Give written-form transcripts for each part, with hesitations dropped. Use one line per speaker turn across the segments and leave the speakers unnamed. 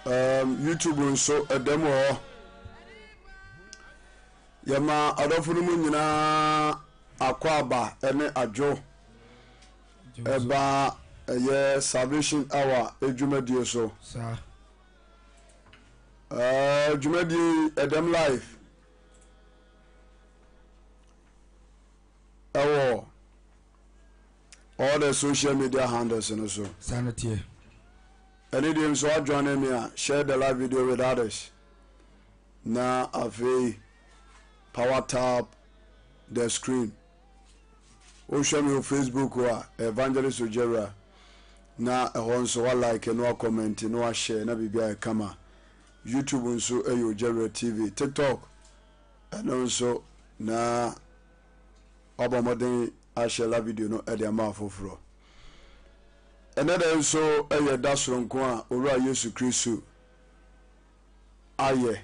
Um, YouTube nso ɛdɛm wɔ hɔ. Yɛma adɔfo no mu nyinaa akwaaba ne adwo ɛba ɛyɛ Salvation Hour dwumadie so.
Saa.
Uh, dwumadie yi ɛdɛm live ɛwɔ all the social media handles no so.
Saa na teɛ.
Ɛne deɛ nso adwane me a share the live video with others. Na afei power tap the screen. Wohwɛ me wɔ Facebook a Evangelist Ojewura na ɛhɔ nso wa like na wa comment na wa share na biribi ayɛ kama. YouTube nso ɛyɛ Ojewura TV. TikTok ɛno nso na wabɔ mmɔden ahyɛ la video no ɛde ama afoforɔ. Ɛnɛ da nso ɛyɛ da soronko a Owura Yesu Kristo ayɛ.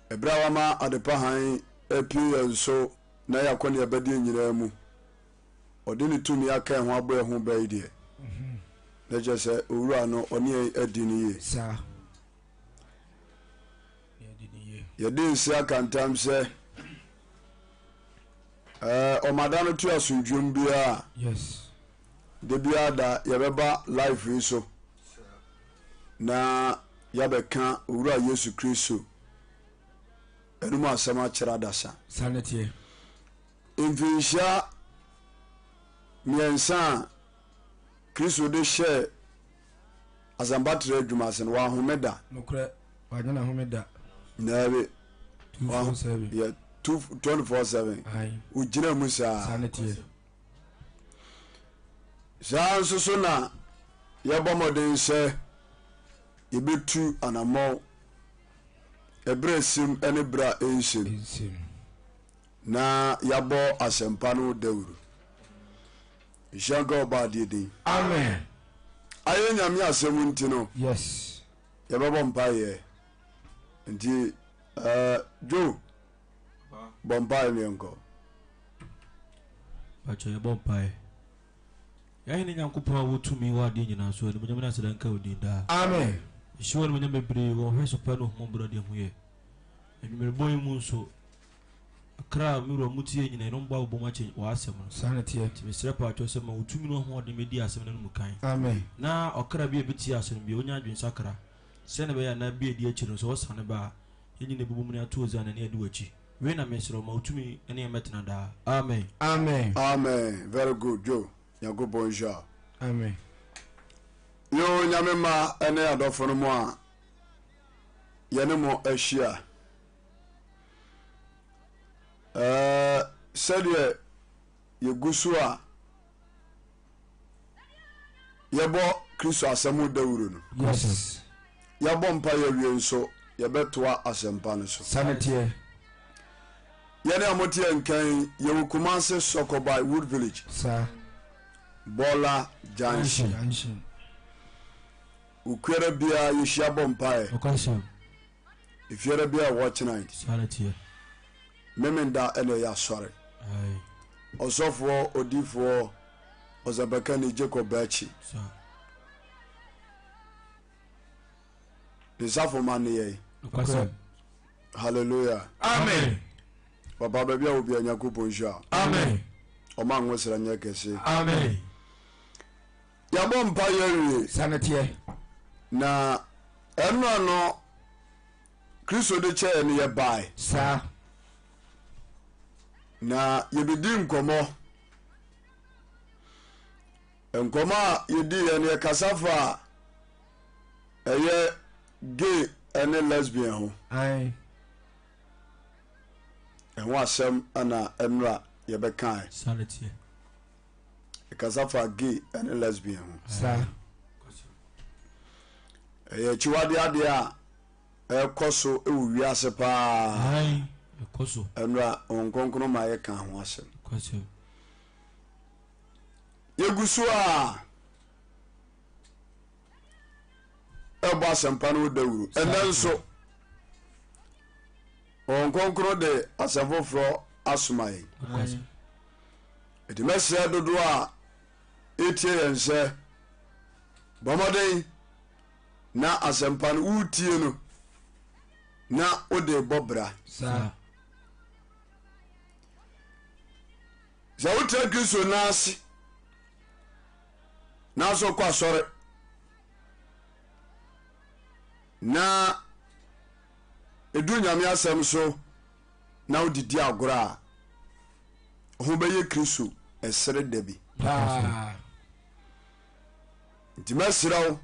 Ɛberɛ a wama adepa hann apue yɛn so na yɛn akɔneabadeɛ nyinaa mu, ɔde ne tumi aka yɛn ho abɔ yɛn ho bɛ yi deɛ, na kyerɛ sɛ owura no ɔne yɛn adi no yie.
Saa.
Yɛde nse aka ntam sɛ ɛɛ ɔmada no to asomdwom biara.
Yes.
Da biara da yɛbɛba life yi so na yɛabɛka Owura Yesu Kristo anom asɛm akyerɛ adasa.
Saa na ɛteɛ.
Mfinhyia mmiɛnsa a Kristo de hyɛɛ asɛmpatrɛ adwuma ase no, wahome da.
Nokorɛ, wanyɛ n'ahome da.
Daabi.
247.
Yɛ 24/7. Ogyina mu saa.
Saa na ɛteɛ.
Saa ara nso so na yɛbɔ mmɔden sɛ yɛbɛtu anammɔn ɛberɛ a ɛsem ne berɛ a ɛnsem na yɛabɔ asɛmpa no dawuro. Nhyira nka ɔba adeɛ din.
Amen.
Ayɛ Nyame asɛm nti no.
Yes.
Yɛbɛbɔ mpaeɛ. Nti uh, Joe. Bɔ mpaeɛ ne yɛnkɔ.
Pakyɛ yɛbɔ mpaeɛ. Yɛn Hene Nyankopɔn a wɔ tumi wɔ adeɛ nyinaa so, animuonyam ne aseda nka wo din daa.
Amen.
Yɛhyɛ wo animuonyam bebree wɔ wo nhwɛso pa ne ahummɔborɔ a de ahu yɛ. Anwummerebɔ yi mu nso, akra a me wura mu tie nyinaa, yɛne wɔn bɔ abobom akyɛ w'asɛm no.
Saa na ɛteɛ.
Nti mesrɛ pakyɛ sɛ ma wo tumi ne w'ahoɔden bɛdi asɛm no anom kan.
Amen.
Na ɔkra bi a ɛbɛtie asɛm no biara, ɔnya adwensakra, sɛdeɛ ɛbɛyɛ a nna bi a ɛdi akyire no, sɛ ɔsane ba a, Yɛn nyina bɛbɔ mu ne ato Hosanna ne adi w'akyi. Wei na mesrɛ wo, ma wo tumi ne yɛn mmɛtena daa. Amen.
Amen.
Amen very good Joe Nyankopɔn nhyira wo.
Amen.
Yoo Nyame mma ne adɔfo no mo a yɛne mo ahyia. Ɛɛ sɛdeɛ yɛgu so a yɛbɔ Kristo asɛm ho dawuro no.
Yes.
Yɛabɔ mpa yɛawie nso, yɛbɛtoa asɛmpa no so.
Saa na ɛteɛ.
Yɛne a mote yɛn nka yi, yɛwɔ Kumasi Sɔkɔbae Wood Village.
Saa.
Bɔla Junction.
Junction.
Okuara biara yɛhyia bɔ mpaeɛ.
Nokwasɛm.
Efiara biara watch night.
Saa na ɛteɛ.
Memenda ɛna ɛyɛ asɔre.
Aye.
Ɔsɔfoɔ, odifoɔ, ɔsɛmpakani Jacob Bakyi.
Saa.
Ne safo ma ne yɛn.
Nokwasɛm.
Hallelujah.
Amen.
Papa baabi a obi a Nyankopɔn nhyira.
Amen.
Ɔma nwosra nyɛ kɛse.
Amen.
Yɛabɔ mpa yɛawie.
Saa na ɛteɛ.
Na ɛno no Kristo de kyɛɛ no yɛbae.
Saa.
Na yɛbɛdi nkɔmmɔ. Nkɔmmɔ a yɛdiiɛ no yɛkasa faa ɛyɛ gay ne lesbian ho.
Ae.
Ɛho asɛm na ɛnora yɛbɛkae.
Saa na ɛteɛ.
Yɛkasa faa gay ne lesbian ho.
Saa.
Ɛyɛ akyiwadeɛ adeɛ a ɛkɔ so wɔ wiase paa.
Ae, ɛkɔ so.
Ɛnora Honhom Kronkron ma yɛka ho asɛm.
Kwasɛm.
Yɛgu so a ɛbɔ asɛmpa no dawuro. Ɛnɛ nso, Honhom Kronkron de asɛm foforɔ asoma yɛn. Ɛti mɛsrɛ dodoɔ a ɛtie yɛn sɛ bɔ mmɔden. Na asɛmpa no woretie no na wode rebɔ bra.
Saa.
Sɛ wotra Kristo nan ase nanso wokɔ asɔre na ɛdu Nyame asɛm so na wode di agorɔ a, ho bɛyɛ Kristo ɛsere da bi.
Paa.
Nti mɛsrɛ wo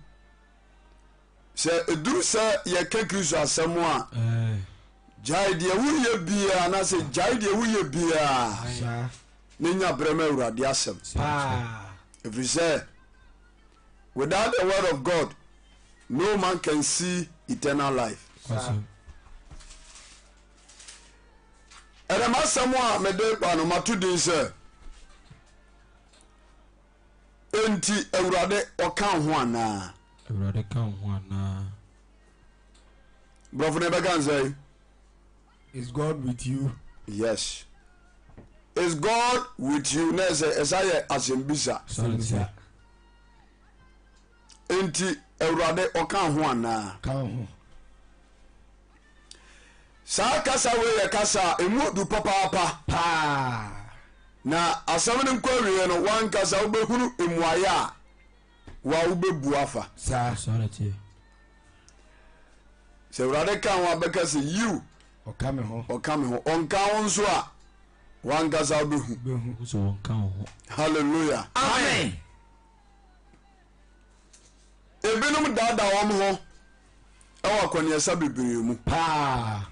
sɛ ɛduru sɛ yɛka Kristo asɛm a, gyae deɛ woyɛ biara anaasɛ gyae deɛ woyɛ biara na nya berɛ ma Awurade asɛm. Ɛfiri sɛ without the word of God no man can see eternal life. Ɛnɛ m'asɛm a mede ba no mato din sɛ Enti Awurade ɔka wo ho anaa?
Awurade ka wo ho anaa?
Borɔfo no ɛbɛka nsɛn?
Is God with you?
Yes. Is God with you? Na ɛsɛ ɛsa yɛ asɛmbisa.
Asɛmbisa.
Enti Awurade ɔka ho anaa?
Ka ho.
Saa kasa wei yɛ kasa a emu odu papaapa.
Paa.
Na asɛm no nkɔ awieɛ no, w'ankasa wobɛhunu mmuaeɛ a wa wobɛbu afa.
Saa.
Saa na ɛteɛ.
Sɛ Awurade ka ho a, bɛka sɛ, Yiw,
Ɔka me ho.
ɔka me ho. Ɔnka ho nso a, w'ankasa wobɛhu.
Wobɛhu.
Wohu sɛ ɔnka wo ho.
Hallelujah.
Amen.
Ebinom daadaa wɔn ho wɔ akɔneasa bebree mu.
Paa.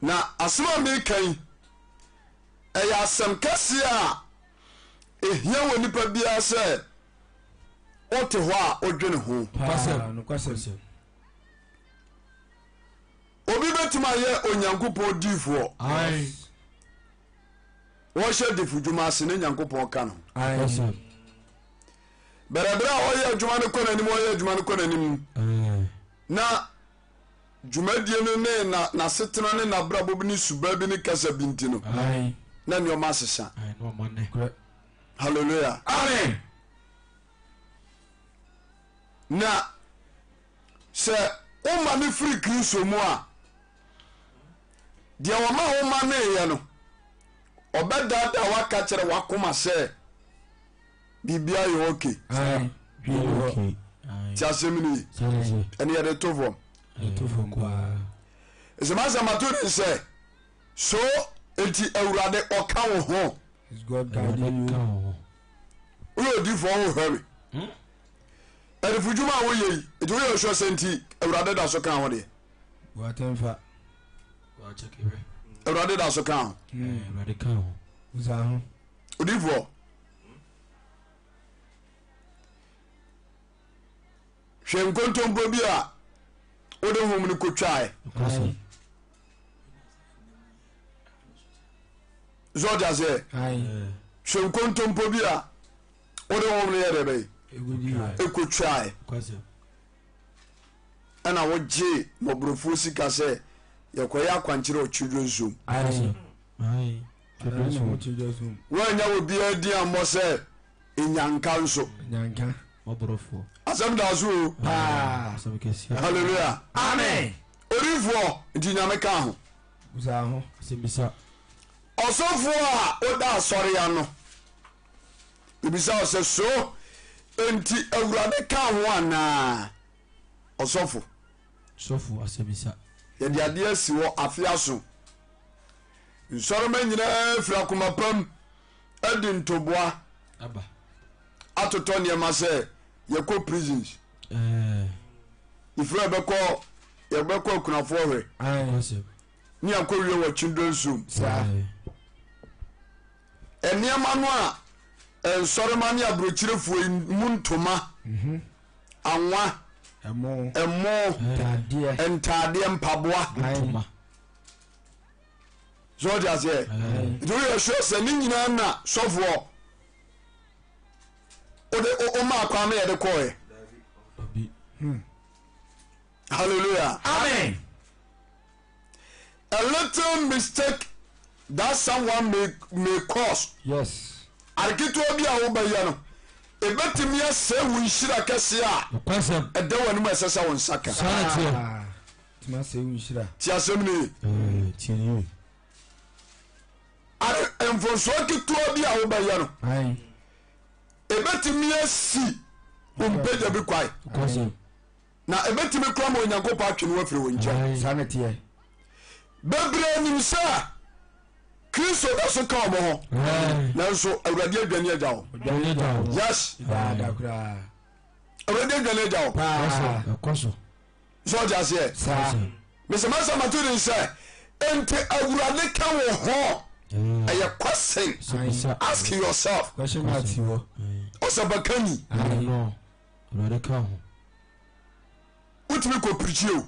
Na asɛm a mereka yi, ɛyɛ asɛm kɛseɛ a ɛhia wɔ nipa biara sɛ wote hɔ a wodwene ho.
Paa, nokwasɛm.
Obi bɛtumi ayɛ Onyankopɔn diifoɔ. Wɔhyɛ difodwuma ase ne Nyankopɔn ka no. Bɛrɛberɛ a ɔyɛ adwuma no kɔ n'anim ɔyɛ adwuma no kɔ n'anim na dwumadie no ne na n'asetena ne n'abrabɔ bi ne suba bi ne kasa bi nti no na nneɛma asesa. Hallelujah.
Amen.
Na sɛ woma no firi Kristo mu a Deɛ ɔma wo maneeɛ no, ɔbɛdaadaa wo aka kyerɛ w'akoma sɛ biribiara yɛ okay. Ti asɛm no yi, ɛne yɛde to fam. Ɛsɛ masɛm ato ne sɛ, so enti Awurade ɔka wo ho? Woyɛ odifoɔ wohwɛ me. Adifudwuma a woyɛ yi, nti woyɛ sure sɛ nti Awurade da so ka ho deɛ?
Boatemfa.
Awurade da so ka ho.
Awurade ka ho.
Busa ho.
Odifoɔ. Hwɛ nkontompo bi a wode hom no kotwae. Sɛ ɔte aseɛ. Hwɛ nkontompo bi a wode hom no yɛ dɛ bɛyi. Ekotwae. Ɛna wogyee mmɔborɔfoɔ sika sɛ yɛkɔyɛ akwankyerɛ wɔ children's home. Woannya obiara din ammɔ sɛ nyanka nso. Asɛm da so o. Hallelujah.
Amen.
Odiyifoɔ nti Nyame ka ho. Ɔsɔfoɔ a woda asɔre ano. Mebisa wo sɛ so enti Awurade ka ho anaa? Ɔsɔfo.
Sɔfo asɛmisa.
Yɛde adeɛ asi hɔ afe aso. Nsɔrema nyinaa firi akoma pa mu adi ntoboa
Aba.
atotɔ nneɛma sɛ yɛkɔ prisons.
Ɛɛ.
Ifiri yɛbɛkɔ yɛbɛkɔ akunafoɔ hwɛ.
Nokwasɛm.
Ne yɛakɔ wie wɔ children's home.
Saa.
Ɛɛ.
Nneɛma no a nsɔrema ne aburokyirefoɔ yi mu ntoma, anwa,
Ɛmo.
ɛmo,
Ntaadeɛ.
ntaadeɛ, mpaboa.
Ntoma.
So ɔte aseɛ? Nti woyɛ sure sɛ ne nyinaa na sɔfoɔ wode woma akwan ma yɛde kɔɔɛ?
Dabi.
Hallelujah.
Amen.
A little mistake that someone may, may cause.
Yes.
Ade ketewa bi a wobɛyɛ no, Ɛbɛtumi asɛe wo nhyira kɛseɛ a
Nokwasɛm.
ɛda w'anim a ɛsɛ sɛ wo nsa ka.
Saa na ɛteɛ.
Ah, tumi asɛe wo nhyira.
Tie asɛm no yie.
Ɛɛ, tie no yie.
Ade mfomsoɔ ketewa bi a wobɛyɛ no,
Ae.
ɛbɛtumi asi wo mpagya bi kwan.
Nokwasɛm.
Na ɛbɛtumi koraa ma Onyankopɔn atwe ne ho afiri wo nkyɛn.
Saa na ɛteɛ.
Bebree nim sɛ Kristo da so ka wɔn ho, nanso Awurade adwane agya wɔn. Yes. Awurade adwane agya wɔn. So ɔte aseɛ? Mesɛ masa mato din sɛ enti Awurade ka wo ho ɛyɛ question. Ask yourself. Ɔsɛbakani.
Awurade ka ho.
Wotumi kɔ pirikyi o.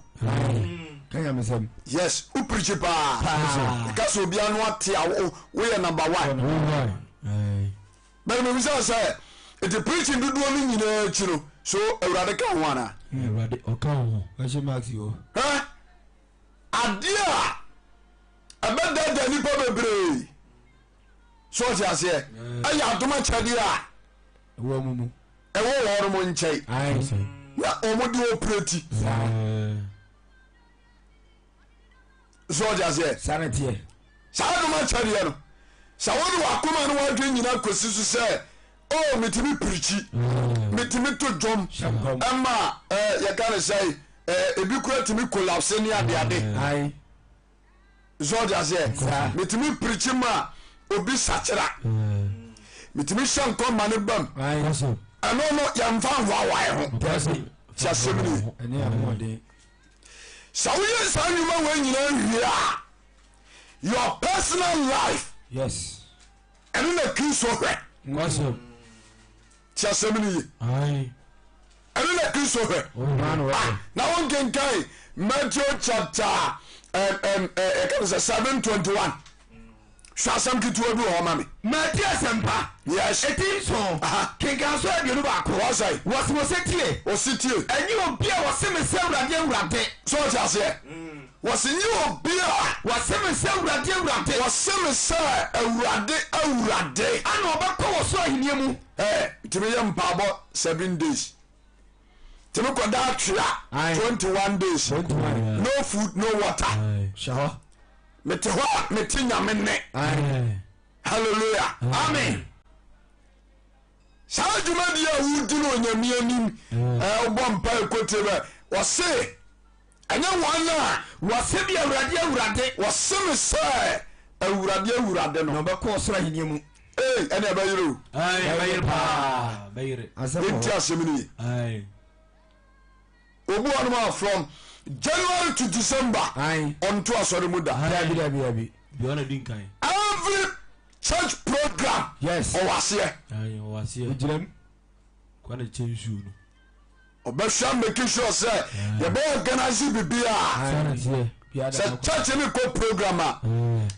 Ka nyamesɛm.
Yes, wo pirikyi paa. Ɛka sɛ obiara no ate a woyɛ number one. Bɛn mi bisa sɛ, eti preaching dodoɔ no nyinaa akyi no, so Awurade ka ho anaa?
Awurade ɔka ho.
Question mark si hɔ.
Hɛ, adeɛ a ɛbɛdaadaa nipa bebree. So ɔte aseɛ? Ɛyɛ adom akyɛdeɛ a.
Ɛwɔ wɔn mu.
Ɛwɔ wɔn nkyɛn. Na wɔn de operate. So ɔte aseɛ?
Saa na teɛ.
Saa adom akyɛdeɛ no, sɛ wode w'akoma ne w'adwene nyinaa kɔsi so sɛ, o oh, metumi pirikyi, metumi to dwom, ɛma yɛka ne sɛ ebi kura tumi collapse ne adeade. So ɔte aseɛ? Metumi pirikyi ma obi sakyera, metumi hyɛ nkɔm ma ne bam. Ɛno no yɛmfa nhoahoae ho. Ti asɛm ni. Sɛ woyɛ saa nnwuma wei nyinaa wie a, your personal life.
Yes.
Ɛno na Kristo hwɛ. Ti asɛm no ye. Ɛno na Kristo hwɛ. Ah, na wonkenkan Matthew chapter ɛka no sɛ 7:21. Hwɛ asɛm ketewa bi wɔ hɔ ma me.
Matthew Asɛmpa.
Yes.
Eti nson. Kenkan so 21.
Wɔsɛe.
Wɔsi wɔsɛ tie.
Wɔsi tie.
Ɛnyɛ obi a wɔsi me sɛ Awurade Awurade.
So ɔte aseɛ. Wɔsi nye obi a.
Wɔse me sɛ, Awurade, Awurade.
Wɔse me sɛ, Awurade, Awurade.
Ana ɔbɛkɔ wɔ soro ahennie mu.
Ɛ tumi yɛ mpaabɔ 7 days, tumi kɔ da atwea 21 days, no food, no water.
Hyɛ hɔ.
Mete hɔ a mete Nyame nne. Hallelujah.
Amen.
Saa dwumadie a wodi no Onyame anim, wobɔ mpa ɛkɔtie bɛ wɔse ɛnyɛ wɔn a
wɔse me Awurade, Awurade.
Wɔse me sɛ Awurade, Awurade no.
Na ɔbɛkɔ ɔsoro ahennie mu.
Ei, ɛne ɛbɛyere o.
Ɛbɛyere paa, bɛyere.
Yɛnti asɛm no ye. Obi wɔ nom a from January to December ɔnto asɔre mu da.
Dabi, dabi, dabi.
Every church program ɔwɔ aseɛ.
Ɔwɔ aseɛ.
Ogyina mu.
Kwan na kyɛ nsuo no.
Ɔbɛhwɛ make sure sɛ yɛbɛ organize biribiara. Sɛ church ne kɔ program a,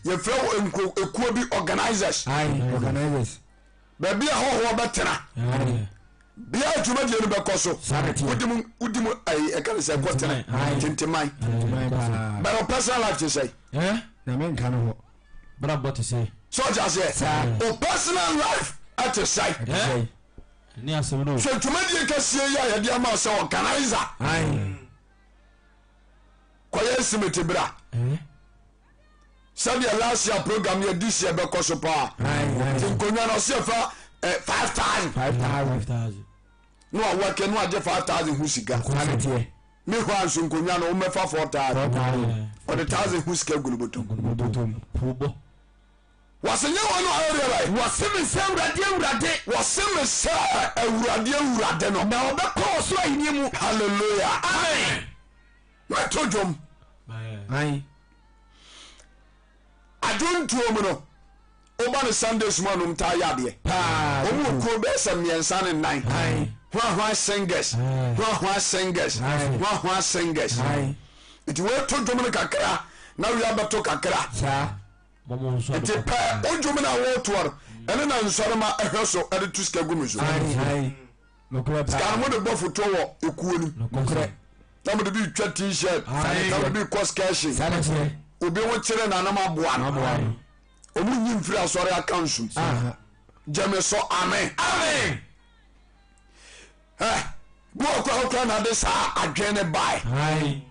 yɛfrɛ wɔ nko ekuo bi organizers.
Organizers.
Baabi a hɔhoɔ bɛtena. Bia dwumadie no bɛkɔ so. Wodi mu wodi mu ayi ɛka ne sɛ ɛkɔ tene tintiman. But personal life te sɛ.
Na me nka no hɔ.
Brabɔ te sɛ.
Sɛ ɔte aseɛ. O personal life ɛte sɛ.
Ne asɛm no.
Hwɛ dwumadie kɛseɛ yi a yɛde ama sɛ organizer. Kɔyɛ estimate bra. Sɛdeɛ last year program yɛ this year bɛkɔ so paa. Nti nkonnwa no ɔsɛ yɛfa 5,000.
5,000.
Na wawɔke na wagye 5,000 ho sika. Me hɔ a nso nkonnwa no wɔmɛfa 4,000. Ɔde 1,000 ho sika gu no bɔtɔm.
Pubɔ.
Wɔse nyɛ wɔn a ɔyɛ deɛ bɛn?
Wɔse me sɛ Awurade, Awurade.
Wɔse me sɛ Awurade, Awurade no.
Na wɔbɛkɔ ɔsoro ahennie mu.
Hallelujah.
Amen.
Mɛto dwom. Adwontoɔ mu no, woba no Sundays mu a nom taa yɛ adeɛ. Wɔn wɔ kuo bɛyɛ sɛ mmiɛnsa ne nnan. Hwahwa singers, hwahwa singers, hwahwa singers. Nti wɔato dwom no kakra na wia bɛto kakra. Nti pɛ wo dwom no a wɔtoɔ no ɛne na nsɔrema ɛhwɛ so ɛde to sika gu me so. Sika no mode bɔ fotoɔ wɔ ekuo no mu na mode bi twa t-shirt na mode bi kɔ skɛhye. Obi ho kyerɛ nanom aboa no. Ɔmo nyi mfiri asɔre aka nsum. Gyeme so amen.
Amen.
hɔ koraa na ade saa adwene ne bae.
Ae.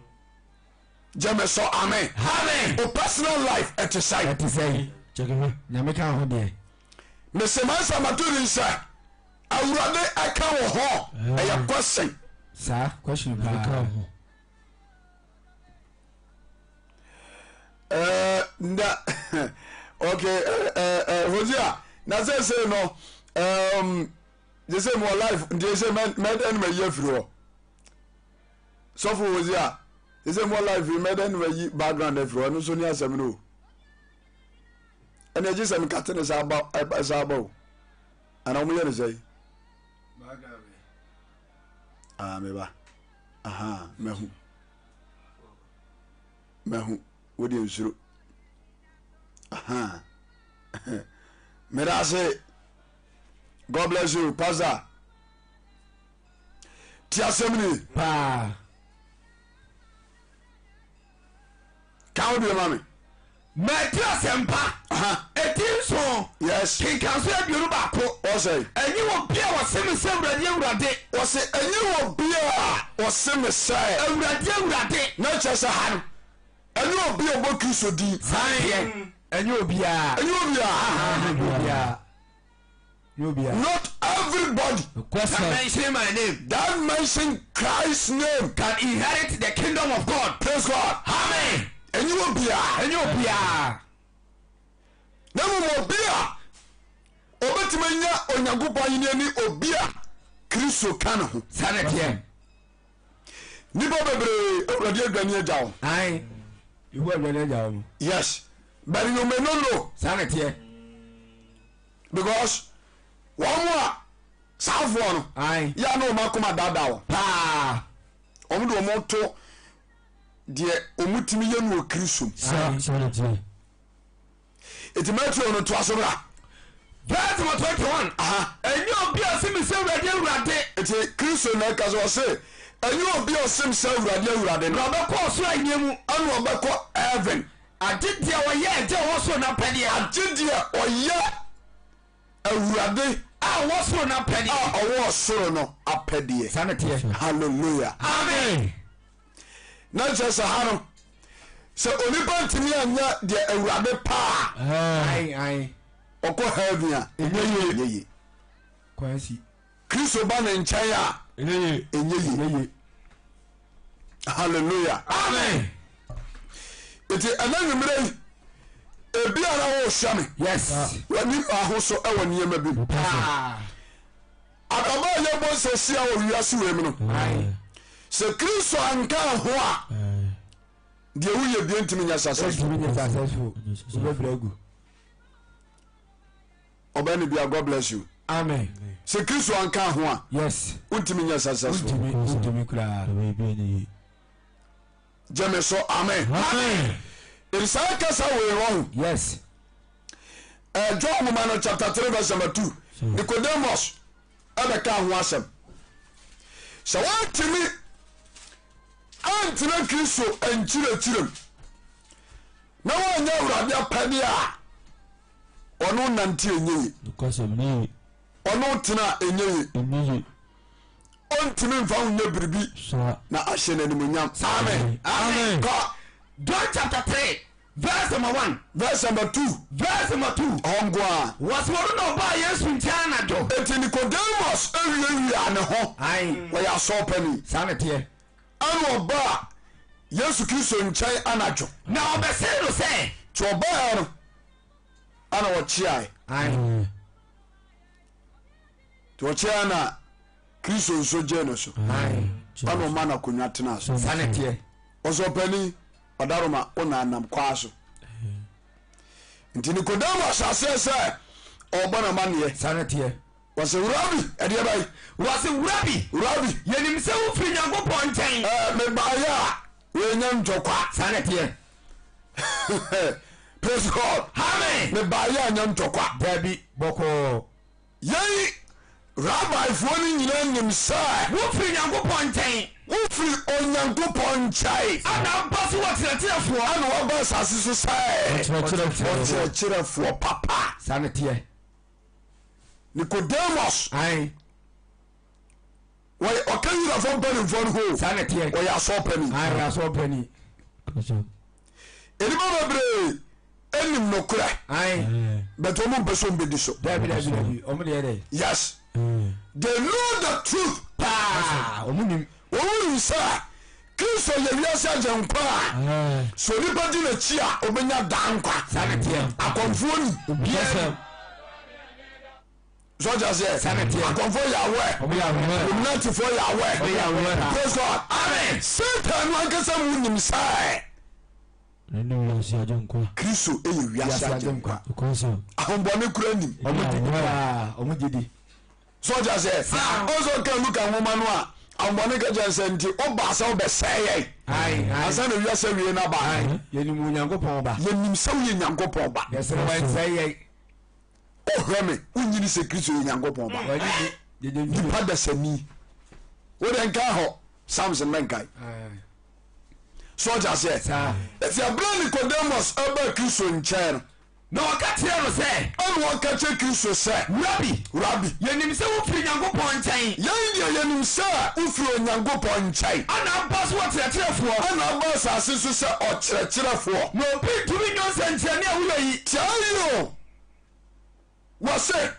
Gyeme so amen.
Amen.
O personal life ɛte sɛn?
Ɛte sɛn? Nyame ka ho deɛ.
Mese mansa mato din sɛ Awurade ɛka wo ho ɛyɛ question.
Saa question paa.
Eh, na okay eh, eh, eh, Hosea na sɛsei no um, gye sɛ mewɔ life nti sɛ mɛdɛn no mayi afiri hɔ sɔfo Hosea gye sɛ mewɔ life yi mɛdɛn no mayi background afiri hɔ ɛno nso ne asɛm no o ɛne agye sɛ mekate ne saa ba saa ba o ana wɔyɛ no sɛi ah meba aha mahu mahu wodeɛ nsuro aha meda ase god bless you pastor ti asɛm ni
paa
Ka wo deɛ ma me.
Mateo Asɛmpa, eti nson,
Yes.
kenkan so 21.
Ɔsɛ.
Ɛnyɛ obi a ɔse me sɛ Awurade, Awurade.
Ɔse ɛnyɛ obi a ɔse me sɛ.
Awurade, Awurade.
Na kyerɛ sɛ ha no, ɛnyɛ obi a ɔbɔ Kristo din.
Saa deɛ,
ɛnyɛ obiara.
Ɛnyɛ obiara.
Ɛnyɛ obiara.
Not everybody.
That mention my name.
That mention Christ's name.
Can inherit the kingdom of God.
Praise God.
Amen.
Ɛnyɛ obiara.
Ɛnyɛ obiara.
Na mmom obi a obetumi anya Onyankopɔn ahenni ne obi a Kristo ka ne ho.
Saa na ɛteɛ.
Nnipa bebree awurade adwane agya wɔn.
Ayi. Yehowa adwane agya wɔn.
Yes. But you may not know.
Saa na ɛteɛ.
Because wɔn a saafoɔ no yɛ a na wɔn akoma daadaa wɔn.
Paa.
Wɔn de wɔn to deɛ wɔn tumi yɛ no wɔ Kristo mu.
Saa na ɛteɛ.
Eti Matthew no toa so bra.
Verse number 21. Ɛnyɛ obi a ɔse me sɛ Awurade Awurade.
Eti Kristo na ɛka sɛ ɔse ɛnyɛ obi a ɔse me sɛ Awurade Awurade no.
Na ɔbɛkɔ ɔsoro ahenni mu.
Ɛna ɔbɛkɔ heaven.
Agye deɛ ɔyɛ Agya a ɔwɔ soro no apɛdeɛ.
Agye deɛ ɔyɛ Awurade.
A ɔwɔ soro no apɛdeɛ.
A ɔwɔ soro no apɛdeɛ.
Saa na ɛteɛ.
Hallelujah.
Amen.
Na kyerɛ sɛ ha no sɛ onipa ntumi anyɛ deɛ Awurade pɛ a ɔkɔ heaven a ɛnyɛ yie. Kristo ba ne nkyɛn a ɛnyɛ yie. Hallelujah.
Amen.
Nti ɛna nwummerɛ yi ebiara wɔrehwɛ me.
Yes.
W'ani maa ho so ɛwɔ nneɛma bi mu. Abrabɔ a yɛbɔ nsɛsia wɔ wiase wei mu no, sɛ Kristo anka ho a, deɛ woyɛ bia ntumi nyɛ successful.
Ntumi nyɛ successful. Wobɛbrɛ agu.
Ɔbɛn no bia God bless you.
Amen.
Sɛ Kristo anka ho a,
Yes.
wontumi nyɛ successful.
Wontumi, wontumi koraa.
Gyeme so amen.
Amen.
Ɛdi saa kasa wei wɔ ho.
Yes.
John nwoma no chapter 3 verse number 2 Nicodemus ɛbɛka ho asɛm sɛ woantumi antena Kristo nkyerɛkyerɛ mu na woanyɛ Awurade apɛdeɛ a ɔno nante ɛnyɛ ye ɔno tena ɛnyɛ ye ɔntumi mfa wo nyɛ biribi na ahyɛ no animonyam amen
Amen.
kɔ
John chapter 3 Verse number 1.
Verse number 2.
Verse number 2.
Ɛhɔ nko ara.
Wɔsi wɔn na ɔbaa Yesu nkyɛn anadwo.
Eti Nicodemus wiawiaa ne ho.
Ae.
Ɔyɛ asɔɔpani.
Saa na ɛteɛ.
Ɛna ɔbaa Yesu Kristo nkyɛn anadwo.
Na ɔbɛsee no sɛ.
Nti ɔbaeɛ no, ɛna ɔkyeae.
Ae.
Nti ɔkyeae na Kristo nso gyee no so.
Ae.
Ɛna ɔma no akonnwa tenaa so.
Saa na ɛteɛ.
Ɔsɔɔpani. Ɔdaroma wo na nam kwaa so. Nti Nikodemo ahyɛ aseɛ sɛ ɔrebɔ no amanneɛ.
Saa na ɛteɛ.
Wɔse, Rabi, ɛdeɛ bɛn?
Wɔse, Rabi,
Rabi,
yɛnim sɛ wofiri Nyankopɔn nkyɛn.
Ɛɛ, mebaeɛ a wɔanya ntɔkwa.
Saa na ɛteɛ.
Praise God.
Amen.
Mebaeɛ a anya ntɔkwa.
Dabi, bɔkɔɔ.
Yɛn Rabbifoɔ no nyinaa nim sɛ.
Wofiri Nyankopɔn nkyɛn.
Wofiri Onyankopɔn nkyɛn.
Ɛna woba so ɔkyerɛkyerɛfoɔ.
Ɛna woaba asase so sɛ.
Ɔkyerɛkyerɛfoɔ.
Ɔkyerɛkyerɛfoɔ papa.
Saa na ɛteɛ.
Nicodemus.
Ae.
Wɔyɛ ɔka Yudafoɔ. Yudafoɔ mpanimfoɔ no ho.
Saa na ɛteɛ.
Ɔyɛ asɔɔ panin.
Ae, ɔyɛ asɔɔ panin.
Nnipa bebree nim nokorɛ.
Ae.
But wɔn mpɛ sɛ wɔn bɛdi so.
Dabi dabi dabi, wɔn deɛ dɛ.
Yes. They know the truth.
Paa, wɔn nim.
Wɔn nim sɛ Kristo yɛ wiase agyenkwa a sɛ onipa di n'akyi a obɛnya daa nkwa.
Saa na ɛteɛ.
Akɔmfoɔ nim.
Obiara nim.
So ɔte aseɛ?
Saa na ɛteɛ.
Akɔmfoɔ yɛ aware.
Wɔn yɛ aware.
Illuminatifoɔ yɛ aware.
Wɔn yɛ aware.
Praise God.
Amen.
Satan no ankasa mu nim sɛ.
Ne ne wiase agyenkwa.
Kristo yɛ wiase agyenkwa.
Nokwasɛm.
Ahombɔne kura nim.
Wɔn gye di paa. Wɔn gye di.
So ɔte aseɛ? Ɔsɛ ɔka Luka nwoma no a ahombɔne ka kyerɛ sɛ nti ɔbaa sɛ ɔbɛsɛe yɛn. Ansa na wiase awie no aba.
Yɛnim Onyankopɔn ba.
Yɛnim sɛ woyɛ Nyankopɔn ba.
Yɛsrɛ wo nsɛe yɛn.
Wohwɛ me, wonyini sɛ Kristo yɛ Nyankopɔn ba. Nipa dasani. Wode nka hɔ, Samson mɛnkae. So ɔte aseɛ? Ɛti abere Nicodemus ɛba Kristo nkyɛn no.
Na ɔka kyerɛɛ no sɛ.
Ɛna ɔka kyerɛ Kristo sɛ.
Rabi.
Rabi.
Yɛnim sɛ wofiri Nyankopɔn nkyɛn.
Yɛn deɛ yɛnim sɛ wofiri Onyankopɔn nkyɛn.
Ɛna aba so ɔkyerɛkyerɛfoɔ.
Ɛna aba asase so sɛ ɔkyerɛkyerɛfoɔ.
Na obi ntumi nyɔ nsɛnkyerɛnne a woyɔ yi.
Tie yi o. Wɔse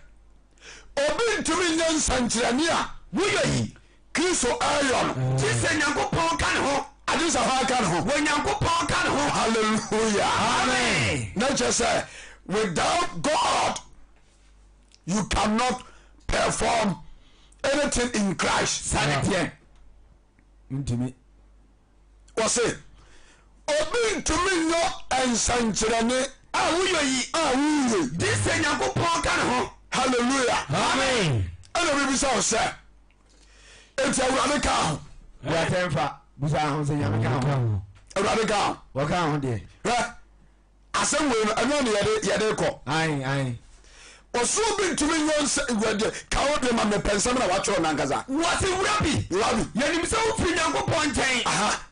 obi ntumi nyɛ nsɛnkyerɛnne a
woyɔ yi.
Kristo ɛyɔ no.
Gye sɛ Nyankopɔn ka ne ho.
Agye sɛ hwan ka ne ho?
Wɔ Nyankopɔn ka ne ho.
Hallelujah.
Amen.
Na kyerɛ sɛ without God you cannot perform anything in Christ.
Saa na ɛteɛ.
Ntumi.
Wɔse obi ntumi nyɔ nsɛnkyerɛnne
a woyɔ yi
a woyɔ yi.
Gye sɛ Nyankopɔn ka ne ho.
Hallelujah.
Amen.
Ɛna bibisa wo sɛ enti Awurade ka ho?
Buasɛ nfa busa ho sɛ Nyame ka ho.
Awurade ka ho.
Wɔka ho deɛ.
Hwɛ asɛm wei no ɛno ne yɛde yɛde kɔ.
Ae ae.
Ɔsoro bi ntumi nyɔ nsɛ wɛdeɛ ka wo de ma mepɛ nsɛm na watwerɛ no ankasa.
Wɔse wura bi.
Wura bi.
Yɛnim sɛ wofiri Nyankopɔn nkyɛn.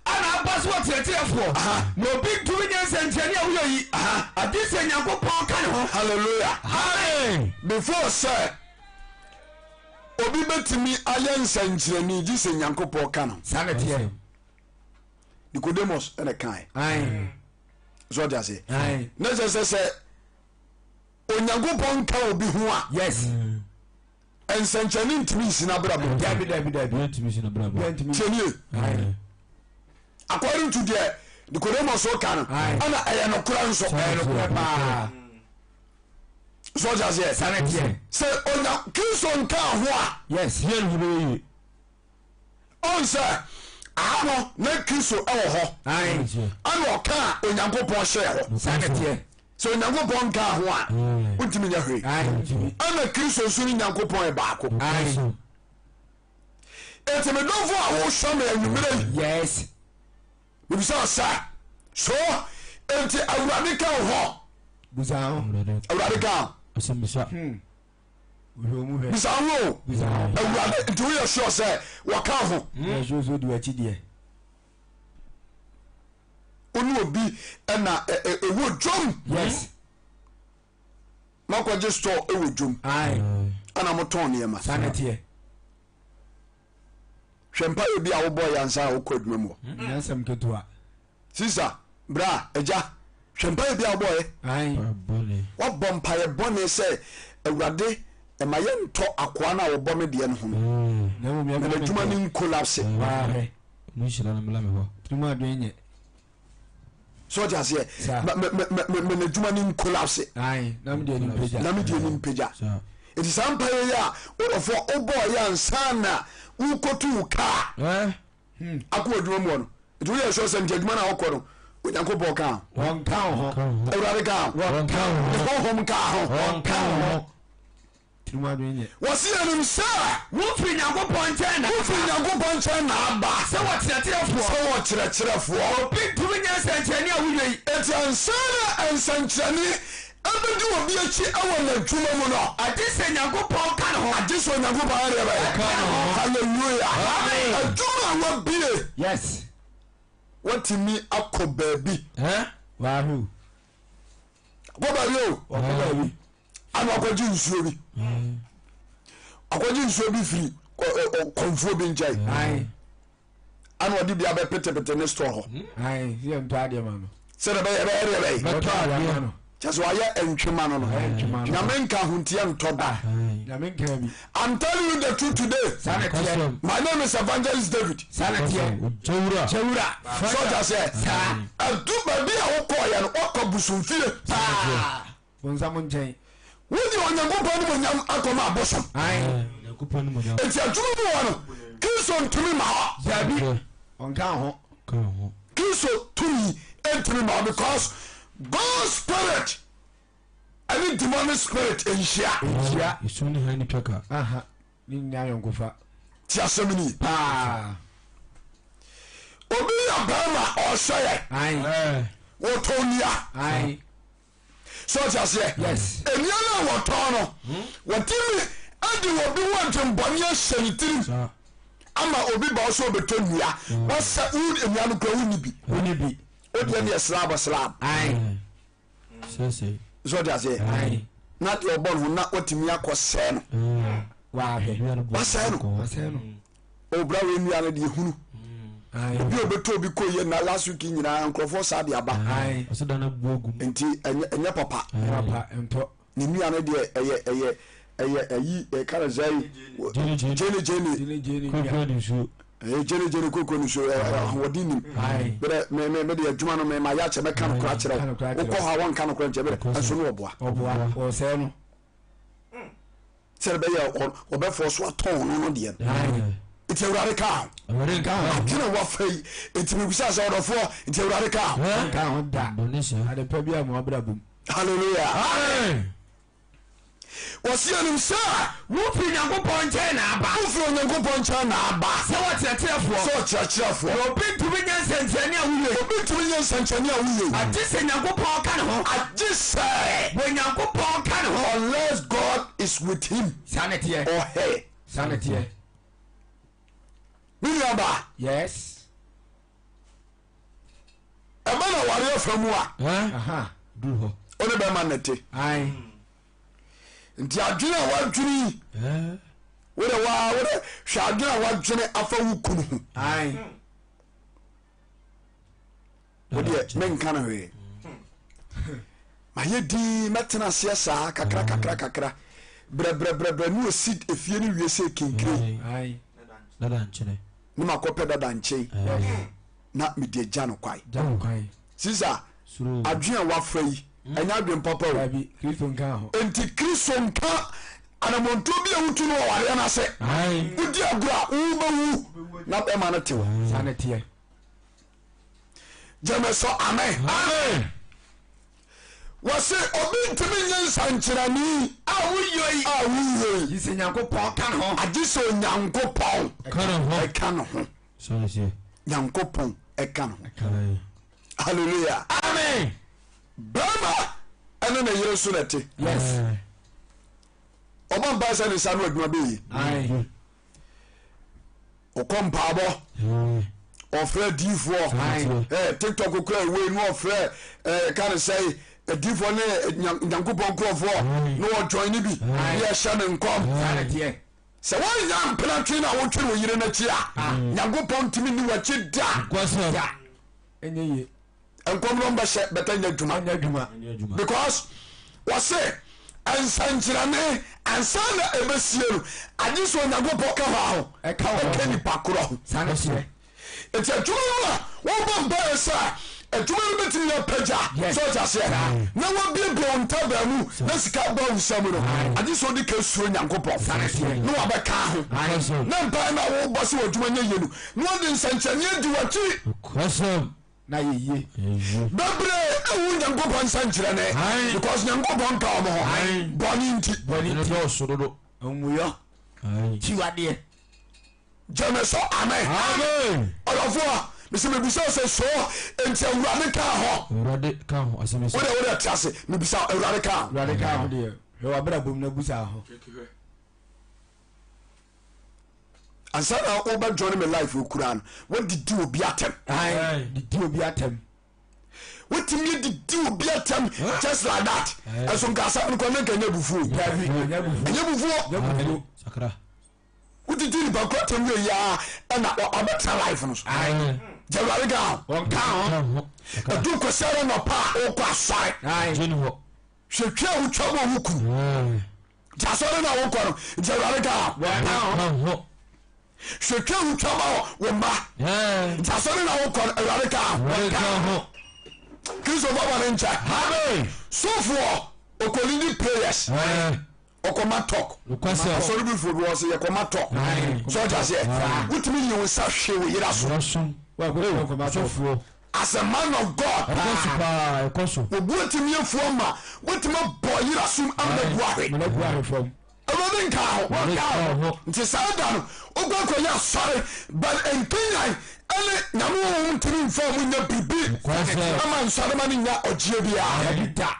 Ana aba sɛ ɔkyerɛkyerɛfoɔ. Na obi ntumi nyɛ nsɛnkyerɛnne a woyɔ yi. Agye sɛ Nyankopɔn ka ne ho.
Hallelujah.
Amen.
Before sɛ obi bɛtumi ayɛ nsɛnkyerɛnne gye sɛ Nyankopɔn ka no.
Saa na ɛteɛ.
Nicodemus ɛna kae.
Ae.
So ɔde aseɛ.
Ae.
Na kyerɛ sɛ sɛ Onyankopɔn nka obi ho a.
Yes.
Nsɛnkyerɛnne ntumi nsi n'abrabɔ mu.
Dabi dabi dabi.
Ntumi nsi n'abrabɔ.
Tiɛnie. According to deɛ Nicodemus ka no, ɛna ɛyɛ nokorɛ nso.
Ɛyɛ nokorɛ paa.
So ɔte aseɛ.
Sane teɛ.
Sɛ onya Kristo nka ho a.
Yes.
Yɛn ho bɛyɛ yie.
Ɔn sɛ aha no na Kristo wɔ hɔ. Ɛna ɔkaa Onyankopɔn hyɛɛ hɔ.
Saa na ɛteɛ.
Sɛ Onyankopɔn nkaa ho a, wontumi nyɛ hwee. Ɛna Kristo nso ne Nyankopɔn yɛ baako. Enti me dɔfo a wohwɛ me anwummerɛ yi.
Yes.
Mebisa wo sɛ, so enti Awurade ka wo ho?
Bisa ho.
Awurade ka ho.
Asɛmmisa.
Bisa ho o. Awurade nti woyɛ sure sɛ wɔka ho?
Yɛ sure sɛ odi w'akyi deɛ.
Wo ne obi ɛna ɛwɔ dwom.
Yes.
Makɔgye store ɛwɔ dwom. Ɛna motɔn nneɛma.
Saa na ɛteɛ.
Hwɛ mpaeɛ bi a wobɔ yɛ ansa a wokɔ adwuma mu hɔ.
Nyansɛm ketewa.
Sista, bra, agya, hwɛ mpaeɛ bi a wobɔeɛ. Woabɔ mpaeɛ bɔne sɛ, Awurade, mma yɛntɔ akoa no a wɔbɔ me deɛ no ho no, na n'adwuma no nkolapse. So ɔte aseɛ? Ma n'adwuma no nkolapse, na me deɛ no mpagya. Enti saa mpaeɛ yi a wodɔfoɔ wobɔeɛ ansa na wokɔtu wo kaa akɔ adwuma mu hɔ no nti woyɛ sure sɛ nti adwuma no a wokɔ no Onyankopɔn ka ho?
Wɔnka wo ho.
Awurade ka ho.
Wɔnka wo ho.
Ne honhom ka ho.
Wɔnka wo ho. Tirim adwene nyɛ.
Wɔsi yɛnim sɛ.
Wofiri Nyankopɔn nkyɛn na.
Wofiri Nyankopɔn nkyɛn na aba.
Sɛ wɔkyerɛkyerɛfoɔ.
Sɛ wɔkyerɛkyerɛfoɔ.
Obi ntumi nyɛ nsɛnkyerɛnne a woyɛ yi.
Enti ansa na nsɛnkyerɛnne Ɛbɛdi obi akyi wɔ n'adwuma mu no.
Agye sɛ Nyankopɔn ka ne ho.
Agye sɛ Onyankopɔn ayɛ deɛ bɛyɛ.
Ka ne ho.
Hallelujah.
Amen.
Adwuma a wabie.
Yes.
Watumi akɔ baabi.
Eh?
Wahoo.
Akɔ baabi o.
Wakɔ baabi.
Ana akɔgye nsuo bi. Akɔgye nsuo bi firi kɔnfuo bi nkyɛn.
Aye.
Ana ɔde bi abɛpetepete ne store hɔ.
Ayi sɛ yɛntɔ adeɛ ma no.
Sɛdeɛ ɛbɛyɛ ɛbɛyɛ deɛ bɛyɛ.
Bɛtɔ adeɛ ma no.
Kyɛ sɛ wayɛ ntwema no no. Nyame nka ho nti ɛntɔ da.
Nyame nka bi.
I'm telling you the truth today.
Saa na ɛteɛ.
My name is Evangelist David.
Saa na ɛteɛ.
Kyɛwura.
Kyɛwura.
So ɔte aseɛ.
Saa.
Ɛdu baabi a wokɔɔyɛ no wakɔ bosomfie.
Paa. Bonsam nkyɛn.
Wode Onyankopɔn animuonyam akɔma abosom. Enti adwuma mu hɔ no, Kristo ntumi ma hɔ.
Dabi, ɔnka ho.
Kristo tumi ntumi ma hɔ because God spirit ɛne demonic spirit nhyia.
Nhyia.
Esum ne hann twa ka.
Aha, ne nyinaa ayɔnkofa.
Ti asɛm ni.
Paa.
Obi yɛ bɛrima ɔhwɛ yɛ. Wɔtɔn nnua. So ɔte aseɛ?
Yes.
Nnua no a wɔtɔn no, wɔtumi de obi ho adwembɔne ahyɛ ne tirim ama obi ba sɛ ɔbɛtɔ nnua. Wɔsɛ wo nnua no kura wonni bi.
Wonni bi.
Wodeɛ ne yɛ slab slab.
Sɛsɛe.
So ɔte aseɛ? Na deɛ ɔbɔ no ho na watumi akɔ sɛɛ no.
Wahwɛ.
Wasɛe no.
Wasɛe no.
Obra wei nnua no deɛ hunu. Obi a ɔbɛtɔ obi kɔ yie na last week nyinaa nkurɔfoɔ saa de aba. Nti ɛnyɛ papa. Ne nnua no deɛ ɛyɛ ɛyɛ ɛyɛ ɛyi ɛka no sɛ gyene gyene ɛyɛ gyene gyene koko no so ahoɔden nim. Bɛrɛ mɛ mɛ mɛ de adwuma no mɛ ma yɛ akyɛ mɛka no kora kyerɛ wo. Wokɔ hɔ a wɔnka no kora nkyɛ bɛrɛ ɛnso no ɔboa.
Ɔboa ɔsɛɛ no.
Sɛde bɛyɛ ɔbɛfoɔ so atɔn no no deɛ no nti awurade ka ho adwene wafa yi nti mebisa sɛ ɔdɔfoɔ nti awurade ka ho
nka ho da adepa bi a mo abrabɔ mu
hallelujah
Amen.
Wɔsi yɛnim sɛ.
Wofiri Nyankopɔn nkyɛn na aba.
Wofiri Onyankopɔn nkyɛn na aba.
Sɛ ɔkyerɛkyerɛfoɔ.
Sɛ ɔkyerɛkyerɛfoɔ.
Na obi ntumi nyɛ nsɛnkyerɛnne a woyɛ yi.
Obi ntumi nyɛ nsɛnkyerɛnne a woyɛ yi.
Agye sɛ Nyankopɔn ka ne ho.
Agye sɛ.
Onyankopɔn ka ne ho.
Unless God is with him.
Saa na ɛteɛ.
Or her.
Saa na ɛteɛ.
Me nua baa.
Yes.
Ɛba na awareɛ fa mu a.
Duru hɔ.
Wo ne bɛrima na ɛte.
Aye.
Nti adwene a wadwene yi. Wode waa wode hwɛ adwene a wadwene afa wo kunu ho.
Aye.
Wodeɛ menka no hwee. Mayɛ din mɛtena aseɛ saa kakra kakra kakra brɛbrɛbrɛbrɛ ne ɔsi efie no wie sɛ kinkire.
Aye.
Dada nkyene.
Ne makɔpɛ dada nkyen na mede agya no kwae.
Gya no kwan.
Sisa adwene a wafa yi ɛnyɛ adwene papa o.
Dabi, Kristo nka ho.
Enti Kristo nka anamontuo bi a wotu no wɔ awareɛ no ase. Wodi agorɔ a wobɛwu na bɛma no te hɔ.
Saa na ɛteɛ.
Gyeme so amen.
Amen.
Wɔse obi ntumi nyɛ nsankyerɛnee
A woyɔ yi.
a woyɔ yi.
Gye sɛ Nyankopɔn ka ne ho.
Agye sɛ Onyankopɔn
Ka ne ho.
ɛka ne ho.
Saa na ɛteɛ.
Nyankopɔn ɛka ne ho. Hallelujah.
Amen.
Bɛrima ɛne ne yere nso na ɛte.
Yes.
Ɔbɔ mpae sɛ ne nsa ano adwuma bɛyɛ yie.
Aye.
Ɔkɔ mpaabɔ. Ɔfrɛ diifoɔ. Ɛɛ TikTok kura ewei na ɔfrɛ ɛɛ ka ne sɛe adiifoɔ ne Nyankopɔn nkurɔfoɔ na ɔjoin ne bi ne ɛhyɛ ne nkɔm.
Saa na ɛteɛ.
Sɛ woannya mpena twe na wotwere wo yere no akyi a, Nyankopɔn ntumi nni w'akyi da.
Da. Ɛnyɛ yie.
Nkɔm no mbɛhyɛ bɛtɛ nyɛ adwuma.
Ɛnyɛ adwuma.
Because wɔse nsɛnkyerɛnne ansa na ɛbɛsie no agye sɛ Onyankopɔn ka hɔ ho
Ɛka wo ho.
ɛka nipa korɔ ho.
Saa na ɛteɛ.
Nti adwuma no a wobɔ mpaeɛ sɛ adwuma no bɛtumi apagya
Yes.
sɛ ɔte aseɛ na wabiebie wo ntabaa mu na sika ba wo nsa mu no agye sɛ wode ka suro Nyankopɔn na wabɛka ho na mpaeɛ no a wobɔ sɛ w'adwuma nyɛ yie no na wɔde nsɛnkyerɛnneɛ di w'akyi
Nokwasɛm.
Na yɛ yie.
Bebree ehu Nyankopɔn nsɛnkyerɛnne because Nyankopɔn nka wɔn ho bɔne nti.
Bɔne
Ɛno
nti.
dɔɔso dodo.
Amumuyɔ. Kyiwadeɛ.
Gyeme so amen.
Amen.
Ɔdɔfoɔ mese mebisa wo sɛ so enti Awurade kaa ho?
Awurade ka ho asɛm yi sɛ.
Wode wode te ase mebisa wo Awurade kaa ho?
Awurade kaa ho deɛ hwɛ w'abrabɔ mu na busa ho.
Ansa na wobɛ join me life okura no wadidi obi atɛm.
Ayi didi obi atɛm.
Wotumi didi obi atɛm just like that. Ɛso nka asɛm no kɔ ne nka nyɛ bufuo.
Dabi ɛnyɛ bufuo.
Ɛnyɛ bufuo.
Ɛnyɛ bufuo.
Sakra.
Wodidi nipa koro atɛm wie yi ara ɛna ɔbɛtena life no so. Gye Awurade ka ho.
Ɔnka ho.
Ɛdu kwasiara nɔpa a wokɔ asɔre. Hwɛ twa a wotwa bɔ wo kunu. Gye asɔre no a wokɔ no gye Awurade ka ho.
Ɔnka ho.
Hwɛ twa a wotwa bɔ wo mma. Gye asɔre no a wokɔ no Awurade ka ho.
Ɔnka ho.
Kristo bɔbɔ ne nkyɛ. Sofoɔ okolidi prayers. Ɔkɔma talk. Asɔre bi foɔ bi wɔ sɛ yɛkɔma talk. Sɛ ɔte aseɛ. Wotumi yi wo nsa hwe wo yera so. As a man of God. Obu atumi afuo ma wotumi abɔ yera som ama agu ahwe. Awurade nka ho. Nti saa da no wokɔ akɔyɛ asɔre but nkanyan ɛne nyame honhom ntumi mfa ɔmo nya biribi ama nsɔre ma no nya ɔgyeɛ biara.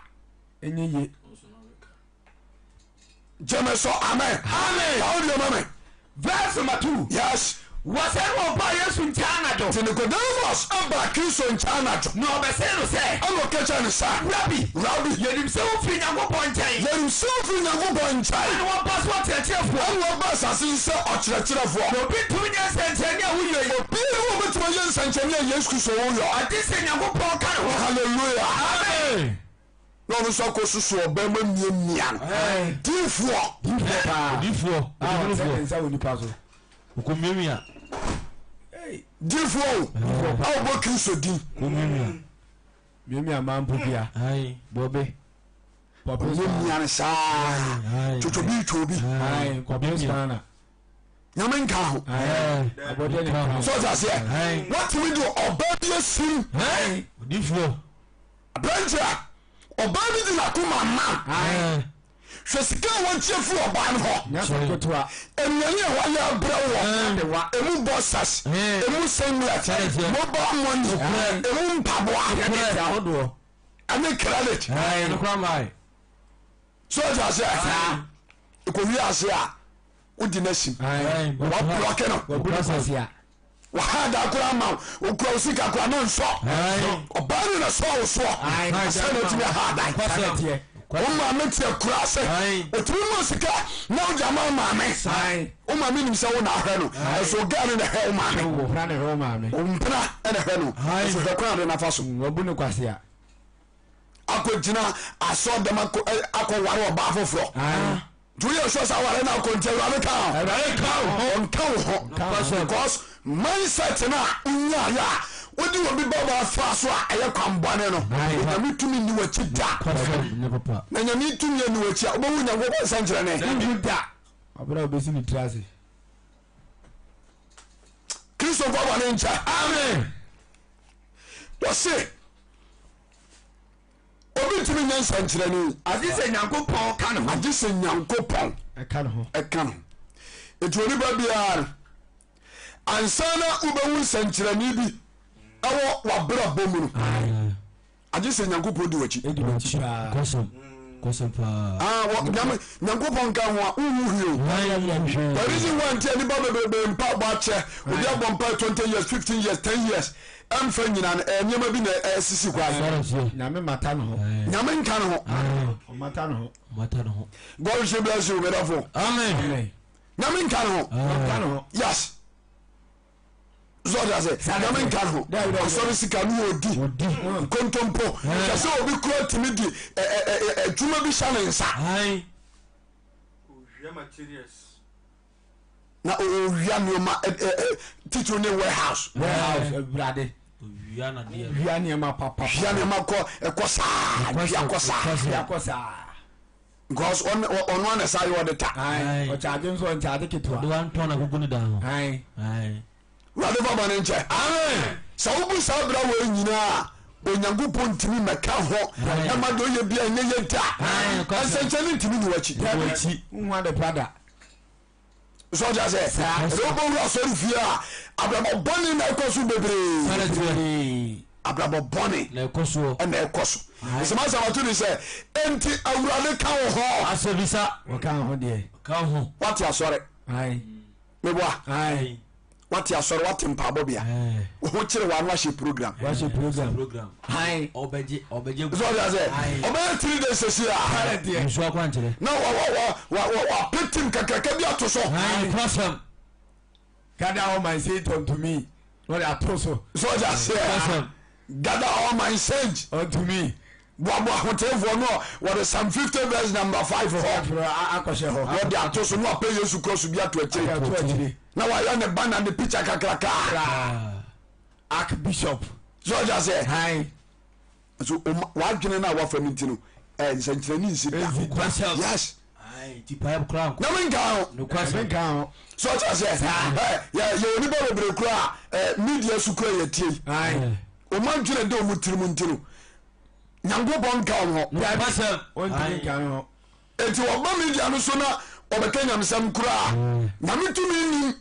Gyeme so amen.
Amen.
Ka wo deɛ ma me.
Verse number 2.
Yes.
Wɔsɛ na ɔbaa Yesu nkyɛn anadwo.
Nti Nicodemus baa Kristo nkyɛn anadwo.
Na ɔbɛsee no sɛ.
Ɛna ɔka kyerɛɛ no sɛ.
Rabi.
Rabi.
Yɛnim sɛ wofiri Nyankopɔn nkyɛn.
Yɛnim sɛ wofiri Nyankopɔn nkyɛn.
Ɛna woaba sɛ ɔkyerɛkyerɛfoɔ.
Ɛna woaba asase so sɛ ɔkyerɛkyerɛfoɔ.
Na obi ntumi nyɛ nsɛnkyerɛnne a woyɔ yi.
Obiara nni hɔ a obetumi ayɛ nsɛnkyerɛnne a Yesu Kristo woyɔ.
Agye sɛ Nyankopɔn ka ne ho.
Hallelujah.
Amen.
Na ɔno nso akɔ susu ɔbɛn mu amiamia no. Diifoɔ.
Diifoɔ paa.
Diifoɔ.
A ɔtɛ ne nsa wɔ nipa so.
Ɔkɔmiamia.
Diifoɔ o. A ɔbɔ Kristo din.
Kɔmiamia.
Miamia maa mpo bia. Bɔbe.
Ɔmiamia no saa. Twotwobi twobi.
Kɔmiamia.
Nyame nka ho. So ɔte aseɛ. Watumi de ɔbaa bi asim.
Diifoɔ.
Aberanteɛ a ɔbaa bi de n'akoma ma hwɛ sika a wɔgye firi ɔbaa no hɔ nnuane a wɔayɛ abrɛ wɔ emu boxers emu singlet mobile money emu mpaboa ɛne credit so ɔte aseɛ ɛkɔwie ase a wodi no asim wɔblɔke no Waha da koraa ma wo okura wo sika koraa na nsɔ ɔbaa no na sɔ wo soɔ sɛ na otumi aha adan wo maame te akura ase otumi ma sika na wode ama wo maame wo maame nim sɛ wo na ahwɛ no ɛso ɔgaa no na ɛhwɛ wo maame wo mpena na ɛhwɛ no ɛso hwɛ kwan ade nafa so akɔgyina asɔ dɛm akɔware ɔbaa foforɔ Nti woyɛ sure sɛ aware no akɔ nti awurade ka ho?
Awurade ka wo ho.
Ɔnka wo ho because mindset no a wonyaayɛ a wode obi bɛbɔ afa so a ɛyɛ kwan bɔne no Onyame tumi nni w'akyi da. Na Nyame tumi anni w'akyi a wobɛhu Nyankopɔn nsɛnkyerɛnne.
Wonhu da. Ɔbɛrɛ a wobɛsi ne tiri ase.
Kristo mfa bɔne nkyɛ.
Amen.
Wɔse Obi ntumi nyɛ nsɛnkyerɛnne yi.
Agye sɛ Nyankopɔn ka ne ho.
Agye sɛ Nyankopɔn
ɛka ne ho.
Ɛka ne ho. Eti onipa biara no, ansa na wobɛhu nsɛnkyerɛnne bi ɛwɔ w'abrabɔ mu no, agye sɛ Nyankopɔn di w'akyi.
Edi w'akyi paa.
Kɔsɛm. Kɔsɛm paa.
Ah, wɔ, nyame, Nyankopɔn nka ho a, wonhu hwee o. The reason why nti a nipa bebrebe mpa bɔ akyɛ, obi abɔ mpa 20 years, 15 years, 10 years, ɛmfa nyina no ɛyɛ nneɛma bi na ɛsisi kwan.
Nyame mata ne ho.
Nyame nka ne ho.
Ɔmata ne ho.
Ɔmata ne ho.
God richly bless you medafo.
Amen.
Nyame nka ne ho.
Ɔnka ne ho.
Yes. Zɔdi ase. Nyame nka ne ho. Asɔre sika no odi. Nkontompo. Hwɛ sɛ obi kura tumi di adwuma bi hyɛ ne nsa.
Owia materials.
Na owia nneɛma titiriw ne warehouse.
Warehouse awurade.
Owia na deɛ.
Wia nneɛma papa.
Wia nneɛma kɔ ɛkɔ saa. Wia kɔ saa.
Wia kɔ saa.
Because ɔno ɔno ana saa yɛ ɔde ta.
Ɔkyaagye nso ɔnkyaagye ketewa.
Ɔde wa ntɔn na gugu ne dan ho.
Awurade fa bɔne nkyɛ.
Amen.
Sɛ wobu saa bra wei nyinaa a, Onyankopɔn ntumi mmɛka ho ɛma deɛ ɔyɛ bia nyɛ yɛ da. Nsɛnkyerɛnne ntumi ni w'akyi.
Dabi, wohu ade pa da.
So ɔte aseɛ? Ɛdɛ wobɛwura asɔre fie a, abrabɔ bɔne na ɛkɔ so bebree. Abrabɔ bɔne
na ɛkɔ soɔ.
Ɛna ɛkɔ so. Nsɛm asɛm ato ne sɛ, enti Awurade ka wo ho.
Asɛbisa.
Ɔka ho deɛ.
Ɔka ho.
Wate asɔre. Meboa. Wate asɔre, wate mpaabɔ bea. Wo ho kyere w'ano ahyɛ program.
Wahyɛ program.
Ɔbɛgye ɔbɛgye.
So ɔde ase. Ɔbɛyɛ 3 days sɛsi a.
Nsuo akwankyerɛ.
Na wa wa wa wa wa wapetim kakraka bi ato so.
Nkurasɛm.
Gather all my saints unto me. Na ɔde ato so.
So ɔde aseɛ. Gather all my saints.
Unto me.
Boaboa ahotefoɔ no wɔde Psalm 50 verse number 5 hɔ.
Akɔhyɛ hɔ.
Wɔde ato so na wapɛ Yesu cross bi ato akyire. Na wayɛ ne banner ne picture kakraka.
Archbishop.
So ɔde aseɛ. Nso w'adwene no a wafa no nti no eh, nsɛnkyerɛnne nsi da. Yes. Na menka ho. So ɔte aseɛ yɛ yɛ onipa bebree kura a media so kura yɛ tie yi. Wɔn adwene de wɔn tirim nti no Nyankopɔn nka wɔn ho. Eti wɔba media no so na wɔbɛka nyamesɛm koraa nyame tumi nim.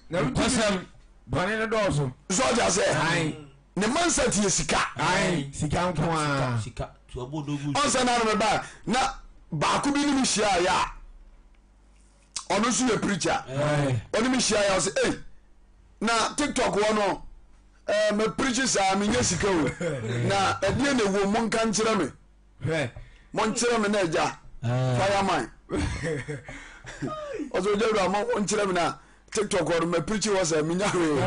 Bɔne no dɔɔso.
So ɔte aseɛ. Ne mindset yɛ sika.
Ae sika nko ara.
Sika tu abo dogu.
Ɔnsɛ na me ba na baako bi ne me hyia yɛ a ɔno nso yɛ preacher. Ɔne me hyia yɛ ɔsɛ ei na TikTok wɔ no ɛɛ mɛ preach saa menyɛ sika o na ɛdeɛ na ɛwɔ mu nka nkyerɛ me.
Hwɛ.
Monkyerɛ me na agya fireman. Ɔsɛ ogya wura mo monkyerɛ me na tiktok hɔ no mapirikyi hɔ sɛ menya hwee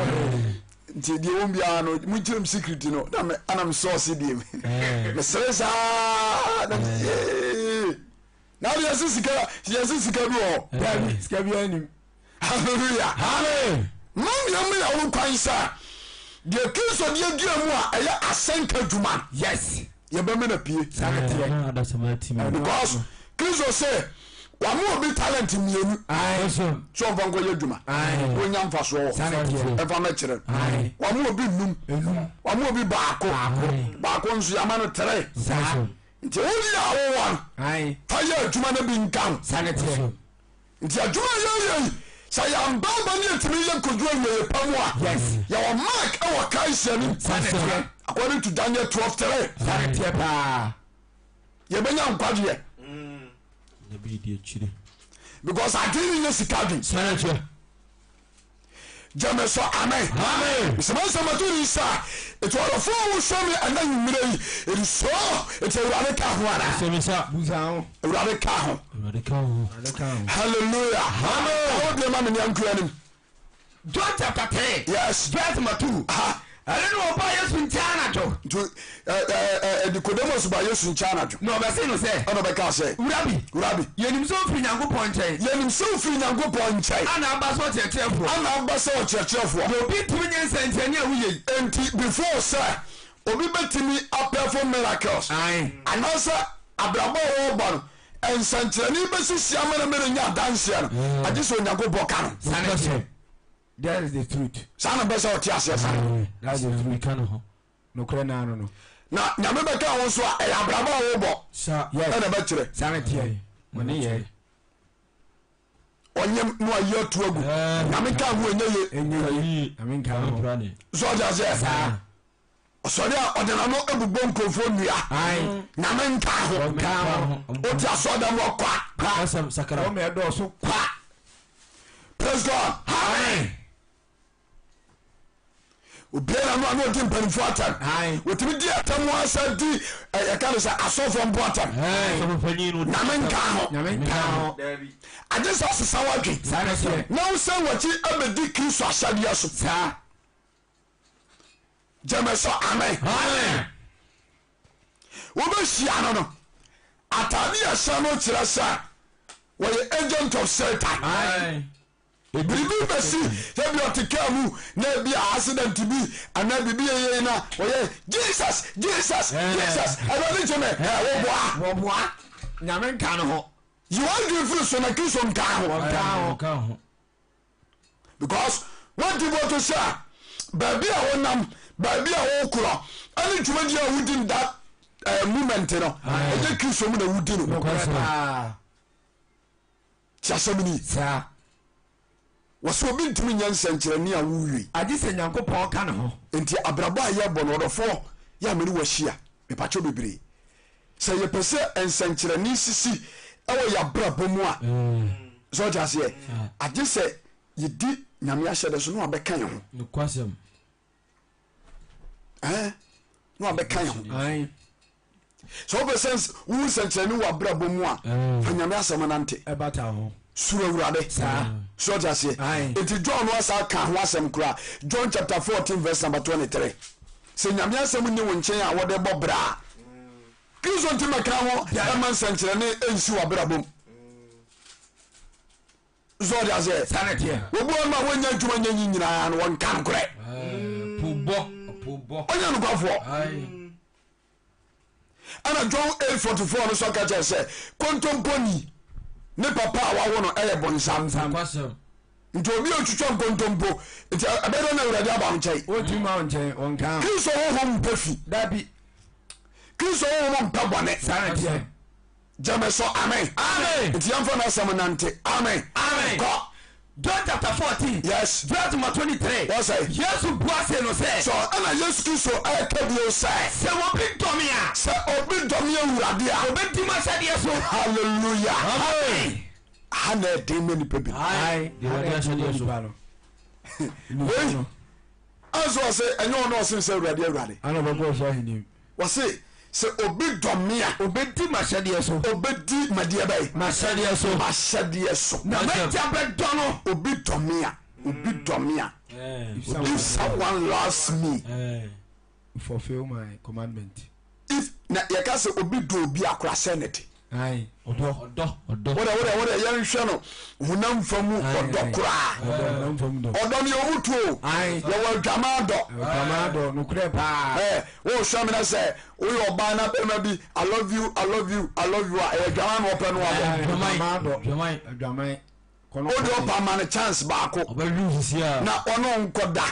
nti deɛ wɔm biara no monkyerɛ m secret no na me ana me sɔɔse deɛ me mesere saa na yee na ade yɛse sika yɛse sika bi wɔ hɔ
Dabi, sika biara nim.
Hallelujah.
Amen.
Mom yɛn mo yɛ wo kwan sɛ deɛ Kristo de adua mu a ɛyɛ asɛnka adwuma no.
Yes.
Yɛbɛma no pie.
Saa na teɛ.
Because Kristo sɛ wama obi talent mmienu.
Aye.
Sɛ ɔmfa nkɔyɛ adwuma.
Aye.
Na ɔnya mfasoɔ wɔ.
Saa na teɛ.
Ɛmfa mɛkyerɛ no.
Aye.
Wama obi nnum.
Enum.
Wama obi baako.
Baako.
Baako nso yɛama no tere.
Saa.
Nti wo deɛ a wowɔ no.
Aye.
Fa yɛ adwuma no bi nka ho.
Saa na teɛ.
Nti adwuma a yɛyɛ yi, sɛ yɛamba aba ne yɛtumi yɛ nkodu awieɛ pa mu a, yɛwɔ mark wɔ Christ anim. According to Daniel 12:3. Yɛbɛnya nkwagyeɛ. Because adwene no nyɛ sika adwene. Gyeme so amen. Mesɛmɛ nsɛm ato ni sa. Eti ɔdɔfo a wohwɛ me ɛna nwummerɛ yi, it is so. Eti Awurade ka ho ana? Awurade ka ho. Hallelujah. Amen. Awo deɛ ma me nea nkuya nim.
John chapter 3.
Yes.
Verse number 2. Ɛno na ɔbaa Yesu nkyɛn anadwo.
Nti Nicodemus ba Yesu nkyɛn anadwo.
Na ɔbɛse no sɛ.
Ɛna ɔbɛka sɛ.
Rabi.
Rabi.
Yɛnim sɛ wofiri Nyankopɔn nkyɛn.
Yɛnim sɛ wofiri Nyankopɔn nkyɛn.
Ana aba sɛ ɔkyerɛkyerɛfoɔ.
Ana aba sɛ ɔkyerɛkyerɛfoɔ.
Na obi ntumi nyɛ nsɛnkyerɛnne a woyɛ yi.
Enti before sɛ obi bɛtumi apɛfo miracles.
Ae.
Anaasɛ abrabɔ a wɔrebɔ no nsɛnkyerɛnne bɛsisi ama no mene nya adanseɛ no, agye sɛ Onyankopɔn ka no.
Saa na ɛteɛ. That is the truth.
Saa na bɛ sɛ ɔte aseɛ saa.
That is the truth.
Ka ne ho.
Nokorɛ naa no no.
Na Nyame bɛka ho nso a ɛyɛ abrabɔ a wobɔ.
Sa.
Yes.
Ɛna bɛkyerɛ.
Saa na teɛ. Wɔne yɛ.
Ɔnyem na wayi ato agu. Nyame nka ho ɛnyɛ ye.
Ɛnyɛ ye. Nyame nka ho.
So ɔte aseɛ.
Saa.
Ɔsɔre a ɔde n'ano bobɔ nkurɔfoɔ nnua. Nyame nka ho. Wote asɔre dɛm wɔ kwa.
Asɛm sakra.
Wɔn ɛdɔɔso
kwa. Praise God.
Amen.
Obiara n'ano ano ɔdi mpanimfoɔ atɛm. Wɔtumi di atɛm wɔn asa di yɛka no sɛ asɔfoɔ mpo atɛm. Nyame nka ho.
Nyame nka ho.
Agye sɛ ɔsesa w'adwen. Na wosan w'akyi abɛdi Kristo ahyɛdeɛ so.
Saa.
Gyeme so amen. Wobɛhyia no no atade a ɛhyɛ no kyerɛ sɛ wɔyɛ agent of Satan. Biribi bɛsi sɛ bi ɔte kaa mu na ebi a accident bi anaa biribi yɛyɛ na ɔyɛ Jesus Jesus Jesus Awurade gye me ɛ wɔboa.
Wɔboa. Nyame nka no ho.
Yi w'adwene firi so na Kristo nka ho. Because wadi voto sɛ baabi a wonam, baabi a wokorɔ, ɛne dwumadi a wodi no that eh, moment no, ɛnyɛ Kristo mu na wodi no.
Nokorɛ paa.
Ti asɛm ni.
Saa.
Wɔsɛ obi ntumi nyɛ nsɛnkyerɛnne a wowie.
Agye sɛ Nyankopɔn ka ne ho.
Nti abrabɔ a yɛbɔ no ɔdɔfoɔ yɛ a mene wahyia mepakyɛw bebree sɛ yɛpɛ sɛ nsɛnkyerɛnne sisi wɔ yɛabrabɔ mu a sɛ ɔte aseɛ agye sɛ yɛdi nyame ahyɛdɛ so na wabɛka yɛn ho
Nokwasɛm.
ɛn na wabɛka yɛn ho sɛ wopɛ sɛ wohu nsɛnkyerɛnne wɔ abrabɔ mu a fa nyame asɛm nante
Ɛbata ho.
Suro Awurade. So ɔte aseɛ? Nti John no asa ka ho asɛm koraa. John chapter 14 verse number 23. Sɛ Nyame asɛm nni wo nkyɛn a wɔde bɔ bra a, Kristo nti mɛka ho ɛma nsɛnkyerɛnne nsi w'abrabɔ mu. So ɔte aseɛ? Obi wɔ no a wɔnya adwuma nyɛ nyi nyinaa no wɔnka nokorɛ. Ɔnyɛ nokwafoɔ. Ɛna John 8:44 no nso ka kyerɛ sɛ kontomponi ne papa a wawo no ɛyɛ bɔnsam. Nti obi a otwitwa nkontompo nti ɛbɛdɛ na Awurade aba wo nkyɛn.
Wotumi ma wo nkyɛn wɔn kan.
Kristo honhom mpɛ fi.
Dabi.
Kristo honhom mpɛ bɔne.
Saa na ɛteɛ.
Gyeme so amen.
Amen.
Nti yɛmfa n'asɛm nante. Amen.
Amen.
Kɔ.
John chapter 14.
Yes.
Verse number 23.
Wɔsɛ.
Yesu bua se no sɛ.
So ɛna Yesu Kristo ɛka bio sɛ.
Sɛ obi dɔ me a.
Sɛ obi dɔ me Awurade a.
Obedi m'ahyɛdeɛ so.
Hallelujah.
Amen.
Ha na ɛden ma nipa bi.
Ayi.
Deɛ Awurade ahyɛdeɛ so.
Wei anso ɔsɛ ɛnyɛ ɔno ɔsen sɛ Awurade Awurade.
Ana ɔbɛkɔ ɔsoro ahenni mu.
Wɔse sɛ obi dɔ me a.
Obedi m'ahyɛdeɛ so.
Obedi m'adeɛ bɛn?
M'ahyɛdeɛ so.
M'ahyɛdeɛ so.
Na m'agya bɛdɔ no.
Obi dɔ me a. Obi dɔ me a. If someone loves me.
Fulfill my commandment.
If na yɛka sɛ obi dɔ obi a kora sɛ ne te.
Ayi ɔdɔ.
Ɔdɔ ɔdɔ.
Wode wode wode yɛnhwɛ no honam fa mu ɔdɔ koraa.
Ɔdɔ honam fa mu dɔ.
Ɔdɔ no yɛwɔ mu tuo.
Ayi.
Yɛwɔ adwaman dɔ.
Adwaman dɔ nokorɛ paa.
Ɛ wohwɛ me na sɛ woyɛ ɔbaa na bɛrima bi I love you I love you I love you a ɛyɛ adwaman na ɔpɛ no abɔ.
Adwaman dɔ.
Adwaman.
Adwaman.
Wode ɔpa ma no chance baako.
Ɔbɛhwere sisi a.
Na ɔno nkɔ da.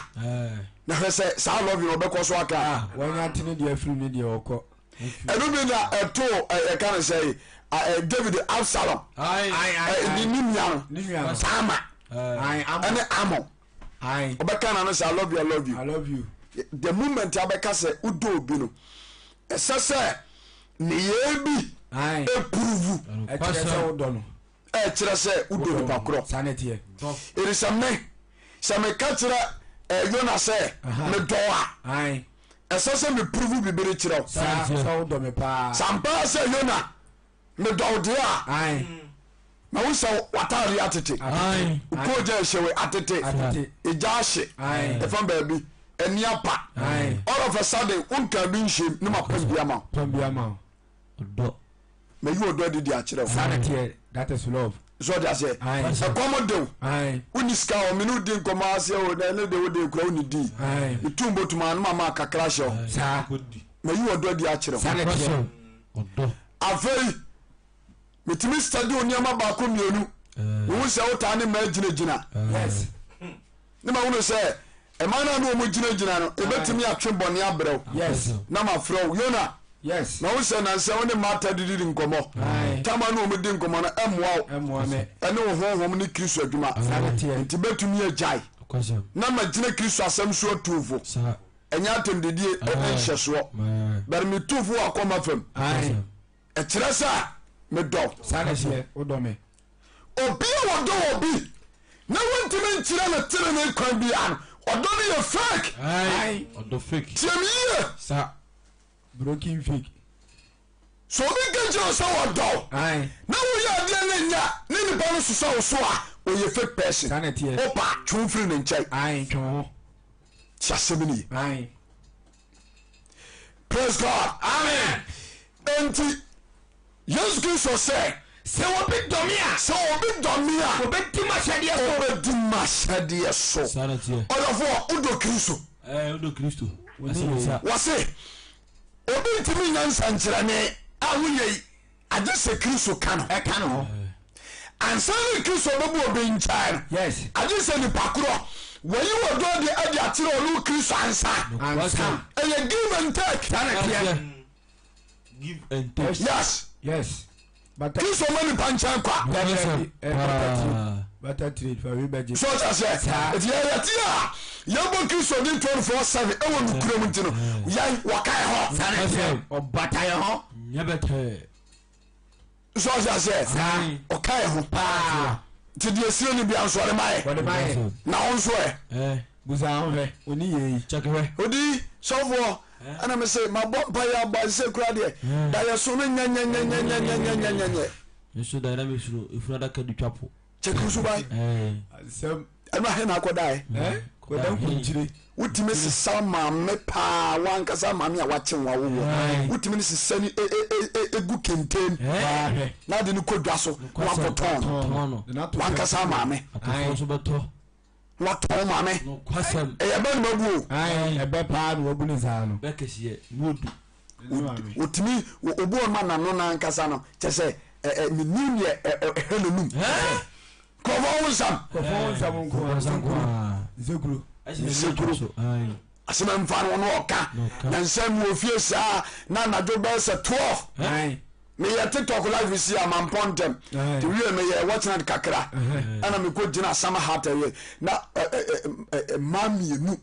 Na hwɛ sɛ saa love you no ɔbɛkɔ so aka.
Wɔnya tene deɛ afiri ne deɛ ɔkɔ.
Ɛno bi na ɛtoo yɛka no sɛ David Absalom ne nua no Tama ɛne Amon ɔbɛka na no sɛ I love you I love you
I love you
the moment abɛka sɛ wodɔ obi no ɛsɛ sɛ nneyɛɛ bi ɛpuruvu
ɛkyerɛ sɛ wodɔ no
ɛkyerɛ sɛ wodɔ nipa korɔ ɛfiri sɛ me sɛ meka kyerɛ Yona sɛ medɔ a ɛsɛ sɛ me prove biribi de kyerɛ wo.
Saa sɛ wodɔ me paa.
Sɛ ampa ara sɛ Yona medɔ wo deɛ a, mahu sɛ w'ataadeɛ atete, wo koogya ɛhyɛ atete, egya ahye, ɛfa baabi, ani apa. All of a sudden wonkaa bi nhyɛm ne mapam bi ama
wo.
Ɔdɔ.
Mayi ɔdɔ adi de akyerɛ wo.
Saa na teɛ, that is love.
So ɔde aseɛ. Ɛkɔm de wo. Wonni sika o, mene wodi nkɔmmɔ aseɛ o, na ɛne de wode kura wonni di. Metu mbotum a, ne mama kakra hyɛ wo.
Saa.
Mayi ɔdɔ adi akyerɛ wo.
Saa na teɛ.
Ɔdɔ.
Afei, metumi study wo nneɛma baako mmienu. Mehu sɛ wotaa ne mmaa gyinagyina.
Yes.
Ne ma hunu sɛ mmaa no a ne wɔn gyinagyina no ebetumi atwe bɔne abrɛ wo.
Yes.
Na ma frɛ wo Yona.
Yes.
Na wo sɛ nansɛ wo ne Martha didi di nkɔmmɔ. Tama ne wɔn di nkɔmmɔ no ɛmmoa wo.
Ɛmmoa me.
Ɛne wo honhom ne Kristo adwuma.
Saa na teɛ.
Nti betumi agyae. Na ma gyina Kristo asɛm so atuufo. Ɛnyɛ atɛmdidie ɛne nhyɛsoɔ. But me tuufo wɔ akɔma fam. Ɛkyerɛ sɛ medɔ wo.
Saa na ɛteɛ, wodɔ me.
Obi a ɔdɔ obi na wontumi nkyerɛ no tenenee kwan biara no, ɔdɔ no yɛ fake.
Ae.
Ɔdɔ fake.
Tie me yie.
Sa.
Broken fake.
Sɛ obi ka kyerɛ wo sɛ ɔdɔ wo
Ae.
na woyɛ adeɛ no nya ne nipa no sosɔ wo so a, ɔyɛ fake person.
Saa na ɛteɛ.
Wopa, twe wo firi ne nkyɛn.
Ae, twe wo ho.
Tie asɛm no yie.
Ae.
Praise God.
Amen.
Enti Yesu Kristo sɛ.
Sɛ obi dɔ me a.
Sɛ obi dɔ me a.
Obedi m'ahyɛdeɛ so.
Obedi m'ahyɛdeɛ so.
Saa na ɛteɛ.
Ɔdɔfoɔ, wodɔ Kristo.
Ɛɛ, wodɔ Kristo. Asɛmisa.
Wɔse obi ntumi nyɛ nsɛnkyerɛnne a woyɛ yi agye sɛ Kristo ka no.
Ɛka ne ho.
Ansa na Kristo bɛbu obi nkyɛn no,
Yes.
agye sɛ nipa korɔ wɔyi wɔ dɔ de adi akyerɛ ɔno Kristo ansa.
Ansa.
Ɛyɛ give and take.
Saa na ɛteɛ.
Give and take.
Yes.
Yes. Bata.
Kristo ma nipa nkyɛn kwa.
Dabi, eh, bata trade. Bata trade fa wi bɛgye.
So ɔkyɛ sɛ ɛti yɛ yɛte a yɛbɔ Kristo din 24/7 ɛwɔ nukura mu nti no yɛn wɔkae hɔ.
Saa na ɛteɛ. Ɔbata yɛn ho.
Nyɛ bɛtɛɛ.
So ɔkyɛ sɛ ɔkae ho
Paa.
nti deɛ esire no bia nso ɔde ma yɛ.
Wɔde ma yɛ.
Na wo nso ɛ.
Eh.
Busa ho hwɛ. Oni yɛ yi.
Check hwɛ.
Odi sɔfoɔ ɛna me se mabɔ mpa yɛ abɔ sɛ kura deɛ da yɛ so no nyɛnyɛnyɛnyɛnyɛnyɛnyɛ.
Nso da na mesuro efunu adaka di twa po.
Kyɛkɛ so bae. Ɛno ahe na akɔdaɛ? Wotumi sesa maame paa wankasa maame a wakye wo awowɔ. Wotumi ne sesa ni egu kenten na de no kɔ dwa so na wakɔtɔn no. Wankasa maame. Watɔn maame. Ɛyɛ bɛ na mabu o.
Ɛbɛ paa na wabu ne saa no.
Wotumi obi wɔn ma n'ano n'ankasa no kyɛ sɛ ɛ menim deɛ ɛhwɛ n'anum. Nkurɔfoɔ ho nsɛm.
Nkurɔfoɔ ho nsɛm nko ara. Nsekuro.
Nsekuro. Asɛm ɛmfa no no ɔka. Na nsɛm wɔ fie saa na anadwo bɛyɛ sɛ 12. Meyɛ TikTok live si a mampɔ ntɛm. Te wie meyɛ watch night kakra. Ɛna mekɔ gyina summer hat ɛyɛ na mmaa mmienu.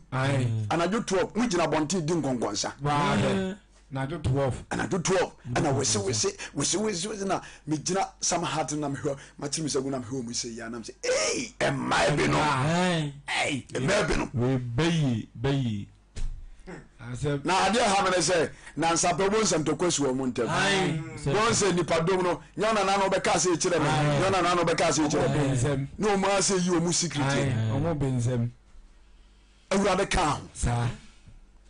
Anadwo 12 mo gyina abɔnten di nkɔnkɔnsa.
Anadwo 12.
Anadwo 12 ɛna wese wese wese wese wese na megyina some heart na mehwɛ makyere me sɛ gu na mehwɛ wɔn sɛ yia nam sɛ ei mmaa bi no ei mmaa bi no.
Wei bɛyi bɛyi.
Na adeɛ ha me ne sɛ nansa pɛ wobɛhu sɛ ntɔkwa si wɔn ntam. Wɔn sɛ nipadom no nyɛ ɔna nana ɔbɛka ase kyerɛ me nyɛ ɔna nana ɔbɛka ase kyerɛ me ne wɔn ase yi wɔn secret. Awurade kaa ho.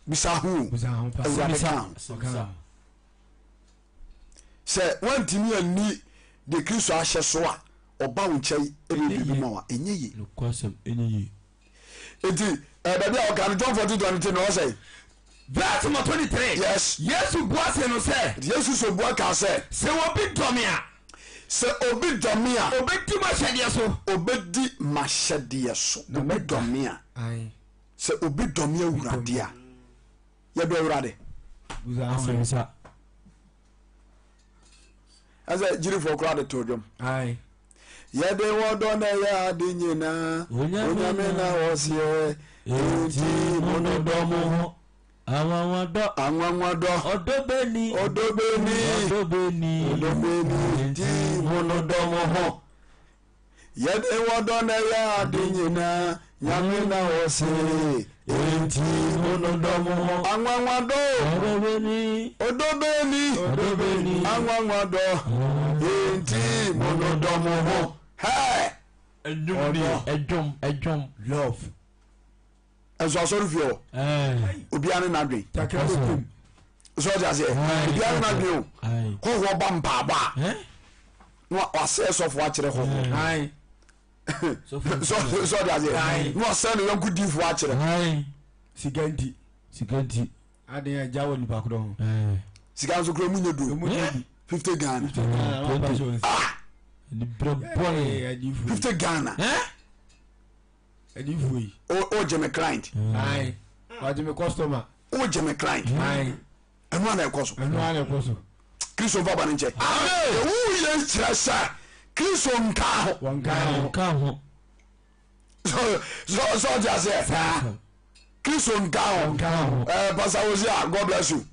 Bisa ho o. Awurade kaa ho. Sɛ woantumi anni deɛ Kristo ahyɛ so a, ɔba wo nkyɛn ɛbɛyɛ biribi ma wo a, ɛnyɛ yie.
Nokwasɛm, ɛnyɛ yie.
Enti baabi a ɔka no John 14 23 na ɔsɛ.
Verse number 23.
Yes.
Yesu bua see no sɛ.
Yesu so bua kaa sɛ.
Sɛ obi dɔ me a.
Sɛ obi dɔ me a.
Obedi m'ahyɛdeɛ so.
Obedi m'ahyɛdeɛ so. Obi dɔ me a. Sɛ obi dɔ me Awurade a. Yɛdɔ Awurade. Ɛsɛ gyirifoɔ koraa de to dwom. Yɛde wɔdɔ na ɛyɛ ade nyinaa. Onyame na ɔseɛ. Enti monodɔ
mo ho. Anwanwadɔ.
Anwanwadɔ.
Ɔdɔ bɛni.
Ɔdɔ bɛni.
Ɔdɔ bɛni.
Ɔdɔ bɛni. Enti monodɔ mo ho. Yɛde wɔdɔ na ɛyɛ ade nyinaa, Nyame na ɔse, enti
monodɔ mo ho.
Anwanwadɔ
Ɔdɔ bɛni.
Ɔdɔ bɛni.
Ɔdɔ bɛni.
Anwanwadɔ, enti monodɔ mo ho. Hɛɛ!
Ɛdwom ni, ɛdwom, ɛdwom.
Love.
Ɛnso asɔre fie hɔ, obiara ne n'adwen. So ɔte aseɛ, obiara ne n'adwen o. Hɔhoɔ ba mpaabɔ a, na wasɛe sɔfo akyerɛ hɔhoɔ. So ɔte aseɛ, na wasɛe ne yɔnko diifoɔ akyerɛ.
Sika nti.
Sika nti.
Aden agya wɔ nipa korɔ ho.
Sika nso kura mu nyɛ duro. 50 Ghana. Ah! 50 Ghana.
Adiifoɔ yi.
O o gye me client.
Ayi wagye me customer.
O gye me client.
Ayi.
Ɛnu ana ɛkɔ so.
Ɛnu ana ɛkɔ so.
Kristo nfa ba ne nkyɛn.
Amen.
Ewu yɛ kyerɛ sɛ Kristo nka ho.
Wɔn nka ho.
Nka ho.
So so so ɔte aseɛ.
Saa.
Kristo nka ho.
Nka ho.
Ɛɛ Pastor Hosea God bless you.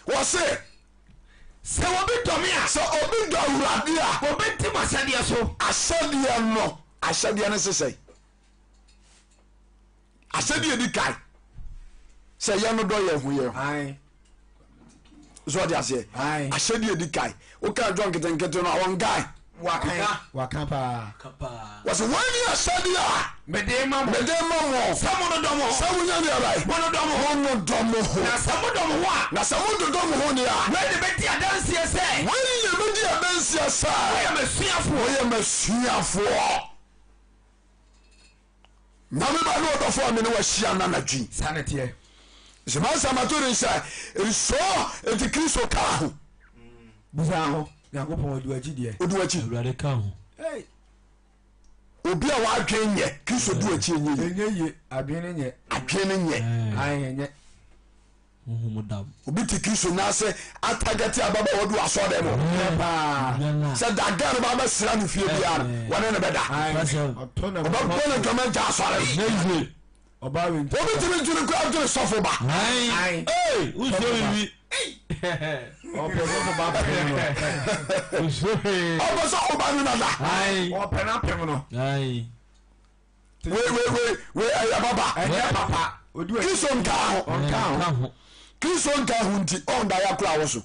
Wɔse.
Sɛ obi dɔ me a.
Sɛ obi dɔ Awurade a.
Obedi m'ahyɛdeɛ so.
Ahyɛdeɛ no, ahyɛdeɛ no sesɛe. Ahyɛdeɛ di kan sɛ yɛn no dɔ yɛn ho yɛn ho. So ɔde aseɛ. Ahyɛdeɛ di kan. Woka John nketenkete no a wɔnkae.
Waka waka paa.
Wɔsɛ wɔn ni ahyɛdeɛ a.
Mede ma mo.
Mede ma mo.
Sɛ mo dodɔ mo ho.
Sɛ mo nya deɛ bɛn.
Mo dodɔ mo ho.
Mo dodɔ mo ho.
Na sɛ mo dɔ mo ho a.
Na sɛ mo dodɔ mo ho deɛ a.
Wei na ebedi adanseɛ sɛ.
Wei na ebedi adanseɛ sɛ.
Moyɛ m'asuafoɔ.
Moyɛ m'asuafoɔ. Nyame ba ne ɔdɔfoɔ a me ne wahyia na anadwo yi.
Saa na ɛteɛ.
Sɛ m'asɛm ato ne sɛ nso enti Kristo kaa ho.
Busa ho. Nyankopɔn odi w'akyi deɛ.
Odi w'akyi.
Awurade ka ho.
Hey.
Obi a w'adwen nyɛ Kristo di w'akyi ɛnyɛ yie.
Ɛnyɛ yie. Adwen ne nyɛ.
Adwen ne nyɛ.
Ayi ɛnyɛ.
Honhom dam.
Obi te Kristo nan ase atagɛte ababaawa bi wɔ asɔɔdan mu. Sɛ daga no ba bɛsra no fie biara no, wɔne no bɛda. Ɔbɛbɔ no dwama gya asɔre no. Obi tumi dwene kura dwene sɔfo ba.
Ɔpɛ sɔfo ba pem no.
Ɔpɛ sɔfo ba no nada.
Ɔpɛ n'apem no.
Wei wei wei wei ɛyɛ papa.
Ɛnyɛ papa.
Kristo nka ho.
Ɔnka ho.
Kristo nka ho nti ɔnda ya kura wɔ so.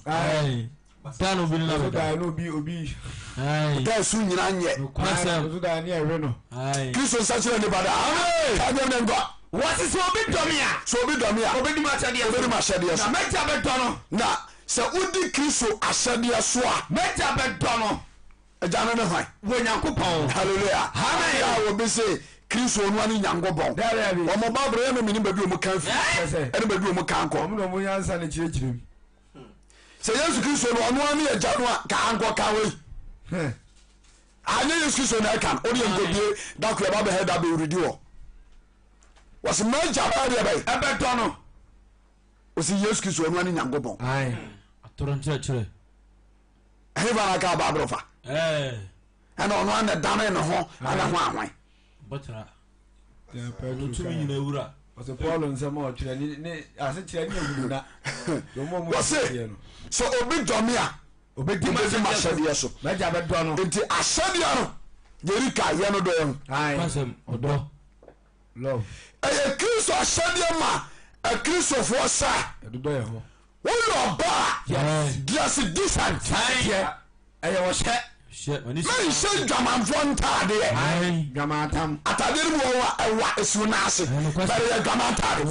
Da no obi ne na
Ɔso
bɛda.
daeɛ na obi obi.
Ae.
Da su nyina nyɛ.
Nokwasɛm.
Ɔso daeɛ ne ɛwe no.
Ae.
Kristo nsakyera nnipa daa.
Amen.
Ka biom ne nkɔ.
Wɔse sɛ obi dɔ me a.
Sɛ obi dɔ me a.
Ɔbɛdi m'ahyɛdeɛ so.
Ɔbɛdi m'ahyɛdeɛ so.
Na m'agya bɛdɔ no.
Na sɛ wodi Kristo ahyɛdeɛ so a.
M'agya bɛdɔ no.
Agya no ne hwan?
Wɔ Nyankopɔn.
Hallelujah.
Amen.
A obi se Kristo ɔno ara ne Nyankopɔn.
Dabi, dabi.
Wɔn Bible yɛ no menim baabi wɔn kan fi.
Kyerɛ sɛ.
Ɛne baabi wɔn kan kɔ.
Wɔn na wɔn nyansa no kyerɛkyerɛ mu.
Sɛ Yesu Kristo no ɔno ara ne agya no a ka ankɔ ka wei. Anyɛ Yesu Kristo na ɛka no. Wode nkɔbie da ko yɛba bɛhɛ da bɛwuridi hɔ. Wɔse m'agya bɛyɛ deɛ bɛyɛ.
Ɛbɛdɔ no.
Wɔse Yesu Kristo ɔno ara ne Nyankopɔn.
Atoro nkyerɛkyerɛ.
Ɛhefa na aka Bible fa? Ɛna ɔno ara na ɛdane ne ho ana ho ahwan.
Bɔtra. Tumi nyina wura.
Ɔsɛ Paul nsɛm a ɔtwerɛ ne ne asekyerɛ ne ehunu na.
Wɔse sɛ obi dɔ me a
obedi
m'ahyɛdeɛ so.
M'agya bɛdɔ no.
Nti ahyɛdeɛ no yɛri ka yɛ no dɔ yɛn ho.
Kwasɛm ɔdɔ.
Love.
Ɛyɛ Kristo ahyɛdeɛ ma akristofoɔ sɛ.
Ɛdodɔ yɛn ho.
Woyɛ ɔbaa a, dress decent.
Ɛyɛ ɔhyɛ.
Menhyɛ ndwamanfoɔ ntaadeɛ. Ataadeɛ no bi wɔ hɔ a ɛwa esi wo nan ase. But ɛyɛ dwaman ntaade.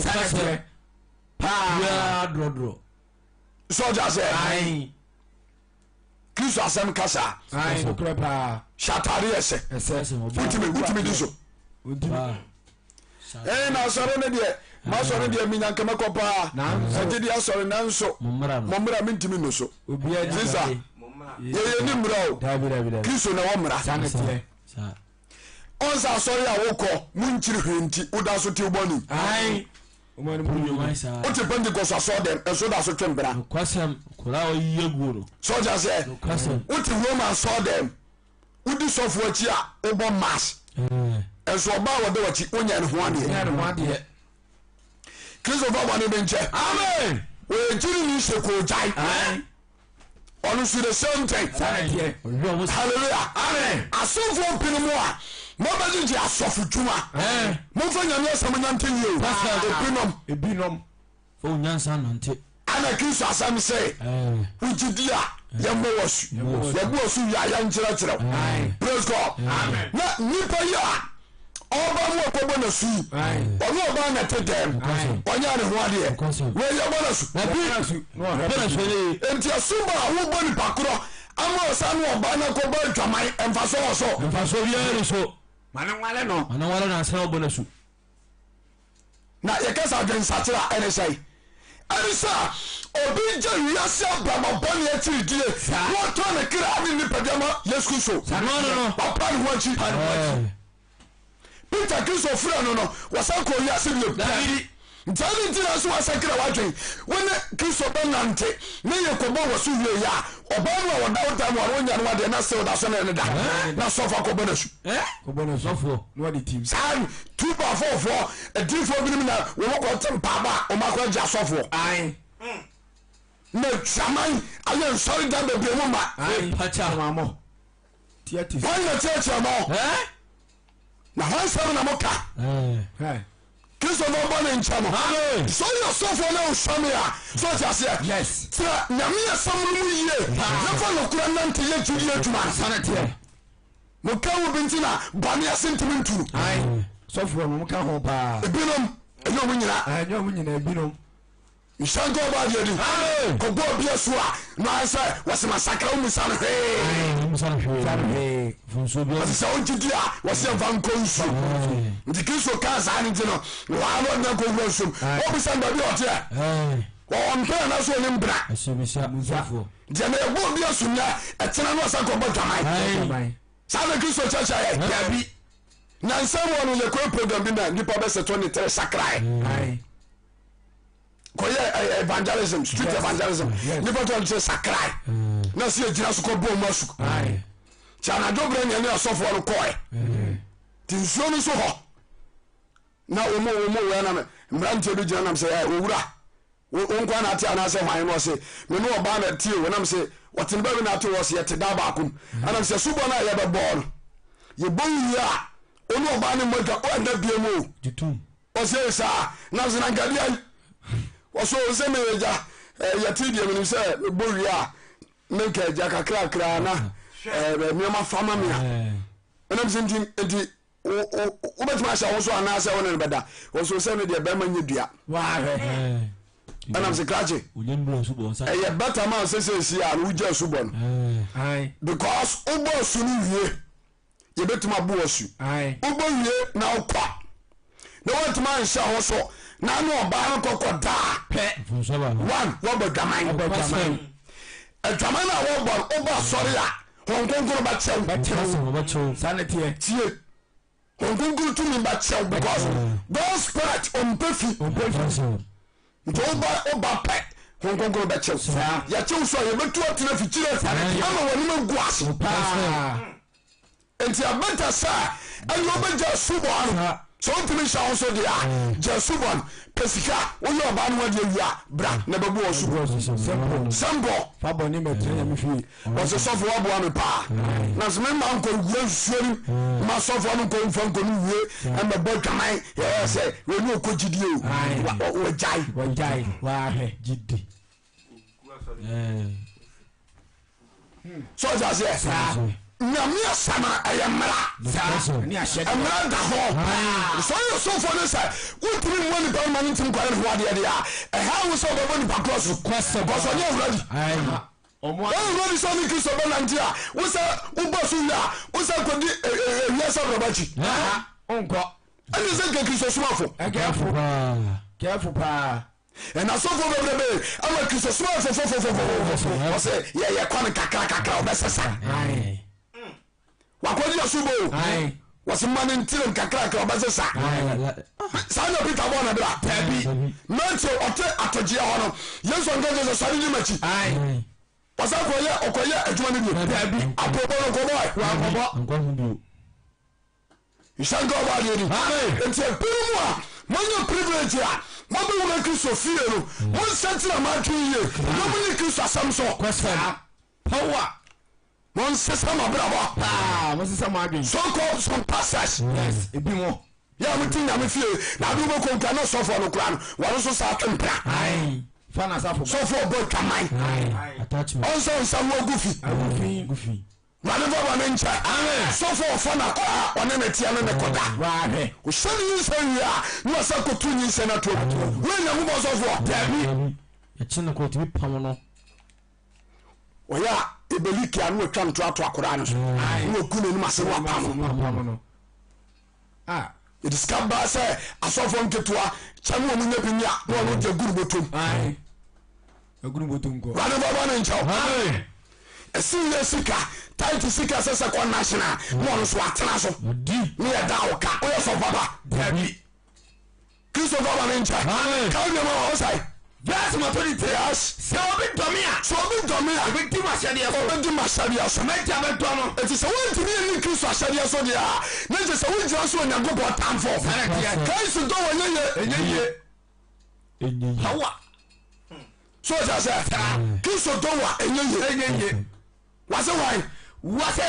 So ɔgye aseɛ? Kristo asɛm kasa. Hyɛ ataade yɛ sɛ. Wotumi wotumi di so. Ɛɛ na asɔre no deɛ masɔre deɛ menya nka mɛkɔ paa ɛgye deɛ asɔre nanso mo mmara mentumi nno so. Sisa yɛyɛ ni mmara o. Kristo na ɛwɔ mmara. Ɔnsa asɔre a wokɔ mo nkyiri hwee nti woda so tew bɔne. Wote Pentecost asɔre dɛm nso da so twe mpena. Sɛ ɔgya sɛ wote Roma asɔre dɛm wodi sɔfo akyi a wobɔ mass nso ɔbaa wɔda wakyi wonyɛ ne ho adeɛ. Kristofo bɔne bi nkyɛ.
Amen.
Wɔyɛ gyiri ni hyɛ koogyae. Ɔno nso the same thing. Hallelujah.
Amen.
Asomfoɔ binom a mobɛgyegye asɔfo dwuma. Momfa Nyame asɛm nante yie o. Ebinom.
Ebinom.
Fa wo nyansa nante.
Ana Kristo asɛm se wogye di a yɛmmɔ wo asu. Yɛbɔ asu wie a yɛnkyerɛkyerɛ wo. Praise God. Na nipa yi a ɔba mu ɔkɔbɔ n'asu yi ɔne ɔbaa na ɛte dɛm ɔnyɛ ne ho adeɛ wei yɛbɔ n'asu. Nti asubɔ a wobɔ nipa korɔ ama ɔsan ne ɔbaa no akɔbɔ adwaman mfasoɔ wɔ so?
Mfasoɔ biara ni so.
Ma no nwale no.
Ma no nwale no ansa na wabɔ n'asu.
Na yɛka sɛ adwensakyera a, ɛne sɛn? Ɛne sɛ obi gye wiase abrabɔ bɔne akyiridie na ɔtɔn ne kra ne nipadua ma Yesu Kristo. Wapa ne ho akyi. Peter Kristo frɛ no no, wɔsan kɔɔ wiase biom. Nti ade nti na so wasakra w'adwen wo ne Kristo bɛnante ne yɛ kɔbɔ wɔ so wie yɛ a ɔbaa no a wɔda wo dan mu a wonya no adeɛ na sɛ ɔda so ne ne da na sɔfo akɔbɔ no asu. Saa Tubafofoɔ adiyifoɔ binom na wɔn kɔ te mpaabɔ a wɔn akɔ agye asɔfoɔ.
Ae.
Na dwaman ayɛ nsɔredan bebree mu ma.
Ae.
Wɔn na kyerɛkyerɛ mo. Na hwan nsɛm na mo ka? Kristofoɔ bɔ ne nkyɛ mo. Sɛ ɔyɛ ɔsɔfoɔ na ɔsua me a, so ɔte aseɛ?
Yes.
Tena Nyame asɛm no mu yie na fa nokorɛ nante yɛ gyidie adwuma. Mo ka wo bi nti na bɔne ase ntumi ntu no.
Ae, sɔfoɔ no, mo ka ho paa.
Ebinom, ɛnyɛ ɔmo nyina.
Ɛnyɛ ɔmo nyina, ebinom.
Nhyɛ nka ɔbɔ adeɛ di. Kɔbɔ obi asu a, na ayɛ sɛ wɔsi ma sakra wo musa no hwee.
Musa no hwee. Mfomsoɔ bi.
Wɔsi sɛ ɔgye di a, wɔsi ɛnfa nkɔ nsuo. Nti Kristo kaa saa ne nti no, wɔn a wɔn nyɛ nkɔ wura nsuom. Wɔn bisa no baabi a ɔteɛ. Wɔwɔ mpena anaasɛ ɔne mpena. Deɛ na yɛbɔ obi asu nnɛ, ɛkyena no ɔsan kɔbɔ dwaman. Saa na Kristo kyerɛkyerɛ yɛ? Dabi. Nansa mu ɔno yɛkɔyɛ program bi na nnipa bɛsɛ 23 sakrae. Kɔyɛ evangelism, street evangelism. Nnipa 23 sakrae. Na sɛ yɛgyina so kɔbɔ mu asu. Nti anadwo berɛ ne ɛne asɔfoɔ no kɔɛ. Nti nsuo no so hɔ na wɔn wɔn wɔ na mmeranteɛ bi gyina nam sɛ owura Wo nkoa na ate anaasɛ hwan? Na ɔse, Me ne ɔbaa na ɛte o. Ɛnam se ɔte ne baabi na ate o. Ɔse, Yɛte daa baako mu. Ɛnam sɛ asubɔ no a yɛbɛbɔɔ no, yɛbɔ wie a, wo ne ɔbaa no mmɔ dwa, ɔnna biam o. Ɔse, Ei saa? Nam se, Na nka deɛn? Ɔse, O sɛ meyɛ gya, yɛte deɛ menim sɛ mebɔ wie a. Menka agya kakrakra na nneɛma fa ma me a ɛnam sɛ nti nti wobɛtumi ahyɛ wo so anaasɛ wo ne no bɛda wɔso sɛ no deɛ bɛrima nyɛ dua ɛnam sɛ krakye ɛyɛ bɛta ma sɛ sɛsi a no wogya asubɔ no because wobɔ asu no wie yɛbɛtumi abo asu wobɔ wie na wokɔ na woantumi anhyɛ ho so na ne ɔbaa no kɔkɔ daa pɛ one wɔbɔ dwaman adwaman a wɔbɔ no wobɔ asɔre a Honhom Kronkron bɛkyɛw tie Honhom Kronkron tumi bɛkyɛw because God spirit ɔmpɛ fi nti woba woba pɛ Honhom Kronkron bɛkyɛw yɛkyɛw so a yɛbɛtu atena fikyire ama w'anim agu ase Enti ɛbɛtɛ sɛ ɛne wobɛgya asubɔ ano. Sɛ wontumi nhyɛ ho so deɛ a, gya asubɔ no. Pɛ sika, woyɛ ɔbaa no ho adeɛ wie a, bra na bɛbu wɔ asubɔ. Simple.
Fa bɔne mɛtena Nyame fie.
Ɔse sɔfo waboa me paa. Na sɛ mema nkɔ wura nsuo no ma sɔfo no nkɔ mfa nkɔ no wie ɛmɛbɔ dwaman yɛyɛ sɛ wei ne ɔkɔ gyidie o wagyae.
Wagyae wahwɛ gyidi.
So ɔte aseɛ? Nyame asɛm a ɛyɛ mmara. Mmara da hɔ. Sɛ ɔyɛ sɔfoɔ no sɛ wontumi mmɔ nipa no ma no ntim kɔyɛ ne ho adeɛ deɛ a, ɛha wo sɛ wobɛbɔ nipa korɔ so. Because ɔnyɛ awuradi. Ɔyɛ awuradi sɛ ɔne Kristo bɛnante a, wo sɛ wobɔ so wie a, wo sɛ kɔdi ewiase abrabɔ akyi. Ɛne sɛ nka Kristo somafo.
Careful paa.
Ɛna asɔfoɔ bebrebe ama Kristosom ayɛ fofofofofofofo. Wɔsɛ yɛyɛ kɔ no kakra kakra ɔbɛsesa. Wakɔgye asubɔ o. Wɔsɛ ma no ntirim kakra kakra ɔbɛsesa. Saa na Peter bɔɔ ne bra. Dabi. Matthew ɔte atogyeɛ hɔ no, Yesu anka kyerɛ sɛ sɔre di m'akyi. Wɔsɛ kɔyɛ ɔkɔyɛ adwuma no bio. Dabi. Apɔbɔ no nkɔbɔɛ.
Wankɔbɔ.
Nhyira nka ɔbɔ adeɛ ni. Nti ebinom a moanya privilege a mobɛwura Kristo fie no, monsakyera mo adwene yie na monni Kristo asɛm so.
Power.
Monsesa mo abrabɔ.
Paa, monsesa mo adwene.
So called some pastors.
Yes, ebi mo.
Yɛ a mote nyame fie na ade wobɛkɔ nkura na sɔfoɔ no kora no wɔno nso saa twe mpena.
Fa na asafo.
Sɔfoɔ bɔ twaman. Ɔnsɛ nsa ho agu fi.
Agu fi.
Awurade mfa bɔne nkyɛ. Sɔfo a ɔfa n'akoa a ɔne ne teɛ no ne kɔda. Ɔhyɛ ne nyinsɛn wie a, na wasan kɔtu nyinsɛn no ato agu. Woyɛ Nyankopɔn sɔfoɔ?
Dabi. Yɛkye no kɔ, yɛtumi pam no.
Ɔyɛ a, ɛbɛliki a na watwa nto ato akoraa no so, na wagu n'anim ase na wapam no. Yɛde sika baa sɛ asɔfoɔ nketewa kyɛ ne wɔn nya bi ni a, na ɔno de agu ne bɔtɔm. Wurade mfa bɔne nkyɛ wo. Ɛsi yɛ sika tight sika sɛ sɛ kɔ national na ɔno so atena so ne yɛ da wo ka woyɛ sɔ papa.
Dabi.
Kristo fa bɔne nkyɛ. Ka wo nneɛma ma wo sɛe.
Verse number 23.
Yes.
Sɛ obi dɔ me a.
Sɛ obi dɔ me a.
Obedi m'ahyɛdeɛ so.
Obedi m'ahyɛdeɛ so.
M'agya bɛdɔ no.
Eti sɛ wontumi nni Kristo ahyɛdeɛ so deɛ a, na kyerɛ sɛ wogyina so Onyankopɔn tamfo.
Saa na ɛteɛ.
Kristo dɔ wɔ nyɛ yie.
Ɛnyɛ yie.
Ɛnyɛ yie.
Power.
So ɔsɛ sɛ Kristo dɔ wɔ a ɛnyɛ yie.
Ɛnyɛ yie.
Wase wan?
Wase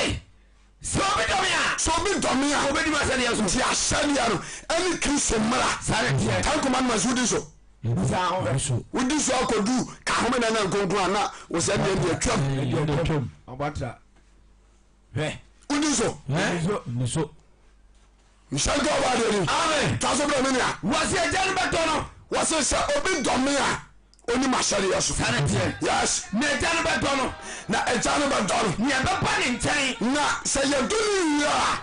sɛ obi dɔ me a.
Sɛ obi dɔ me a.
Obedi m'ahyɛdeɛ so.
Nti ahyɛdeɛ no ɛne Kristo mmara.
Saa na ɛteɛ.
Ten Commandments wodi so. Wodi so akɔdu ka home na na nkonkron a na wosɛ deɛ deɛ twam.
Deɛ twam.
Ɔbɔtra. Hwɛ.
Wodi so.
Wodi so.
Nhyɛ nka ɔba adeɛ ni.
Amen.
Twa so brɛ me nua.
Wɔsi agya no bɛdɔ no.
Wɔsi sɛ obi dɔ me a oni m'ahyɛdeɛ so.
Saa na ɛteɛ.
Yes.
Na agya no bɛdɔ no.
Na agya no bɛdɔ no.
Na yɛbɛba ne nkyɛn.
Na sɛ yɛdɔ no wie a,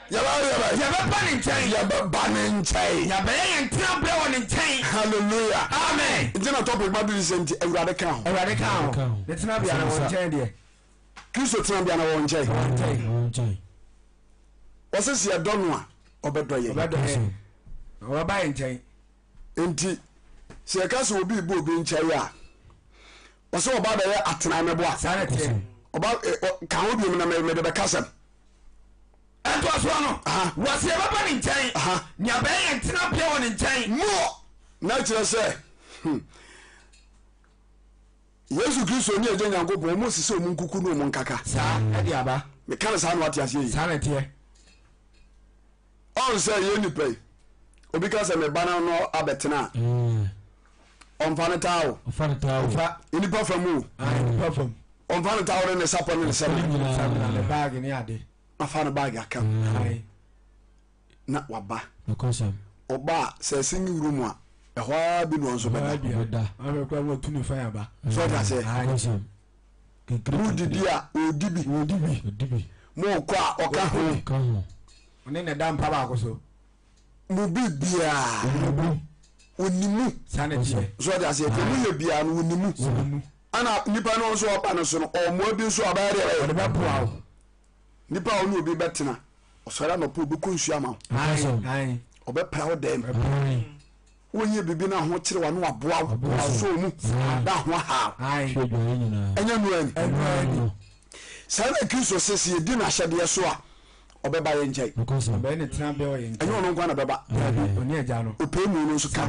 yɛbɛyɛ deɛ bɛn?
Yɛbɛba ne nkyɛn.
Yɛbɛba ne nkyɛn.
Yɛabɛyɛ yɛn tenaberɛ wɔ ne nkyɛn.
Hallelujah.
Amen.
Nti na topic ma do sɛ nti Awurade ka ho.
Awurade ka ho. Ne tenabea no wɔ nkyɛn deɛ.
Kristo tenabea no wɔ nkyɛn.
Wɔ nkyɛn.
Wɔse sɛ yɛdɔ no a ɔbɛdɔ yɛn.
Ɔbɛdɔ yɛn. Ɔbɛba yɛn nkyɛn.
Nti sɛ yɛka sɛ obi bu obi nkyɛn a ɔsɛ ɔba bɛyɛ atenae mɛboa.
Saa na ɛteɛ.
Ɔba ka ho biom na mede bɛka sɛm.
Ɛntoasoɔ no, wɔse yɛbɛba ne nkyɛn, na yɛabɛyɛ yɛn tenabea wɔ ne nkyɛn.
Mo na kyerɛ sɛ Yesu Kristo ne Agya Nyankopɔn ɔmo sisi ɔmo nkuku ne ɔmo nkaka.
Saa ɛde aba.
Meka no saa na wate aseɛ yi.
Saa na ɛteɛ.
Ɔn sɛ yɛn nipa yi obi ka sɛ me ba no no abɛtena a mm. ɔmfa no taa o.
Ɔfa no taa o.
Ɔfa nipa fam o.
Nipa fam.
Ɔmfa ne towel ne ne sapɔ ne ne
Samina
samina.
ne bag ne ade.
Afa ne bag aka mu. Na waba. Ɔba a sɛ ɛsɛ ne room a ɛhɔ ara bi na ɔnso bɛda.
Ahwɛ kora mo tu ne fan aba.
So ɔde aseɛ. Mo didi a ɔdi bi. Mo kɔ a ɔka ho.
Ɔne ne da mpa baako so.
Mo bi biara. Ɔni mu. So ɔde aseɛ. Deɛ mo yɛ biara no ɔni mu. Ɛna nipa no nso ɔba no so no ɔmoa bi nso ɔbɛyɛ deɛ bɛyɛ.
Ɔde bɛboa wo.
Nipa a ɔne obi bɛtena ɔsɔre anɔpa ɔbɛkɔ nsuo ama wo. Ɔbɛpra wo dɛm. Wonyɛ biribi na ho kyerɛ wa no waboa wo wasɔ mu na ho ahaw. Ɛnyɛ noa ni. Saa na Kristo se sɛ yɛdi n'ahyɛdeɛ so a ɔbɛba yɛn nkyɛn. Ɛnyɛ ɔno nko na bɛba. Ɔpɛ mu no nso ka.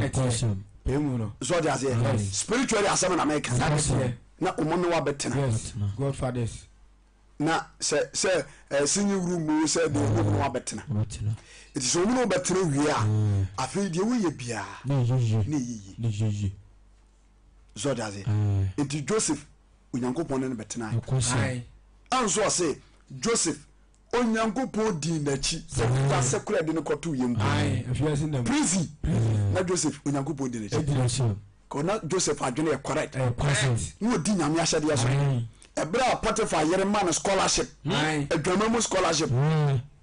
So ɔde aseɛ spiritually asɛm na mɛka na ɔmo ne wabɛtena. Na sɛ sɛ ɛɛ singing room mu sɛ deɛ ɔmo ne wabɛtena. Eti sɛ ɔmo ne wabɛtena wie a afei deɛ woyɛ biara na ɛyɛ yie. So ɔde aseɛ nti Joseph Onyankopɔn ne no bɛtena. Ɛnso ɔse Joseph Onyankopɔn dii n'akyi sɛ wiase kora de no kɔtoo yɛ mpo. Prison na Joseph Onyankopɔn di n'akyi. Kɔ na Joseph adwene yɛ correct. Na ɔdi Nyame ahyɛdeɛ so. Ɛberɛ a Potiphar yere ma no scholarship, adwama mu scholarship,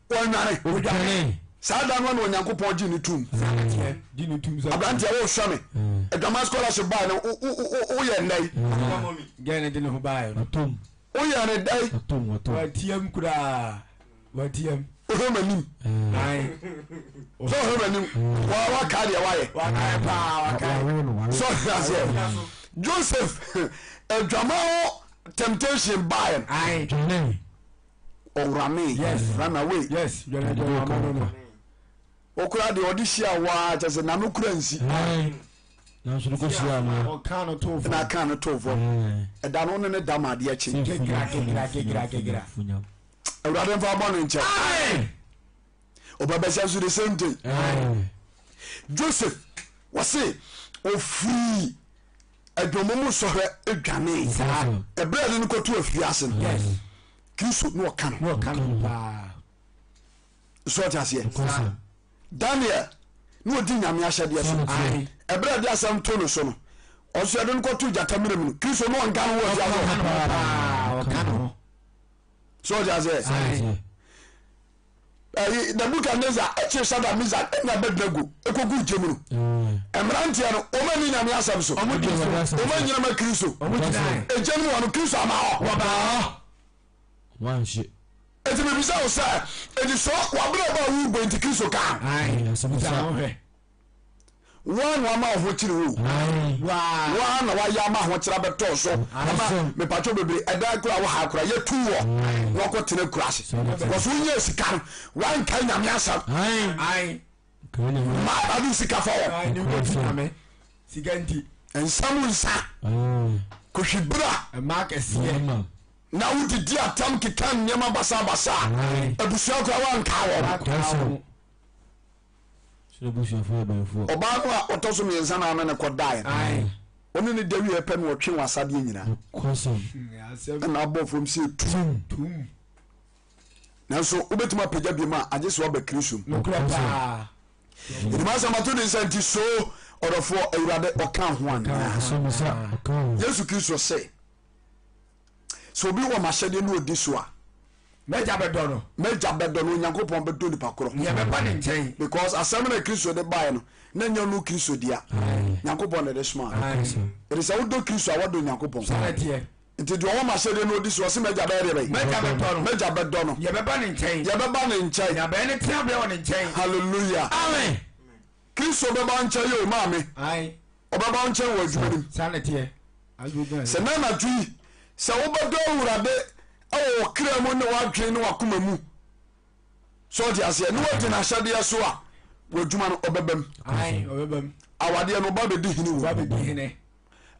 wɔnwane. Saa da no na Onyankopɔn gye ne tum. Aberanteɛ wohwɛ me, adwama scholarship baa no woyɛ nnɛ yi. Woyɛ ne dɛn?
Watiam koraa. Watiam.
Wohwɛ m'anim. Sɛ wohwɛ m'anim. Wa waka deɛ wayɛ.
Wakae paa wakae.
Sɛ ɔhwɛ aseɛ. Joseph adwama ho temptation baeɛ no. Ɔwurame.
Yes.
Run away.
Yes. Dwane dwane ama no no.
Okura deɛ ɔde hyia wɔ a kyɛ sɛ n'ano kura nsi.
Nanso no kɔhyiaa no.
Ɔkaa no too fam.
Na kaa no too fam. Ɛda no ne ne da ma adeɛ kye.
Kegra kegra kegra kegra.
Awurade mfa bɔ ne nkyɛn. Ɔbɛbɛhyɛ nso the same thing. Joseph wɔse ofiri adwama mu sɔhwɛ dwanee. Ɛberɛ a ɛde no kɔto afiase no. Kristo na ɔka no.
Ɔka no paa.
So ɔte aseɛ? Daniel na ɔdi nyame ahyɛdeɛ so. Ɛberɛ a ɛde asɛm to no so no, ɔnso yɛde no kɔto gyata mmerɛ mu no, Kristo no ɔnka no wɔ afiase hɔ. So ɔte aseɛ? Ɛyi Nebukadnezar ɛkyere Shadrach, Meshach ɛne Abednego ɛkɔgu gya mu no, mmeranteɛ no wɔn ani nyame asɛm so, wɔn anyina ma Kristo. Egya no mu wɔ no Kristo ama hɔ.
Wanhye.
Enti mebisa wo sɛ, enti so w'abrabɔ a worebɔ nti Kristo ka ho?
Ae, bisa ho hwɛ.
Woa na wama ahokyere wo. Woa na wayɛ ama ahokyere abɛtɔ so. Ama mepatwɔ bebree ɛdan kora wo ha kora yɛtu wɔ na wakɔ tena kura ase. Wɔso wonyɛ sika no wankae nyame asɛm. Maa ade sika fa wɔ.
Sika nti.
Nsɛm nsa. Kɔhwi bra.
Mmaa kɛseɛ.
Na wodidi atam keka nneɛma basabasa a abusua koraa wankaa wɔn. Ɔbaa no a ɔtɔ so mmiɛnsa na ɔne no kɔdaeɛ no, ɔne no da wieɛ pɛ na ɔtwe wɔn asadeɛ nyinaa ɛna abɔ fam sɛ tum. Nanso wobɛtumi apagya biom a agye sɛ woaba Kristo mu. Ɛnim asɛm ato ne nsa nti so ɔdɔfoɔ Awurade ɔka ho anaa? Yesu Kristo se Sɛ obi wɔ m'ahyɛdeɛ na ɔdi so a.
M'agya bɛdɔ no.
M'agya bɛdɔ no, Onyankopɔn bɛdɔ nipa korɔ.
Na yɛbɛba ne nkyɛn.
Because asɛm no a Kristo de baeɛ no, na ɛnyɛ ɔno Kristo dea. Nyankopɔn na ɛde somaa no. Ɛti sɛ wodɔ Kristo a, woadɔ Nyankopɔn.
Saa na ɛteɛ.
Nti deɛ ɔwɔ m'ahyɛdeɛ na ɔdi so, ɔse m'agya bɛyɛ deɛ bɛn?
M'agya bɛdɔ no.
M'agya bɛdɔ no.
Yɛbɛba ne nkyɛn.
Yɛbɛba ne nkyɛn.
Na yɛabɛyɛ ne tenabea wɔ ne nkyɛn.
Hallelujah.
Amen.
Kristo bɛba wo nkyɛn o maame. Ɔbɛba wo nkyɛn wɔ adwuma no mu.
Saa na ɛteɛ.
Sɛ na anadwo yi, sɛ wobɛdɔ Awurade wɔ wo kra mu ne w'adwene ne w'akoma mu, sɛ ɔte aseɛ, ne wadi n'ahyɛdeɛ so a, w'adwuma no ɔbɛba mu. Awadeɛ no ɔba bɛdi hene wɔ mu.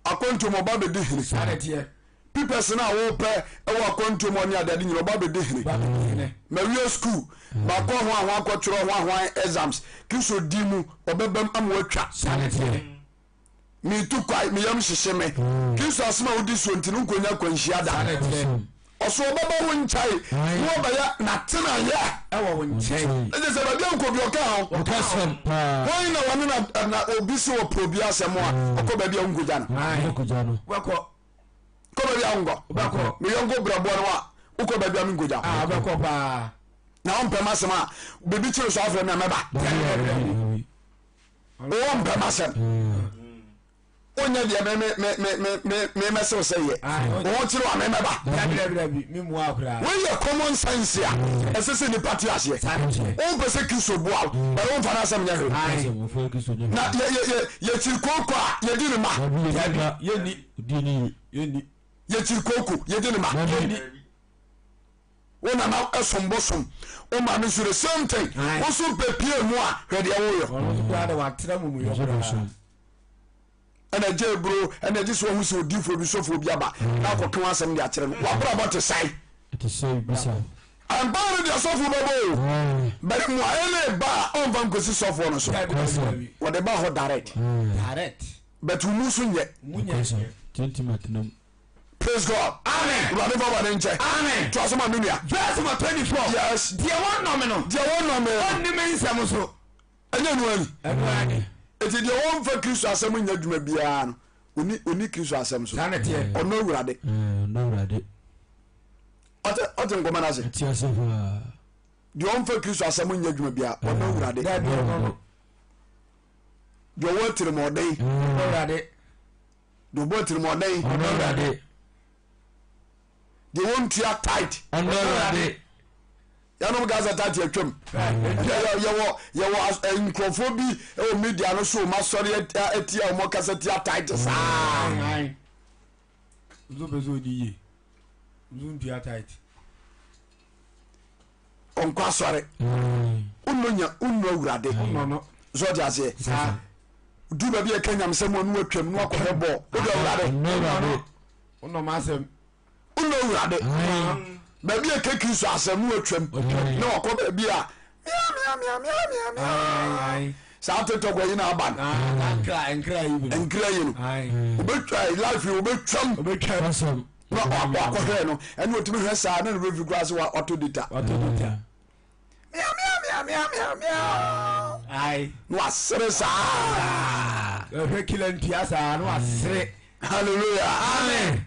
Akwantuo mu ɔba bɛdi hene. Pipɛs no a wopɛ wɔ akwantuo mu ɔne adeade nyina ɔba bɛdi hene. Mawie school, makɔ ho ahoa akɔtwerɛ ho ahoa exams, Kristo di mu ɔbɛbam ama watwa. Metu kwae, me yam hyehye me. Kristo asɛm a wodi soɔ nti no nkonya akwanhyia da. Ɔso ɔbɛba wo nkyɛe na wabɛyɛ n'atenayɛ
ɛwɔ wo nkyɛn.
Ɛkyɛ sɛ baabi a wokɔ bi ɔka ho. Hwan na wɔne na na obi se ɔpɛ obi asɛm a ɔkɔ baabi a wonkogya no.
Wobɛkɔ.
Kɔ baabi a wonkɔ.
Wobɛkɔ.
Me yɔnko brɛboɔ no a wokɔ baabi a menkogya.
Wobɛkɔ paa.
Na wompɛ m'asɛm a biribi kyere so afrɛ me a mɛba. Wowɔ mpɛ m'asɛm. Wonyɛ deɛ memɛsew sɛ yɛ. Wo kyerɛ a memɛba. Wei yɛ common sense a ɛsɛ sɛ nipa te aseɛ. Wompɛ sɛ Kristo boa wo, but womfa n'asɛm nyɛ hwee. Na yɛkyiri kooko a yɛdi ne ma. Yɛkyiri kooko yɛdi ne ma. Wo nana som bosom, wo maame nso the same thing. Wo nso bepie mu a hwɛ deɛ woyɔ. Ɛna gye eburo ɛna gye sɛ wahu sɛ odiifoɔ bi sɔfoɔ bi aba na akɔka wɔn asɛm de akyerɛ no. Wabrabɔ te sɛe. Ɛmpaa no deɛ sɔfoɔ bɛbɔ o. Bɛrɛ mu a ɛna ɛba a ɔmfa nkosi sɔfoɔ no so. Wɔde ba hɔ direct. But wo mu nso nyɛ. Praise God.
Amen.
Awurade fa bɔne nkyɛ.
Amen.
To aso ma me nua.
Verse number 24.
Yes.
Deɛ wɔnnɔ me no.
Deɛ wɔnnɔ me no.
Ɔnni me nsɛm so.
Ɛnyɛ nu ani.
Ɛnu ani.
Eti deɛ wɔmfa Kristo asɛm nyɛ adwuma biara no, oni oni Kristo asɛm so.
Saa na ɛteɛ.
Ɔnnɔ Awurade.
Ɔnnɔ Awurade.
Ɔte ɔte nkɔmɔ no ase.
Ɛte ase paa.
Deɛ ɔmfa Kristo asɛm nyɛ adwuma biara, ɔnnɔ Awurade.
Dabi ɔnnɔ no.
Deɛ ɔwɔ atirimɔden.
Ɔnnɔ Awurade.
Deɛ ɔbɔ atirimuɔden.
Ɔno Awurade.
Deɛ wɔntua tight.
Ɔno Awurade.
Yɛnom Gaza tight atwam. Yɛwɔ yɛwɔ eh, nkurɔfoɔ bi wɔ media no so wɔn asɔre atia wɔn kasa tia tight saa.
Nso pɛ sɛ ɔdi yie. Nso ntua tight.
Ɔnkɔ asɔre. Wonnɔ nya wonnɔ awurade. So ɔte aseɛ. Du baabi a ɛka nyamesɛm a ne watwam ne wakɔhwɛ bɔɔl. Wodɔ awurade.
Wonnɔ m'asɛm.
Wonnɔ awurade. Baabi a ɛka Kristo asɛm ne watwam ne wakɔ baabi a mia mia mia mia mia mia. Saa TikTok yi na aba no.
Nkra
yi no. Wobɛtwa life yi wobɛtwam. Na wakɔhwɛɛ no ɛne ɔtumi hwɛ saa na ne werɛ fi koraa sɛ watɔ data na wasere saa
ɛhwɛ kila ntua saa na wasere
hallelujah
amen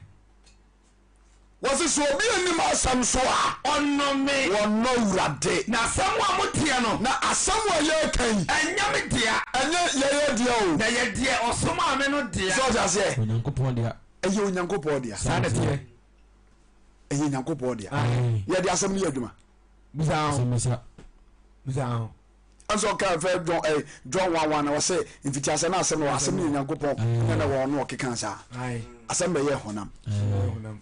wɔse sɛ obi anim asɛm so a
ɔnɔ me
wɔnɔ wurade
na asɛm a moteɛ no
na asɛm a yɛreka yi
ɛnyɛ me dea
ɛnyɛ yɛyɛ dea o
na yɛ deɛ ɔsomaa me no dea
sɛ ɔte aseɛ
Onyankopɔn dea
Ɛyɛ Onyankopɔn dea.
Saa na ɛteɛ.
Ɛyɛ Nyankopɔn dea. Yɛde asɛm no yɛ adwuma.
Bisa ho.
Asɛmmisa.
Bisa ho.
Ɛnso ɔka fɛ John ɛ John 1:1 na ɔsɛ mfitiasɛ na asɛm no wɔ asɛm no yɛ Nyankopɔn na na wɔ ɔno ɔkeka saa. Asɛm bɛyɛ honam.
Honam.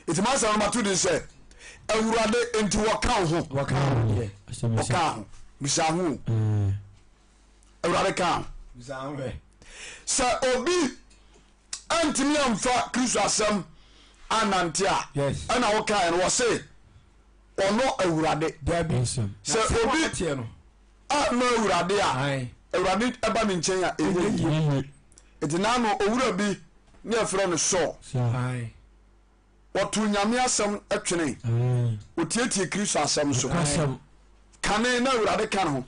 Nti m'asɛm no mato din sɛ Awurade nti wɔka wo ho.
Wɔka ho deɛ.
Wɔka ho. Bisa ho. Awurade ka ho.
Bisa ho hwɛ.
Sɛ obi antumi amfa Kristo asɛm anante a, ɛna wokaeɛ no, wɔse ɔnɔ Awurade. Sɛ obi anɔ Awurade a, Awurade ɛba ne nkyɛn a ɛnyɛ yie. Nti naano owura bi ne ɛfrɛ no Saul. Wɔtoo Nyame asɛm twene. Wɔtiatie Kristo asɛm so. Kane na Awurade ka ne ho.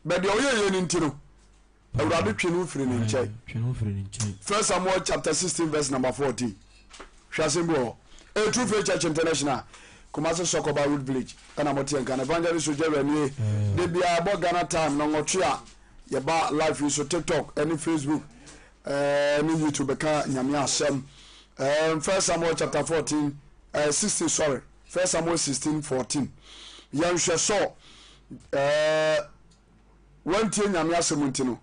Bɛdeɛ ɔyɛ yɛ no nti no, Awurade twe no firi ne nkyɛn. First Samuel chapter 16 verse number 14. Hwɛ asɛm bi wɔ hɔ. A True Faith Church International, Kumasi Sɔkɔba Road Village, ɛna mo teɛ nka no. Evangelist Ogyawura nie. De biara ɛbɔ Ghana time no nwɔtwe a yɛba live yi so TikTok ɛne Facebook ɛne YouTube bɛka Nyame asɛm. First Samuel chapter 14, 16 sorry, First Samuel 16 14. Yɛnhwɛ sɔ Wantie Nyame asɛm nti no,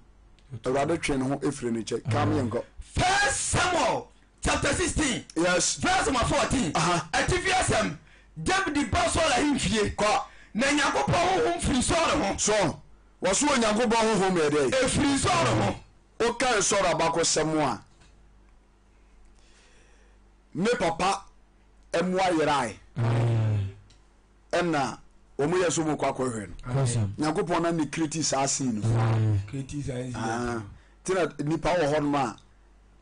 Awurade twee ne ho firii ne nkyɛn. Ka me yɛnkɔ.
First Samuel chapter 16.
Yes.
Verse number 14.
Aha.
Atifi asɛm, David ba Saul ahemfie.
Kɔ.
Na Nyankopɔn honhom firi Saul ho.
So, wɔso Onyankopɔn honhom yɛ dɛn?
Ɛfiri Saul ho.
Wokan Saul abakɔsɛm a, ne papa mmoa yerae. Ɛna wɔn yɛ so wɔn kɔ akɔhwɛ no. Nyankopɔn na ne create saa scene no.
Create saa incident.
Ah. Nti na nipa wɔ hɔnom a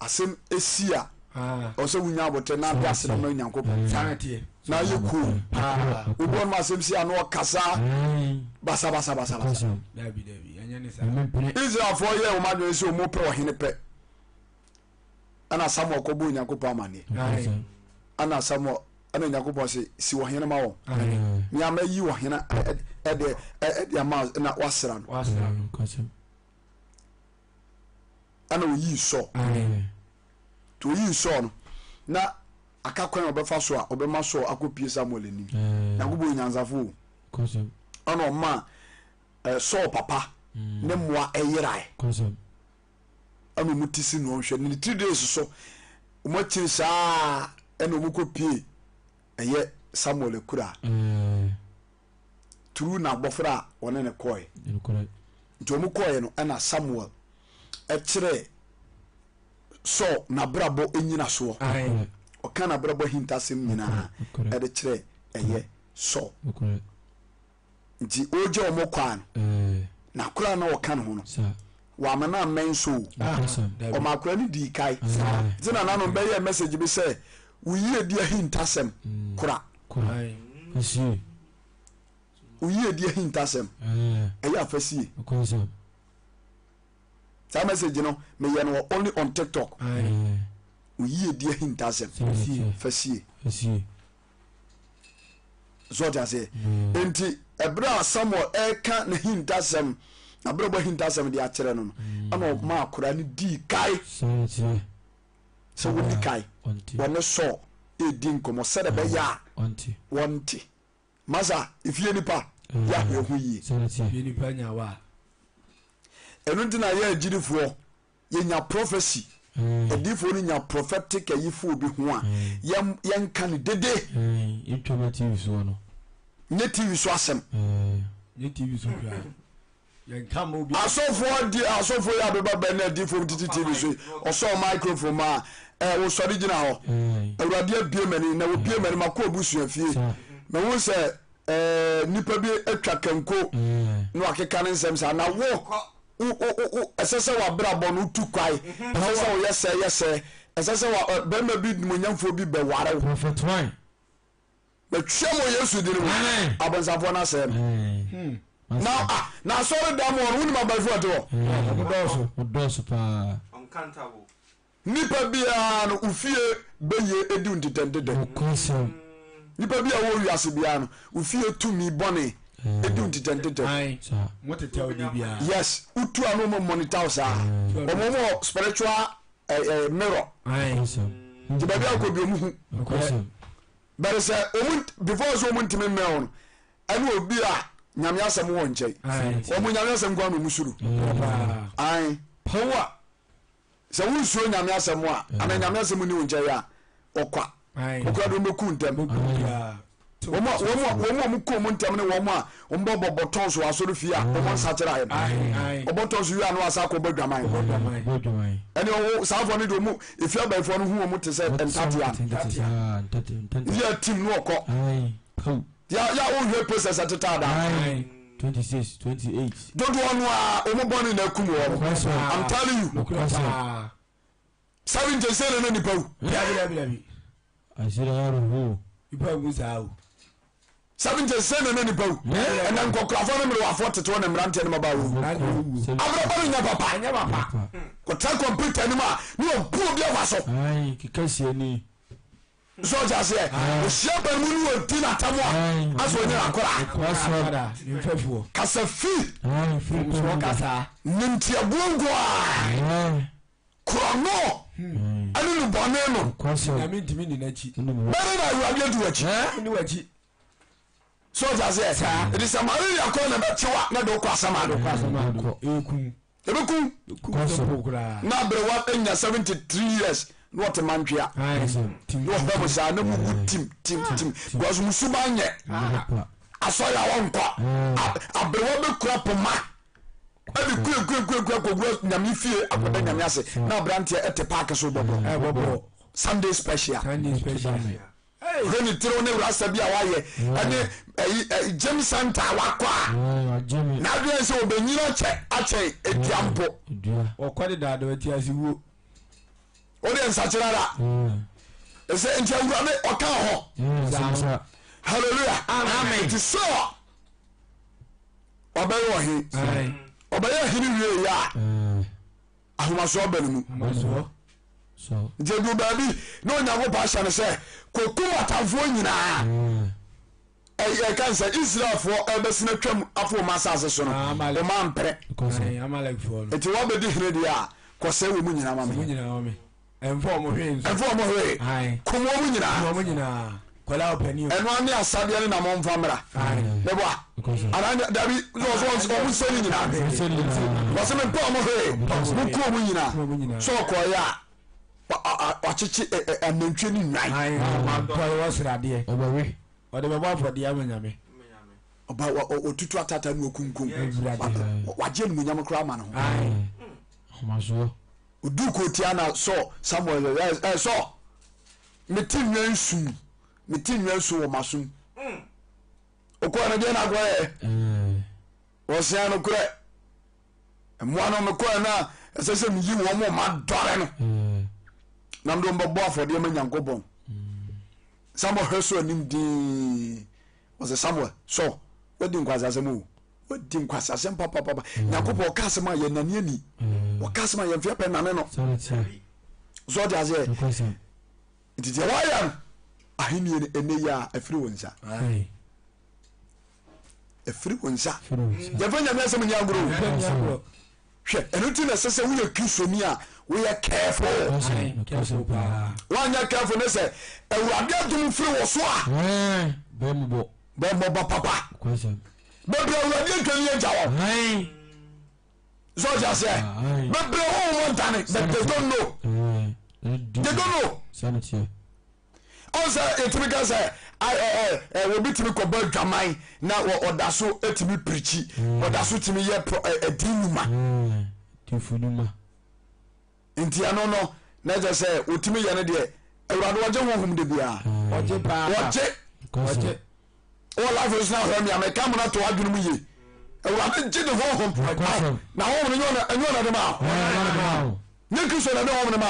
asɛm esi a ɔwɔ sɛ wonya abotire na ade aseda ma Nyankopɔn. Na ayɛ cool. Obi hɔnom asɛm si a na ɔkasa basabasabasabasa. Israelfoɔ yɛɛ wɔn adwene sɛ wɔn pɛ ɔhene pɛ. Ɛna Samuel kɔbɔ Onyankopɔn amaneɛ. Ɛna Samuel ɛna Onyankopɔn sɛ si ɔhene ma wɔn. Mea mɛyi ɔhene ɛde ɛde ama na wasra no. Ɛna oyii Saul. Nti oyii Saul no na aka kwan a ɔbɛfa so a ɔbɛma Saul akɔpie Samuel anim. Nyankopɔn yɛ nyansafo o. Ɛna ɔma Saul papa ne mmoa ɛyerae. Ɛna ɔmo ti si na ɔnhwɛ ne 3 days so ɔmo akyiri saa ɛna ɔmo kɔ pie ɛyɛ Samuel akura. Through n'abɔfra a ɔne no kɔe. Nti wɔn kɔeɛ no ɛna Samuel ɛkyerɛɛ Saul n'abrabɔ nyinasoɔ. Ɔka n'abrabɔ ahintasɛm nyinaa ɛde kyerɛɛ ɛyɛ Saul. Nti ɔregya wɔn kɔ a no, n'akora na ɔka ne ho no, wama no ammɛn Saul. Ɔma akora no dii kae. Nti na nanom bɛyɛɛ message bi sɛ, wo yiedie ahintasɛm kora. Wo yiedie ahintasɛm ɛyɛ afasie. Saa message no meyɛ no wɔ only on TikTok. Wo yiedie ahintasɛm fasie. So ɔte aseɛ? Nti ɛberɛ a Samuel ɛreka n'ahintasɛm n'abrabɔ ahintasɛm de akyerɛ no no ɛna ɔma akora no dii kae sɛ wɔdi kae wɔne Saul redi nkɔmmɔ sɛdeɛ ɛbɛyɛ a wɔnte. Masa, efie nipa yɛ ahwɛ ho yie. Ɛno nti na yɛ agyidifoɔ yɛnya prophecy adiifoɔ no nya prophetic ayifoɔ obi ho a yɛnka no dede.
Yɛntwa ma TV soɔ no.
Nyɛ TV so asɛm.
Nyɛ TV so koraa.
Asɔfoɔ di asɔfoɔ yi abeba bɛn na adiifoɔ tete TV so yi ɔsɔɔ microphone ma ɛ wosɔre gyina hɔ. Awurade abie m'ani na wɔbie m'ani makɔ abusua fie mahu sɛ ɛɛ nipa bi atwa kanko na wakeka ne nsɛm saa na wo wo wo wo ɛsɛ sɛ w'abrabɔ no wotu kwae ɛsɛ sɛ woyɛ sɛ yɛ sɛ ɛsɛ sɛ wa bɛrima bi nimonyamfoɔ bi bɛware wo.
Prophet Wine.
Matwam wɔ Yesu din mu. Abonsamfoɔ no asɛe no.
Hmm.
Na ah, na asɔre dan mu hɔ no, wonim abayifo a ɛte hɔ?
Wɔdɔɔso. Wɔdɔɔso paa.
Uncountable.
Nipa biara no, wo fie bɛyie edi wo ntetɛntetɛ.
Nokwasɛm.
Nipa bi a ɔwɔ wiase biara no, wo fie tumi bɔne edi wo ntetɛntetɛ.
Ae,
Saa.
mo tetɛw de biara.
Yes, wotu a na wɔn monitor wo saa. Wɔn wɔ spiritual eh, eh, mirror.
Ae.
Nokwasɛm.
Nti baabi a wokɔ bi wɔn hu.
Nokwasɛm.
But sɛ wɔn before sɛ wɔn ntumi mmɛn wo no, ɛne obi a nyame asɛm wɔ nkyɛn. Wɔn nyame asɛm nko ara na wɔn suro. Ae.
Power.
Sɛ wonsuro nyame asɛm a, anaa nyame asɛm ni wo nkyɛn a, ɔkwa. Wokura de wɔn bɛku ntɛm. Wɔn a wɔn a wɔn kɔ wɔn ntɛm ne wɔn a wɔn bɔ bɔ bɔtɔn so asɔre fie a wɔn nsakyera ayɛ no. Ɔbɔtɔn so wie a na wasa akɔ bɔ dwaman. Ɛne ɔwɔ saa afɔ no deɛ wɔn efi abayifo no hu wɔn te sɛ ntatea. Yɛ tim no ɔkɔ. Yɛ yɛ wohwɛ process ɛteta ada.
26 28.
Dodoɔ no a wɔn bɔ ne na akum wɔn. I'm telling you. 70 sɛ na na nipa wu.
Dabi dabi dabi.
Asira aroho.
Nipa wu saa o.
70 sɛ na na nipa wu. Ɛnna nkɔkorafoɔ ne mmerewafoɔ tete hɔ na mmeranteɛ ne mmabaawa wu. Abrabɔ no nyɛ papa.
Ɛnyɛ papa.
Ɔtena kɔmputa anim a ne ɔbu obi afa so.
Ayi keka sie ni.
So ɔte aseɛ? Ɔhyia panimu ne ɔdi n'atam a asɛ ɔnyɛ n'akora. Kasa fi. Nimtiabuo nko a. Korɔno ne nnubɔne no. Bɛne na Awurade adi w'akyi. So ɔte aseɛ? Ɛti sɛ malaria kɔ na bɛkyewa na de wokɔ asɛm ano. Ɛbɛku na aberewa anya 73 years na ɔte mantwea na ɔhwɛ mo saa na mugu tim tim tim because mo suban nyɛ asɔre a wɔnkɔ aberewa bɛkura poma ɛde kuekuekuekue akɔgu nyame fie akɔda nyame ase na aberanteɛ ɛte paake so bɔbɔ Sunday special.
Sunday special.
Hwɛ ne tiri ne rasta bi a wayɛ ɛne ɛyi ɛyi gym center a wakɔ a n'adwene sɛ ɔbɛnyini akyɛ akyɛn edua mpo.
Ɔkɔ dedaada ɔte ase wuo.
O deɛ nsakyera da. Ɛsɛ nti awurade ɔka hɔ. Hallelujah. Amen. Nti sɛ ɔbɛyɛ ɔhen ɔbɛyɛ hene wie yɛ a. Ahomasoɔ ba ne mu. Nti ɛduru baabi na Onyankopɔn ahyɛ no sɛ kɔkum atamfoɔ nyinaa. Ɛka sɛ Israelfoɔ ɛbɛsena twam afo wɔn asase so no, wɔn ampere. Nti wɔabɛdi hene deɛ a, kɔsɛe wɔn nyinaa ma me.
Ɛmfa wɔn hwee nso.
Ɛmfa wɔn hwee. Kum wɔn nyinaa.
Kum wɔn nyinaa. Kɔla ɔpanin o.
Ɛno ane asadeɛ ne na momfa mmra. Meboa. Anaa dabi wɔsɛ wɔn nsɛ ne nyinaa. Wɔsɛ mempɛ wɔn hwee. Monku wɔn nyinaa. Sɛ ɔkɔɔyɛ a wakyekye anantwie ne nnwan.
Ɔyɛ wɔ sradeɛ. Ɔde bɛbɔ afɔdeɛ ama Nyame.
Ɔba ɔtutu atata ne ɔkunkum. Wagye animuonyam koraa ama ne ho. Oduu kurotia na Saul Samuel ɛ ɛ Saul mete nnwan su mete nnwan su wɔ m'asom. Okɔɔ no deɛ na akɔyɛ wɔsea no korɛ mmoa no mekɔɛ no a ɛsɛ sɛ meyi wɔn mo ma dɔre no na mede wɔn bɛbɔ afɔdeɛ ma Nyankopɔn. Samuel hwɛ so anim dinn ɔsɛ Samuel Saul wadi nkwasasɛm o. Wadi nkwasiasɛm papapapa. Nyankopɔn ɔka asɛm a yɛnane ani. Ɔka asɛm a yɛmfeɛ pɛ nane no. So ɔte aseɛ? Nti deɛ wayɛ no ahennie no ɛnɛ yi a ɛfiri wo nsa. Ɛfiri wo nsa. Yɛmfa Nyame asɛm nyɛ agorɔ o. Hwɛ, ɛno nti na ɛsɛ sɛ woyɛ Kristoni a woyɛ careful. Woanyɛ careful ne sɛ Awurade adom firi wo so a bɛmmɔbɔ papa. Bebree Awurade adwane agya wɔn. So ɔte aseɛ? Bebree wɔn wɔn dane but they don't know. They don't know. Ɔn sɛ yɛtumi ka sɛ obi tumi kɔbɔ adwaman na ɔda so tumi pirikyi, ɔda so tumi yɛ ɛdi nnwuma. Nti ɛno no na kyerɛ sɛ wɔtumi yɛ no deɛ Awurade ɔgye honhom da biara.
Ɔgye paa.
Ɔgye.
Ɔgye.
Wɔ life so na hwɛ me a meka mo no to adwene mu yie. Awurade gye ne honhom. Na honhom no ɛnyɛ ɔna de ma wo. Nyɛ Kristo na de honhom no ma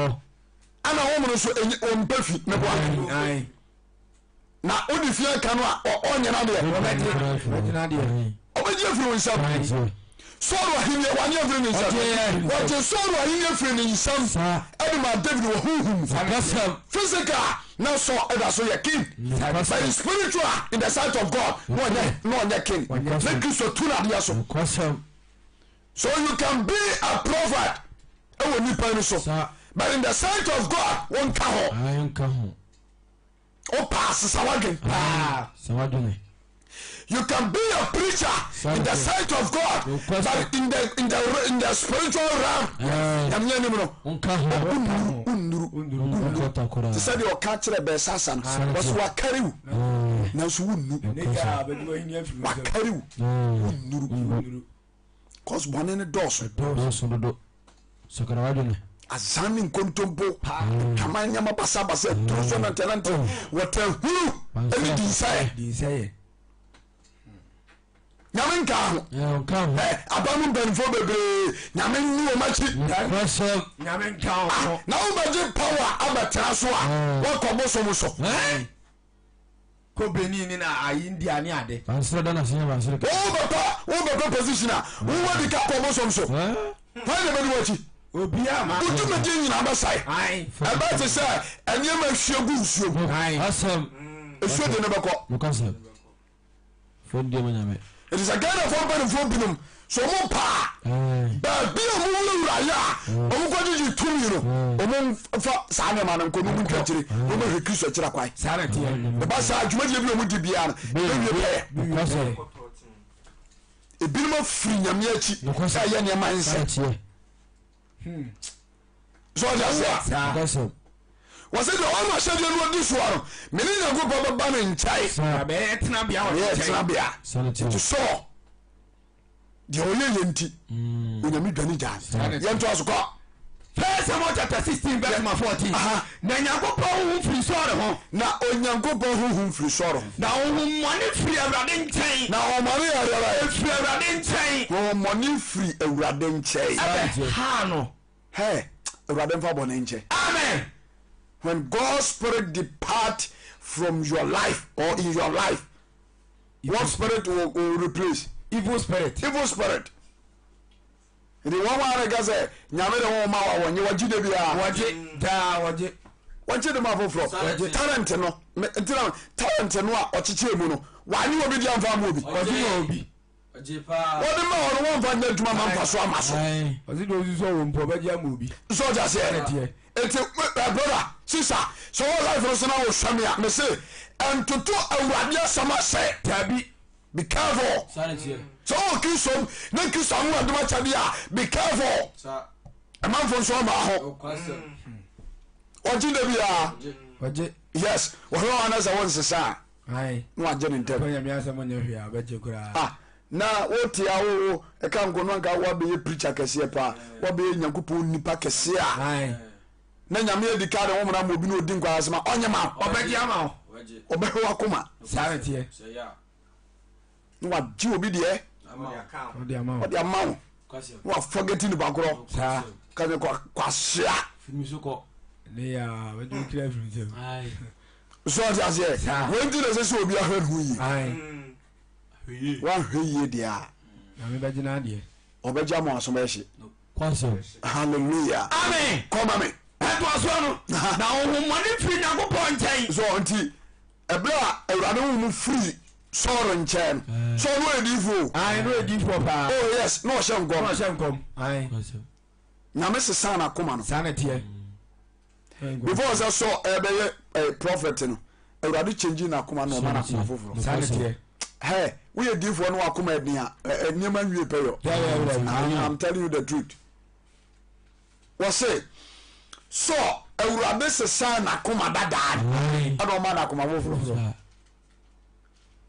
wo. Ana honhom no nso ɔmpɛ fi meboa. Na wode fi aka no a ɔnyɛ n'adeɛ. Ɔbɛgye afiri wo nsam. Saul ahenni wanye afiri ne nsam. Wɔgye Saul ahenni afiri ne nsam ɛde ma David wɔ honhom mu. Physical na Saul ɛda so yɛ king. But in spiritual in the sight of God na ɔnyɛ na ɔnyɛ king. Ne Kristo tu n'adeɛ so. So you can be a prophet ɛwɔ nipa ni so but in the sight of God wɔnka ho. O paa sesa wadwen
paa. Sesa wadwene.
You can be a preacher in the sight of God, but in the in the in the spiritual realm, nyame anim no, onnuru onnuru onnuru. Te sɛ deɛ ɔka kyerɛ Belsasa no, wɔsi wakari wo, nanso wonnu. Wakari wo, wonnuru. Cause bɔne no dɔɔso.
Dɔɔso dodo. Sakra w'adwene.
Azan ne nkontompo, adwaman nneɛma basabasa, aduru so nantenante, wɔtɛ hunu ne dinsɛeɛ. Nyame nka ho. Aba mu mpanimfoɔ bebree nyame nni wɔn akyi.
Nyame nka ho.
Na wobɛgye power abɛtena so a woakɔ bosom so.
Kɔ Benin ne na ayi India ne ade.
Bansere da n'ase nyɛ bansere kɛse.
Wo bɛpɛ wo bɛpɛ position a wo wɔ di ka kɔ bosom so. Hwan na ɛbɛdi w'akyi?
Obiara ma.
Wo dwumadie nyinaa bɛsae. Ɛbɛyɛ te sɛ nneɛma ahwie gu nsuo mu.
Asɛm.
Nsuo de no bɛkɔ.
Nokwasɛm. Fɛn ma nyame.
Ɛti sɛ Ghanafoɔ mpanimfoɔ binom sɛ ɔmo pa a baabi a ɔmo wurawura yɛ a ɔmo kɔ gyegye tumi no ɔmo nfa saa nneɛma no nkɔ no ɔmo ntwa akyire na ɔmo hwɛ Kristo akyira kwan. Ɛba saa dwumadie bi a ɔmo di biara no ɛbɛwie pɛyɛ. Ebinom afiri nyame akyi ɛyɛ nneɛma nsɛ. So ɔde aseɛ wɔsɛ deɛ ɔma ahyɛdeɛ no ɔdi soɔ no mene Nyankopɔn bɛba ne nkyɛe
bɛyɛ tenabea wɔ
yɛ tenabea nti sɔɔ deɛ ɔyɛ yɛ nti mm. Onyame dwane gyaa yɛntoa so kɔ.
First Samuel chapter 16 verse number 14. Na Nyankopɔn honhom firi Saul ho.
Na Onyankopɔn honhom firi Saul ho.
Na honhommɔne firi Awurade nkyɛn.
Na honhommɔne yɛ adeɛ bɛn?
Ɛfiri Awurade nkyɛn.
Honhommɔne firi Awurade nkyɛn.
Ɛbɛhaa no.
Hey, Awurade mfa bɔne nkyɛ.
Amen.
When God's spirit depart from your life or in your life, what spirit will replace?
Evil spirit.
Evil spirit. Nti wɔn a reka sɛ Nyame de honhom ma wa wɔnye wɔgye da biara.
Wɔgye daa wɔgye.
Wɔgye de ma foforɔ. Talent no nti na talent no a ɔkyekyɛ mu no wanye obi de amfa ama obi.
Ɔgye ma obi.
Wɔde ma wɔn wɔmfa nyɛ adwuma ma mfa so ama so.
Ɔsi de osi sɔ wɔn mpo ɔbɛgye ama obi.
So ɔgye aseɛ. Nti brother sister sɛ wɔ life no so na wɔhwɛ me a mese ntoto Awurade asɛm ase.
Dabi.
Be careful. Sɛ wowɔ Kristo mu na Kristo awo adom akyɛdeɛ a, be careful. Ɛmanfo nso ɔma ho. Ɔgye da biara.
Ɔgye.
Yes, wɔhwɛ wɔn anasɛ wɔn nsesa a. Na wagye ne ntɛm.
Nyame asɛm nyɛ hwee a ɔbɛgye koraa.
Ah, na wote a wo ɛka nko no anka woabɛyɛ preacher kɛseɛ paa. Woabɛyɛ Nyankopɔn nipa kɛseɛ a. Na Nyame adi ka de homena ma obi na ɔdi nkwaasɛm a ɔnyɛ ma wo.
Ɔbɛgye ama wo.
Ɔbɛhwɛ w'akoma.
Saa na ɛteɛ.
Na wagye obi deɛ.
Ɔde ama wo.
Ɔde ama wo. Na wafɔgɛti nipa korɔ.
Saa.
Ka sɛ kwahyia.
Firi so kɔ.
Ne ya bɛgye wo kira firi nsam.
So ɔte aseɛ.
Saa.
Wei nti na ɛsɛ sɛ obi ahwɛ ne ho yie. Wanhwɛ yie deɛ a.
Nyame bɛgye n'adeɛ.
Ɔbɛgye ama w'aso bɛyɛ hye. Hallelujah.
Amen.
Kɔ ma me.
Ɛtoasoɔ no, na honhommɔne firi Nyankopɔn nkyɛn.
So nti ɛberɛ a Awurade honhom mu firi Saul nkyɛn no, Saul no ɔyɛ diifoɔ o.
Ae, na ɔyɛ diifoɔ paa.
Oh yes, na ɔhyɛ nkɔm.
Na ɔhyɛ nkɔm. Ae.
Nyame sesaa n'akoma no.
Saa na ɛteɛ.
Before sɛ Saul ɛbɛyɛ eh, prophet no, Awurade change n'akoma na ɔma n'akoma foforɔ.
Saa na ɛteɛ.
Hey, woyɛ diifoɔ no wakoma ɛden a, nneɛma nwie pɛ yɔ. I'm telling you the truth. Wɔse Saul, Awurade sesaa n'akoma dadaa no ɛna ɔma n'akoma foforɔ.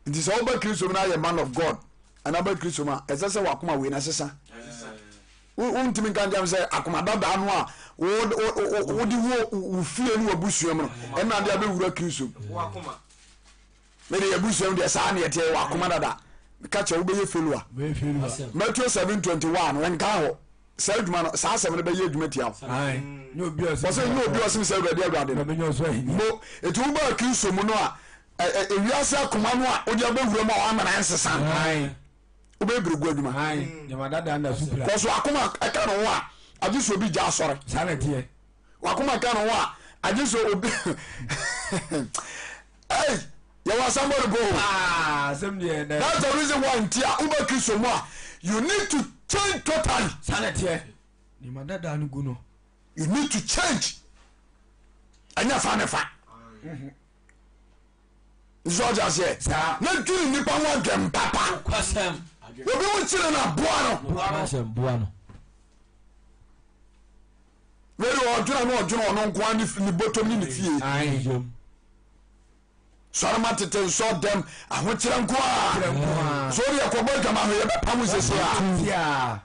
Nti sɛ woba Kristo mu na ayɛ man of God anaa woba Kristo mu a, ɛsɛ sɛ wakoma wei na sesa. Wontumi nka nkyɛn sɛ akoma dadaa no a wode wo wo fie ne w'abusua mu no ɛna ade abɛwura Kristo mu. Mede yɛ abusua mu deɛ saa ne ɛteɛ wɔ akoma dada. Meka kyɛ wobɛyɛ failure. Matthew 7:21 wɔnka hɔ saa adwuma no saa asɛm no bɛyɛ adwuma tia wo. Wɔsɛ nyɛ obi ɔsem sɛ awurade awurade no mo ɛti wobaa Kristo mu no a ewiase akoma no a wode abɛwura mu a wamana nsesa no wobɛyɛ berɛgu adwuma kɔso akoma ɛka ne ho a agye sɛ obi gya asɔre wakoma ka ne ho a agye sɛ obi Ei, yɛwɔ asɛm bɔ no po.
Ah, asɛm deɛ dɛ.
That's the reason why nti a woba Kristo mu a you need to change totally.
Saa na ɛteɛ. Nneɛma dada no gu no.
You need to change. Ɛnyɛ fa ne fa. Nso ɔte aseɛ.
Saa.
Na dwene nipa ho adwene papa. Obi ho kyerɛ no aboa no.
Boa no.
Wei de ɔdwene no ɔdwene ɔno nko ara ne bɔtɔm ne ne fie. Sɔre ma tete nsɔ dɛm ahokyerɛ nko a. So wode ɛkɔbɔ adwama ho yɛbɛpa mo sese a.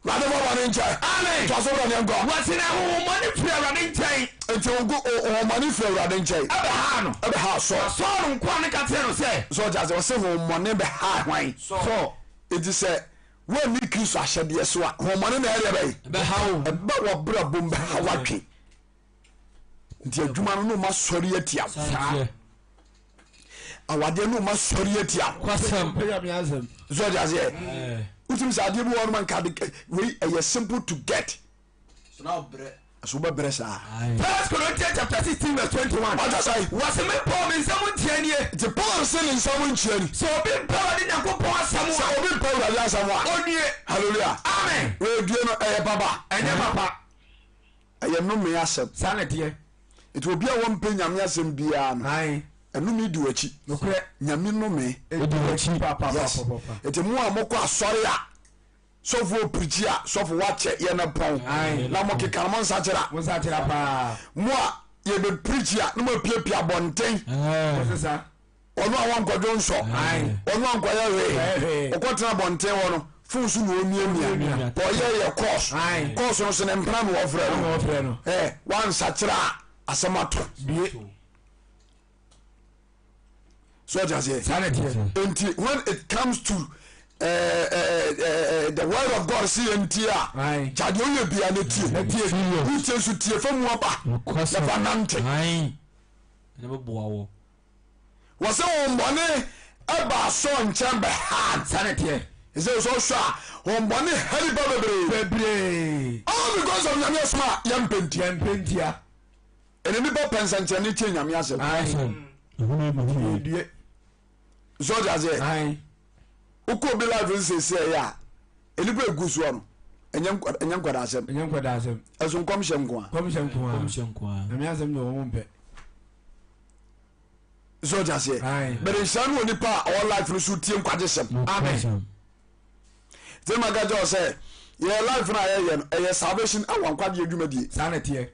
Wurade bɔ bɔne nkyɛ.
Amen.
Toa so bra ne nkɔ.
Wɔsi na ahohommɔne firi Awurade nkyɛn.
Nti ahohommɔne firi Awurade nkyɛn.
Ɛbɛhaa no.
Ɛbɛhaa Sɔɔ.
Na Sɔɔl nkoa no ka kyerɛɛ no sɛ.
Sɛ ɔgya sɛ ɔsɛ honhommɔne bɛhaa hwan?
Sɔɔl.
Enti sɛ woanni Kristo ahyɛdeɛ so a, honhommɔne na ɛyɛ bɛn?
Ɛbɛha wo.
Ɛba w'abrabɔ mu bɛha w'adwen. Nti adwuma no na ɔma sɔre atia wo.
Saa.
Awadeɛ no ɔma sɔre atia wo.
Kwasɛm.
So ɔde aseɛ. Wotim sɛ adeɛ bi wɔ hɔ no ma nka ade wei ɛyɛ simple to get. So wobɛbrɛ saa.
First Corinthians chapter 16 verse 21.
Ɔka sɛ.
Wɔsi me Paul me nsɛm nkyia nie.
Nti Paul se ne nsɛm nkyia ni.
Sɛ obi mpɛ Awurade Nyankopɔn asɛm a.
Sɛ obi mpɛ Awurade asɛm a.
Onue.
Hallelujah.
Amen.
Wei due no ɛyɛ papa.
Ɛnyɛ papa.
Ɛyɛ nnome asɛm.
Saa na ɛteɛ.
Nti obi a wɔmpɛ Nyame asɛm biara no.
Ae.
Ɛnome di w'akyi.
Nokorɛ.
Nyame nnome.
Ɛdi w'akyi.
Yes. Nti mo a mokɔ asɔre a. Sɔfo opirikyi a sɔfo wakyɛ yɛ no pɔn na mo keka no mo nsakyera.
Mo nsakyera paa.
Mo a yɛbɛ pirikyi a na mo apiapia abɔnten.
Mo sesa.
Ɔno a wɔnkɔdwo nsɔ. Ɔno a nkɔyɛ hwee. Ɔkɔtena abɔnten hɔ no. Phone so na ɔmiamia. Ɔyɛ yɛ course. Course no so ne mpena na wɔfrɛ no. Ɛ wansakyera a asɛm ato. So ɔte aseɛ. Nti when it comes to uh, uh, uh, the word of God si yɛn tie a gya deɛ ɔyɛ bia ne tie. Wotie nso tie fa mu aba na fa nante. Wɔsɛ wɔn bɔne baa Saul nkyɛn bɛhaa no.
Saa na ɛteɛ.
Ɛsɛ sɛ ɔhwɛ a wɔn bɔne ha nipa bebree.
Bebree.
All because of nyame asɛm a yɛmpɛ nti.
Yɛmpɛ ntia.
Ɛnɛ nipa pɛ nsɛnkyerɛnne kyɛn nyame asɛm.
Ayi.
So ɔte aseɛ.
Ayi.
Wokɔ obi life nsɛsɛ ɛyɛ a nnipa egu soɔ no ɛnyɛ nkwadaa asɛm.
Ɛnyɛ nkwadaa asɛm.
Ɛso nkɔmhyɛ nko a.
Nkɔmhyɛ nko a.
Nkɔmhyɛ nko a.
Nyame asɛm deɛ wɔn mpɛ.
So ɔte aseɛ. Bɛde nhyira ne onipa a ɔwɔ life no so tie nkwagye sɛm.
Amen.
Nti ma ka kyerɛ sɛ yɛ life no a yɛyɛ no ɛyɛ salvation awɔ nkwagye adwumadie.
Saa na ɛteɛ.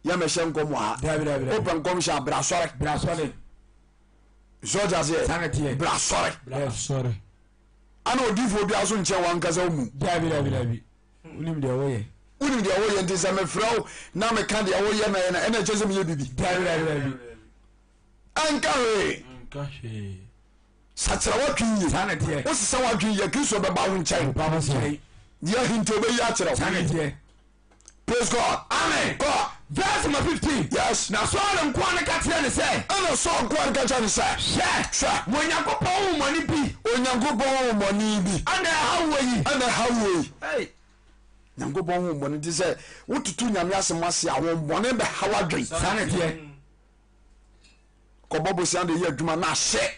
Yɛmɛhyɛ nkɔm wɔ ha.
Dabi dabi dabi.
Wopɛ nkɔmhyɛ a bra sɔre.
Bra sɔre.
So ɔte aseɛ.
Saa na ɛteɛ.
Bra sɔre.
Bra sɔre.
Ana odiifoɔ biara so nkyɛn wankasa wo mu.
Dabi dabi dabi. Wonim deɛ woyɛ.
Wonim deɛ woyɛ nti sɛ mefrɛ wo na meka deɛ woyɛ na ɛna ɛna ɛkyɛ sɛ meyɛ bibi.
Dabi dabi dabi.
Ɛnka hwee.
Ɛnka hwee.
Sakyera w'adwene yie.
Saa na ɛteɛ.
Wosesa w'adwene yie Kristo bɛba wo nkyɛn.
Ba wo nkyɛn.
Deɛ ahinta obɛyi akyerɛ wo.
Saa na ɛteɛ.
Praise God.
Amen.
Kɔ.
Verse number 15.
Yes.
Na Saul nkoa no ka kyerɛ ne sɛ.
Ɛna Saul nkoa no ka kyerɛ ne sɛ.
Hwɛ.
Hwɛ.
Onyankopɔn honhommɔne bi.
Onyankopɔn honhommɔne bi.
Ɛna ɛha wo yi.
Ɛna ɛha wo yi.
Hey.
Nyankopɔn honhommɔne ti sɛ wotutu Nyame asɛm ase a honhommɔne bɛha w'adwen.
Saa na ɛteɛ.
Kɔbɔ bosea de yɛ adwuma na ahyɛ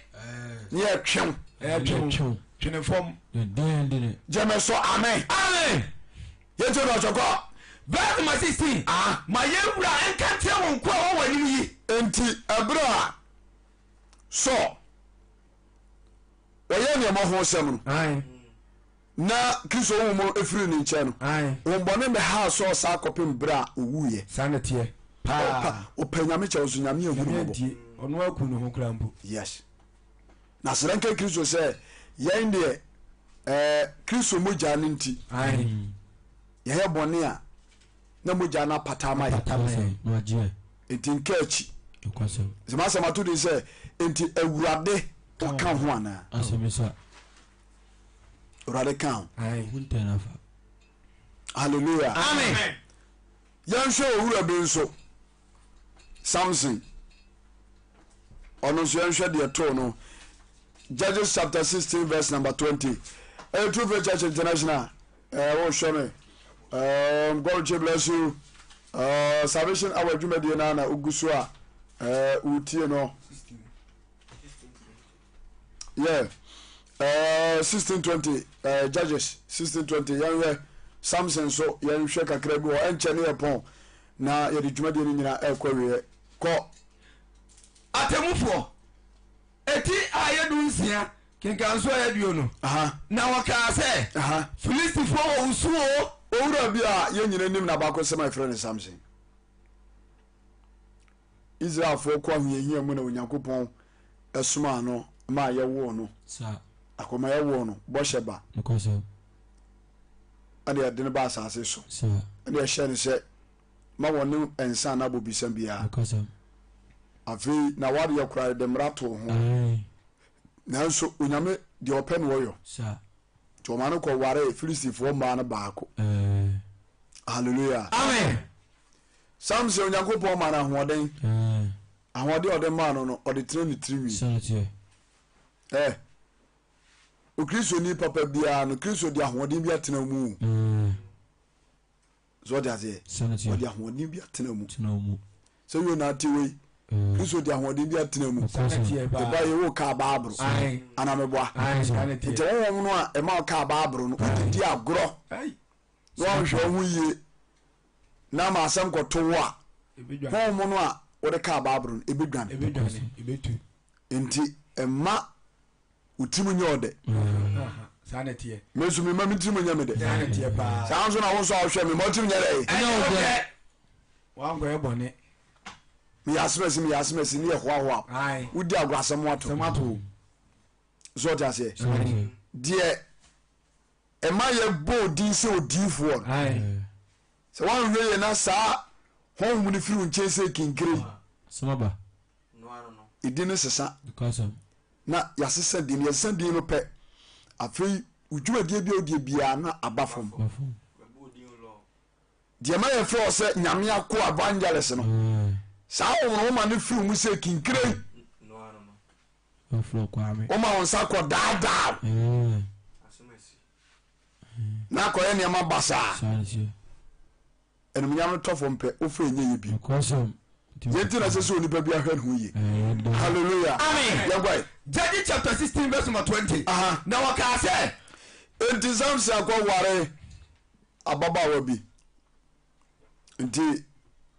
ne yɛ twew.
Ɛtwew. Twene fam.
Gyeme so amen.
Amen.
Yɛntie no ɔkyɛ kɔ.
Verse number 16.
Ah.
Ma yɛn wura nka nkyerɛ wo nkoa a wɔwɔ w'anim yi.
Enti ɛberɛ a Saul wɔyɛ nneɛma ho sɛm no
Ayi.
na Kristo honhom no firi ne nkyɛn no,
Ayi.
wɔn bɔne bɛhaa Saul saa kɔpem berɛ a ɔwuiɛ.
Saa na ɛteɛ. Paa.
Ɔpɛ Nyame kyɛw nso Nyame anhu no
Nyame
mmɔbɔ.
antie. Ɔno aku ne ho koraa mpo.
Yes. Na srɛ nka Kristo sɛ yɛn deɛ ɛɛ Kristo mogya no nti
Ayi.
yɛyɛ bɔne a na mogya no apata ama yɛn.
Apata ama yɛn.
Na wagye.
Nti nka akyi.
Nokwasɛm.
Sɛ m'asɛm ato din sɛ nti Awurade ɔka ho anaa?
Asɛmisa.
Awurade ka ho.
Ayi.
Hu ntɛn afa.
Hallelujah.
Amen.
Yɛnhwɛ owura bi nso Samson ɔno nso yɛnhwɛ deɛ too no Judges chapter 16 verse number 20 ɛyɛ True Faith Church International ɛɛ wohwɛ me um, God richly bless you uh, Salvation Hour dwumadie no na wogu so a ɛɛ wotie no yeah uh, 1620 uh, Judges 1620 yɛnhwɛ Samson so yɛnhwɛ kakra bi wɔ ɛnkyɛ ne yɛ pɔn na yɛde dwumadie no nyinaa ɛrekɔ awieɛ kɔ.
Atemmufoɔ, eti a ɛyɛ dunsia, kenkanso a ɛyɛ aduonu. Na wɔkaa sɛ, Filistifoɔ wɔ wo so o!
Owura bi a yɛn nyina nim n'abakɔsɛm a yɛfrɛ no Samson. Israelfoɔ kɔ ahohiahia mu na Onyankopɔn somaa no maa yɛwoo no. Akɔma yɛwoo no, bɔhyɛ ba. Ɛna yɛde no ba asase so. Ɛna yɛhyɛ no sɛ ma wɔne nsa anaa bobesa biara. Afei na wadeɛ koraa yɛde mmara too ho. Nanso Onyame deɛ ɔpɛ na ɔyɔ. Nti ɔma no kɔ waree Filistifoɔ mmaa no baako. Hallelujah.
Amen.
Samson Onyankopɔn maa no ahoɔden. Ahoɔden a ɔde maa no no ɔde tena ne tirinwi. Ɛ Okristoni papa biara no Kristo de ahoɔden bi atena mu. So ɔde aseɛ? Ɔde ahoɔden bi atena mu. Sɛ yona ate wei, Kristo de ahoɔden bi atena mu. Ɛba yɛ wo kaa baaboro. Anameboa. Nti honhom no a ɛma wo kaa baaboro no, wode di agorɔ na woanhwɛ wo ho yie na ama asɛm kɔto wo a, honhom no a wode kaa baaboro no, ɛbɛdwane. Nti mma wo tirim nyɛ ɔdɛ. Me nso mema me tirim nyɛ me dɛ. Saa nso na wo nso a wohwɛ me ma wo tirim nyɛ dɛ.
Wankɔyɛ bɔne.
Meyɛ asɛmasi meyɛ asɛmasi ne yɛ hoahoa. Wodi agorɔ asɛm ato. So ɔte aseɛ. Deɛ. ɛma yɛbɔ odin sɛ odiifoɔ no, sɛ woanhwɛ yie na saa honhom no firi wo nkyɛn sɛ kinkire, edin no sesa na yɛasesa din no. Yɛsesa din no pɛ, afei wo dwumadie bi a wodie biara na aba fam. Deɛ ma yɛfrɛ wo sɛ Nyame akoa evangelist no, saa honhom no woma no firi wo mu sɛ kinkire. Woma wo nsa kɔ daadaa na akɔyɛ nneɛma basaa. Animuonyam no tɔ fam pɛ, wofa ɛnyɛ yɛ bio. Yɛn nti na ɛsɛ sɛ onipa bi ahwɛ ne ho yie. Hallelujah.
Amen.
Yɛnkɔe.
Judges chapter 16 verse number 20.
Aha.
Na wɔkaa sɛ.
Enti Samson akɔware ababaawa bi. Nti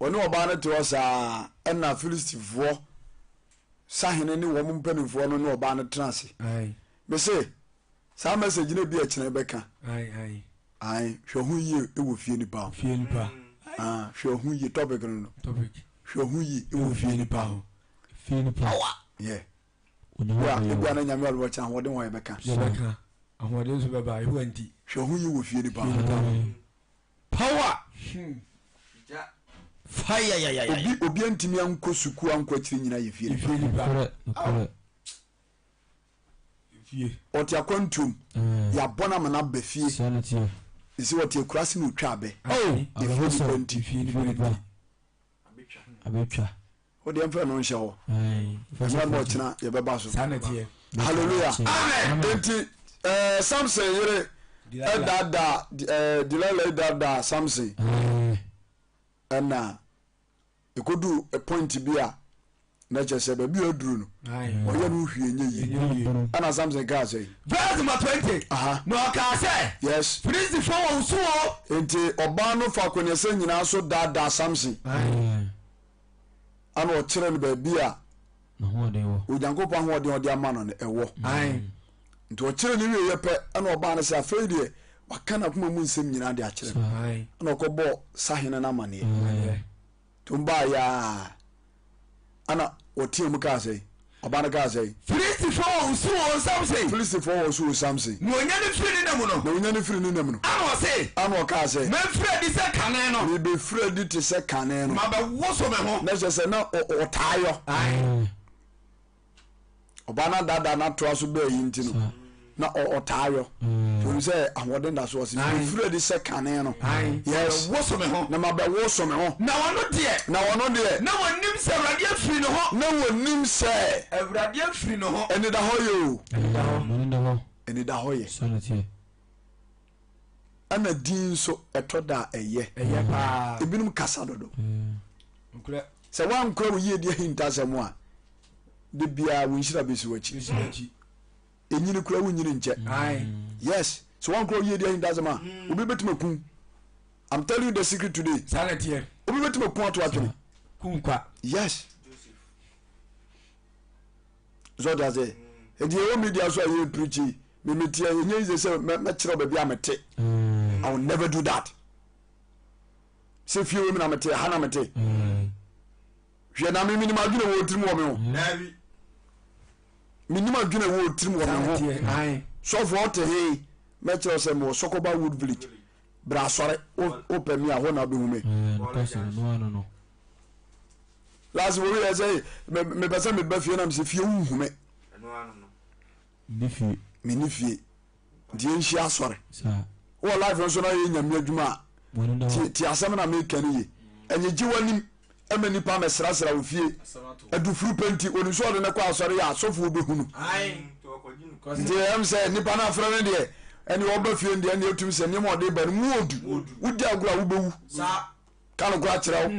wɔne ɔbaa no te hɔ saa ɛna Filistifoɔ sahene ne wɔn mpanimfoɔ no ne ɔbaa no tena ase. Mese saa message no bi ɛkyerɛ bɛka. Ae hwɛ ho yie wɔ fie nipa ho.
Fie nipa.
Ah, hwɛ ho yie topic no no.
Topic.
Hwɛ ho yie wɔ fie nipa ho.
Fie nipa.
Power. Yeah. Ebia ebia na nyame ɔde wɔkyɛ ahoɔden wɔ yɛbɛka.
Yɛbɛka. Ahoɔden nso bɛba Yehowa nti.
Hwɛ ho yie wɔ fie nipa ho.
Power. Fire ya ya ya.
Obi obi antumi ankɔ sukuu ankɔ akyiri nyina yɛ fie nipa.
Fie nipa.
Nokorɛ nokorɛ.
Fie.
Ɔte akwantuom. Yɛabɔ no ama no aba fie.
Saa na ɛteɛ.
Ɛsɛ ɔte akuraase na ɔtwa abɛ.
Oh.
Efie nipa nti.
Fie nipa nti.
Abɛtwa.
Wo deɛ mfa ɛno nhyɛ hɔ. Ɛnyɛ ma ɔkyena yɛbɛba so.
Saa na ɛteɛ.
Hallelujah.
Amen.
Enti ɛɛ Samson yere ɛdaadaa ɛɛ Delilah daadaa Samson. Ɛna ekodu point bi a na kyerɛ sɛ baabi a aduru no ɔyɛ no hwie nyɛ yie. Ɛna Samson kaa sɛ.
Verse number 20.
Aha.
Na ɔkaa sɛ.
Yes.
Filistifoɔ wɔ wo so o.
Enti ɔbaa no fa akɔneasa nyinaa so daadaa Samson. Ana ɔkyerɛ no baabi a Onyankopɔn ahoɔden a ɔde ama no no ɛwɔ. Nti ɔkyerɛ no wieɛ pɛ ɛna ɔbaa no sɛ afei deɛ waka n'akoma mu nsɛm nyinaa de akyerɛ no. Ɛna ɔkɔbɔɔ sahene no amaneɛ. Nti ɔbaa yɛa Ɛnna wɔteaa mu kaa sɛ, Ɔba no kaa sɛ.
Filistifoɔ wɔ wo so o, Samson!
Filistifoɔ wɔ wo so o, Samson!
Na ɔnyane firii ne nna mu no.
Na ɔnyane firii ne nna mu no.
Ɛnna ɔse.
Ɛnna ɔkaa sɛ.
Mɛfiri adi sɛ kane no.
Mebɛfiri adi te sɛ kane no.
Mabɛwoso me ho.
Na kyerɛ sɛ na ɔtaa yɔ. Ɔbaa no adaadaa no atoa so bɛɛ yi nti no na ɔtaa yɔ. Onim sɛ ahoɔden da so ɔse mefiri adi sɛ kane no. Yes.
Mabɛwoso me ho.
Na mabɛwoso me ho.
Na ɔno deɛ.
Na ɔno deɛ.
Na wɔnim sɛ Awurade afiri ne ho.
Na wɔnim sɛ.
Awurade afiri ne ho.
Anidahɔ yɛ o.
Anidahɔ.
Anidahɔ yɛ. Ɛna din nso ɛtɔ da a ɛyɛ.
Ɛyɛ paa.
Ebinom kasa dodo. Sɛ woankora wo yiedie ahintasɛm a, da biara wo nhyira bɛsi w'akyi. Ɛnyini kora wonyini nkyɛ. Yes, sɛ woankora wo yiedie ahintasɛm a, obi bɛtumi aku. I'm telling you the secret today.
Saa na ɛteɛ.
Obi bɛtumi aku ato atwene.
Kunkwa.
Yes. So ɔte ase. Eti ɛwɔ media so a yɛ preach me me teɛ ɛnyɛ easy sɛ mɛkyerɛ baabi a mete. I will never do that. Sɛ fie wɔ mu na mete ha na mete. Hwɛ na me menim adwene wɔ tirim wɔ me ho. Menim adwene wɔ tirim wɔ me ho. Sɔfo ɔte he mɛkyerɛ sɛ mewɔ Sɔkɔba Wood Village. Bra asɔre wopɛ me a hɔ na wobɛhu me. Last wo yɛ sɛ mepɛ sɛ meba fie na mesɛ fie wonhu me. Menni fie. Nti yɛnhyia asɔre. Wɔ life nso na yɛ nyame adwuma a ti asɛm na meka no ye. Ɛnyegye w'anim ɛma nipa mɛsrasra wo fie. Adufuru pɛ nti onim sɛ ɔde no kɔ asɔre yɛ asɔfoɔ bɛhunu. Nti ɛm sɛ nipa no afrɛ no deɛ ɛne ɔba fie no deɛ ɛne ɛtumi sɛ nneɛma ɔde ba no mu ɔdu. Wodi agorɔ a wobɛwu. Ka no kora kyerɛ wo.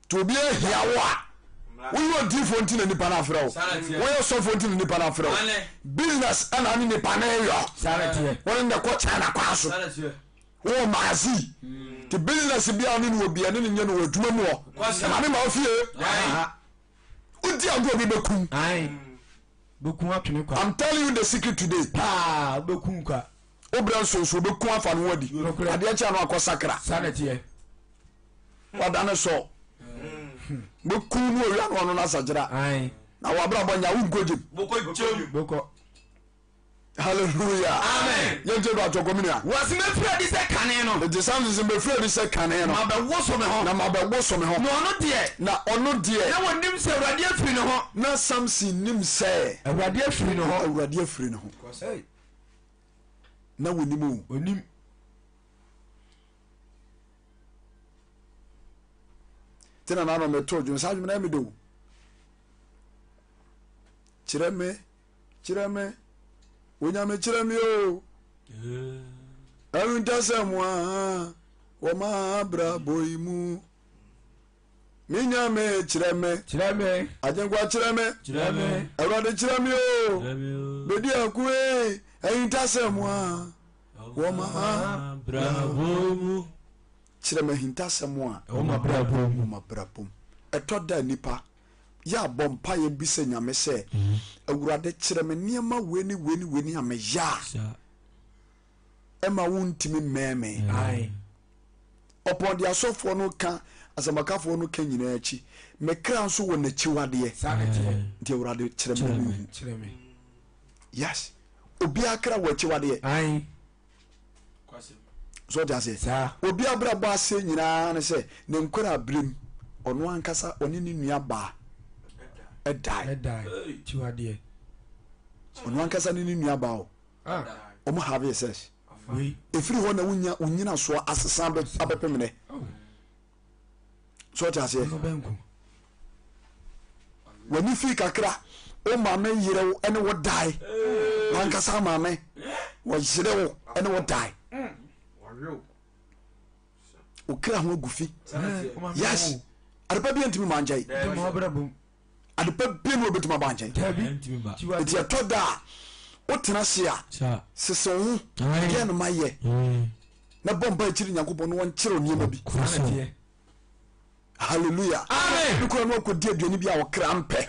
Nti obi ahia wo a woyɛ odiifoɔ nti na nipa no afrɛ wo, woyɛ sɔfoɔ nti na nipa no afrɛ wo. Business ɛna ne nipa no yɔ, wone ne kɔ China kwan so, wowɔ maazi nti business bi a wone ne wɔ bia ne ne nyɛ no wɔ adwuma mu hɔ, ɛma ne ma wo fie wodi agorɔ bi bɛkum. I'm telling you the secret today.
Paa wobɛkum kwa.
Wobrɛ nsonso wobɛku afa no ho adi. Adeɛ kyɛ no akɔ sakra. Wadane sɔ. Bɛku no owia no ɔno no asakyera. Na wabrabɔ nya wonkɔ gyem. Hallelujah.
Amen.
Yɛntie mpatsɔ kɔ menua.
Wɔsi mɛfiri adi sɛ kane no.
Nti Samson sɛ mɛfiri adi sɛ kane no.
Mabɛwoso me ho.
Na mabɛwoso me ho.
Na ɔno deɛ.
Na ɔno deɛ.
Na wɔnim sɛ Awurade afiri ne ho.
Na Samson nim sɛ.
Awurade afiri ne ho.
Awurade afiri ne ho. Na wɔnim o.
Onim.
Nti na naano meto dwom saa dwom na ɛmɛ de o. Kyerɛ me. Kyerɛ me, Onyame kyerɛ me o. Ahintasɛm a wɔ m'abrabɔ yi mu. Me Nyame kyerɛ me.
Kyerɛ me.
Agyenkwa kyerɛ me.
Kyerɛ me.
Awurade kyerɛ me o.
Kyerɛ me o.
Bedi ako ee, ahintasɛm a wɔ m'abrabɔ
mu.
Kyerɛ me ahintasɛm a
Wɔ m'abrabɔ mu.
wɔ m'abrabɔ mu. Ɛtɔ da nipa yɛ a bɔ mpaeɛ bisa Nyame sɛ, Awurade kyerɛ me nneɛma wei ne wei ne wei ne a meyɛ a ɛma wontumi mmɛn me. Ɔpɔn deɛ asɔfoɔ no ka, asɛmpakafoɔ no ka nyinaa akyi, me kra nso wɔ n'akyiwadeɛ. Nti Awurade kyerɛ me na menhu. Yes, obiara kra wɔ akyiwadeɛ. So ɔte aseɛ? Obi abrabɔ ase nyinaa ne sɛ ne nkora berem ɔno ankasa ɔne ne nua baa ɛdae. Ɔno ankasa ne ne nua baa o. Ɔmo have sex. Ɛfiri hɔ na wonya wonyina soɔ asesa abɛpem nɛ. So ɔte aseɛ? W'ani fii kakra, wo maame yere wo ne wo dae. Wankasa maame wɔyere wo ne wo dae. Wo kra ho agu fi. Yes. Adepa bi ntumi ma nkyɛn. Adepa bi no obetumi aba nkyɛn. Nti ɛtɔ da a wotena ase a sese wo ho deɛ no ma yɛ na bɔ mpa akyiri Nyankopɔn na wɔnkyerɛw nneɛma bi. Hallelujah.
Amen.
Ne kura no akɔdi aduane bi a ɔkra mpɛ.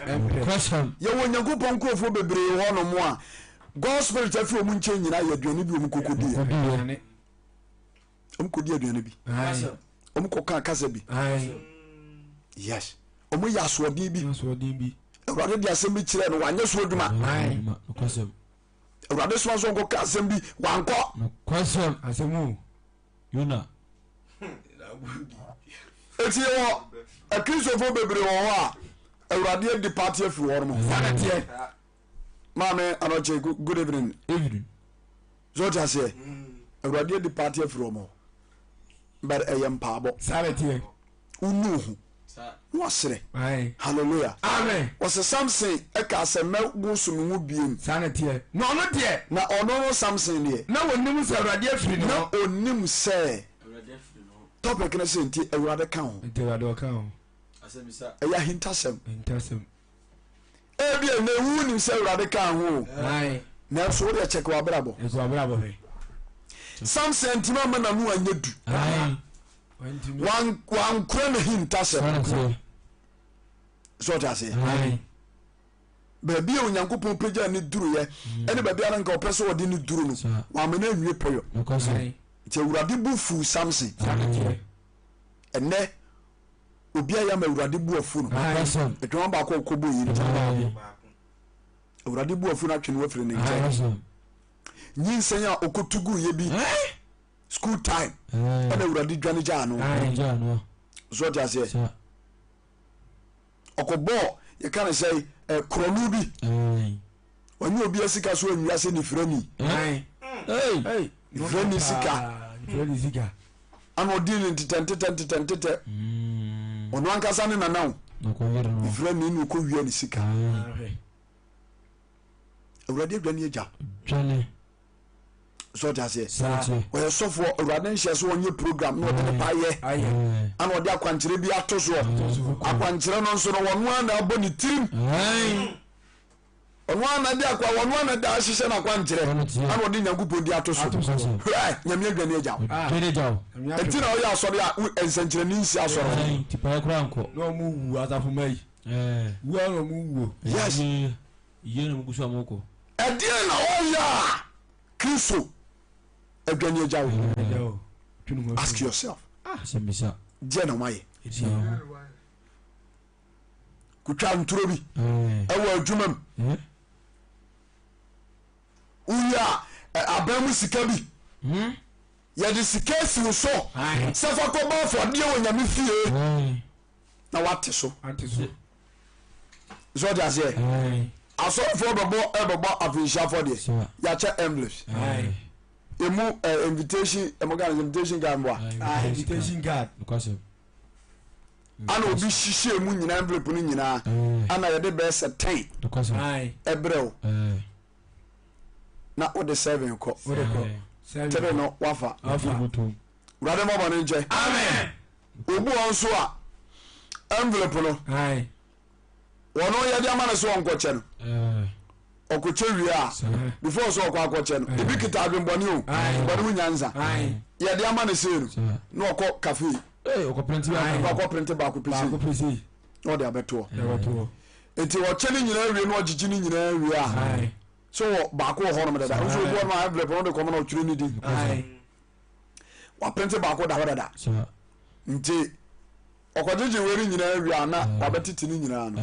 Yɛwɔ Onyankopɔn nkurɔfoɔ bebree hɔ nom a God spirit afi wɔn nkyɛn nyinaa yɛ aduane bi wɔn kɔkɔdi yɛ. Wɔn kɔdi aduane bi. Wɔn kɔka kasa bi. Yes. Wɔn yɛ asoɔden bi. Awurade de asɛm bi kyerɛ no wanyɛ so adwuma. Awurade soma so nkɔka asɛm bi wankɔ.
Yona.
Eti yɛwɔ akristofoɔ bebree wɔ hɔ a Awurade adi paati afiri hɔ nom.
Saa na teɛ.
Maame Anɔkye good evening.
Evening.
So ɔte aseɛ Awurade adi paati afiri wɔn hɔ but ɛyɛ mpaabɔ.
Saa na teɛ.
Wonu ho na wasrɛ. Hallelujah.
Amen.
Wɔsɛ Samson ɛka sɛ mɛwoso me ho biem.
Saa na teɛ. Na ɔno deɛ.
Na ɔno no Samson deɛ.
Na ɔnim sɛ Awurade afiri ne
Na
ho.
ɔnim sɛ. Topic no sɛ nti Awurade ka ho.
Nti Awurade ɔka ho.
Ɛyɛ ahintasɛm.
Ahintasɛm.
Ebi a na ewu nim sɛ Awurade ka ho o. Nanso wo deɛ kyɛke w'abrabɔ.
Kyɛke w'abrabɔ hwɛ.
Samson antumi amma n'ano anyɛ du. Wankora n'ahintasɛm. So ɔte aseɛ? Baabi a Onyankopɔn pagya ne duruyɛ ɛne baabi a na nka ɔpɛ sɛ ɔde ne duru no, wamma no anwie pɛyɔ. Nti Awurade bo fuu Samson. Ɛnɛ obi ayɛ ama Awurade bu afu no. Adwuma baako a ɔkɔbɔ yi nti. Awurade bu afu no atwe no afiri ne nkyɛn. Nyinsɛn a ɔkɔtu guiɛ bi school time ɛna Awurade dwane gyaa no. So ɔte aseɛ? Ɔkɔbɔɔ yɛka ne sɛ korɔno bi. Ɔnyɛ obi asika so anwia sɛ nifirani. Nifirani sika. Ana ɔdi ne ntetɛ ntetɛ ntetɛ ntetɛ. Ɔno ankasa ne nana o. Nifirani na ɔkɔwia ne sika. Awurade adwane agya. So ɔte aseɛ? Ɔyɛ sɔfoɔ, Awurade nhyɛ so ɔnyɛ program na ɔde ne pa yɛ. Ana ɔde akwankyerɛ bi ato soɔ. Akwankyerɛ no nso no wɔn ara na abɔ ne tirim. Ɔno ara na de akwa wɔn ara na da ahyehyɛ n'akwankyerɛ. Ana ɔde Nyankopɔn di ato so. Hwɛ, Nyame adwane agya wo. Nti na ɔyɛ asɔre a nsɛnkyerɛnne nsi asɔre.
Na ɔmo wu asafo mma yi. Wu ara na ɔmo wuo.
Yes.
Yie na mugu so a mokɔ.
Ɛdeɛn na ɔyɛ a Kristo adwane agya wo? Ask yourself. Deɛ na ɔmayɛ? Kotwa nturo bi ɛwɔ adwuma mu. Wowie a, aban mu sika bi. Yɛde sika asi wo so sɛ fa kɔbɔ afɔdeɛ wɔ Nyame fie na woate so. So ɔte aseɛ? Asɔrefoɔ bɛbɔ ɛbɛbɔ afinhyia afɔdeɛ. Yɛakyɛ envelopes. Emu invitation, ɛmo Ghana invitation card mboa.
Invitation card.
Ana obi hyehyɛ mu nyinaa envelope no nyinaa ana yɛde bɛyɛ sɛ ten ɛbrɛ wo. Na wode seven kɔ. Tere no wafa. Wurade ma bɔne nkyɛ. Obi wɔ nso a envelope no wɔn yɛde ama no sɛ ɔnkɔkyɛ no ɔkɔkyɛ wie a before sɛ ɔkɔ akɔkyɛ no ebi kita adwenbɔne o bɔne ho nyansa yɛde ama no sei no na ɔkɔ cafe ɔkɔ printe baako pɛ sei na ɔde abɛtoɔ nti ɔkyɛ ne nyinaa wie na ɔgyegye ne nyinaa wie a so wɔ baako wɔ hɔnom dada nso obi hɔnom a envelope no de kɔma na ɔtwerɛ ne din wapente baako da hɔ dada nti ɔkɔgyegye wei no nyinaa wie a na wabɛtete ne nyinaa no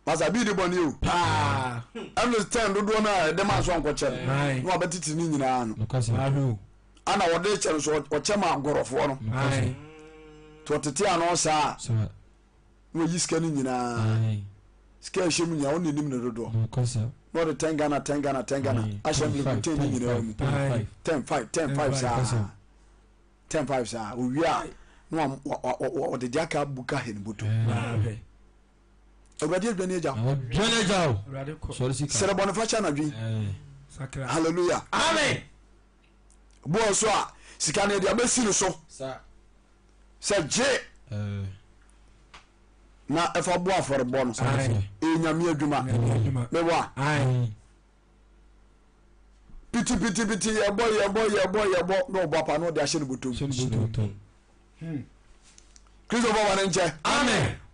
masa bi de bɔne o ɛno tɛn dodoɔ no a ɛde ma nso ɔnkɔkyɛ no na wabɛtete ne nyinaa no ana wɔde kyɛ no so ɔkyɛ ma agorɔfoɔ no nti ɔtete ano saa na wayi sika no nyinaa sika ɛhyɛ mu nyinaa ɔne nim ne dodoɔ na ɔde ten Ghana ten Ghana ten Ghana ahyɛ envelope ten ne nyinaa mu ten five ten five saa ten five saa owie a na ɔde deɛ aka buka hɛn bɔtɔ awurade adwane agya srɛ bɔne fakyɛ anadwo yi hallelujah
amen
boɔ so a sika no yɛde abɛsi no so sɛ gye na ɛfa bɔ afɔrebɔ no ɛyɛ nyame adwuma meboa pitipitipiti yɛbɔ yɛbɔ yɛbɔ yɛbɔ na ɔbɔ apa na ɔde ahyɛ no bɔtɔm kristo bɔ wɔne nkyɛ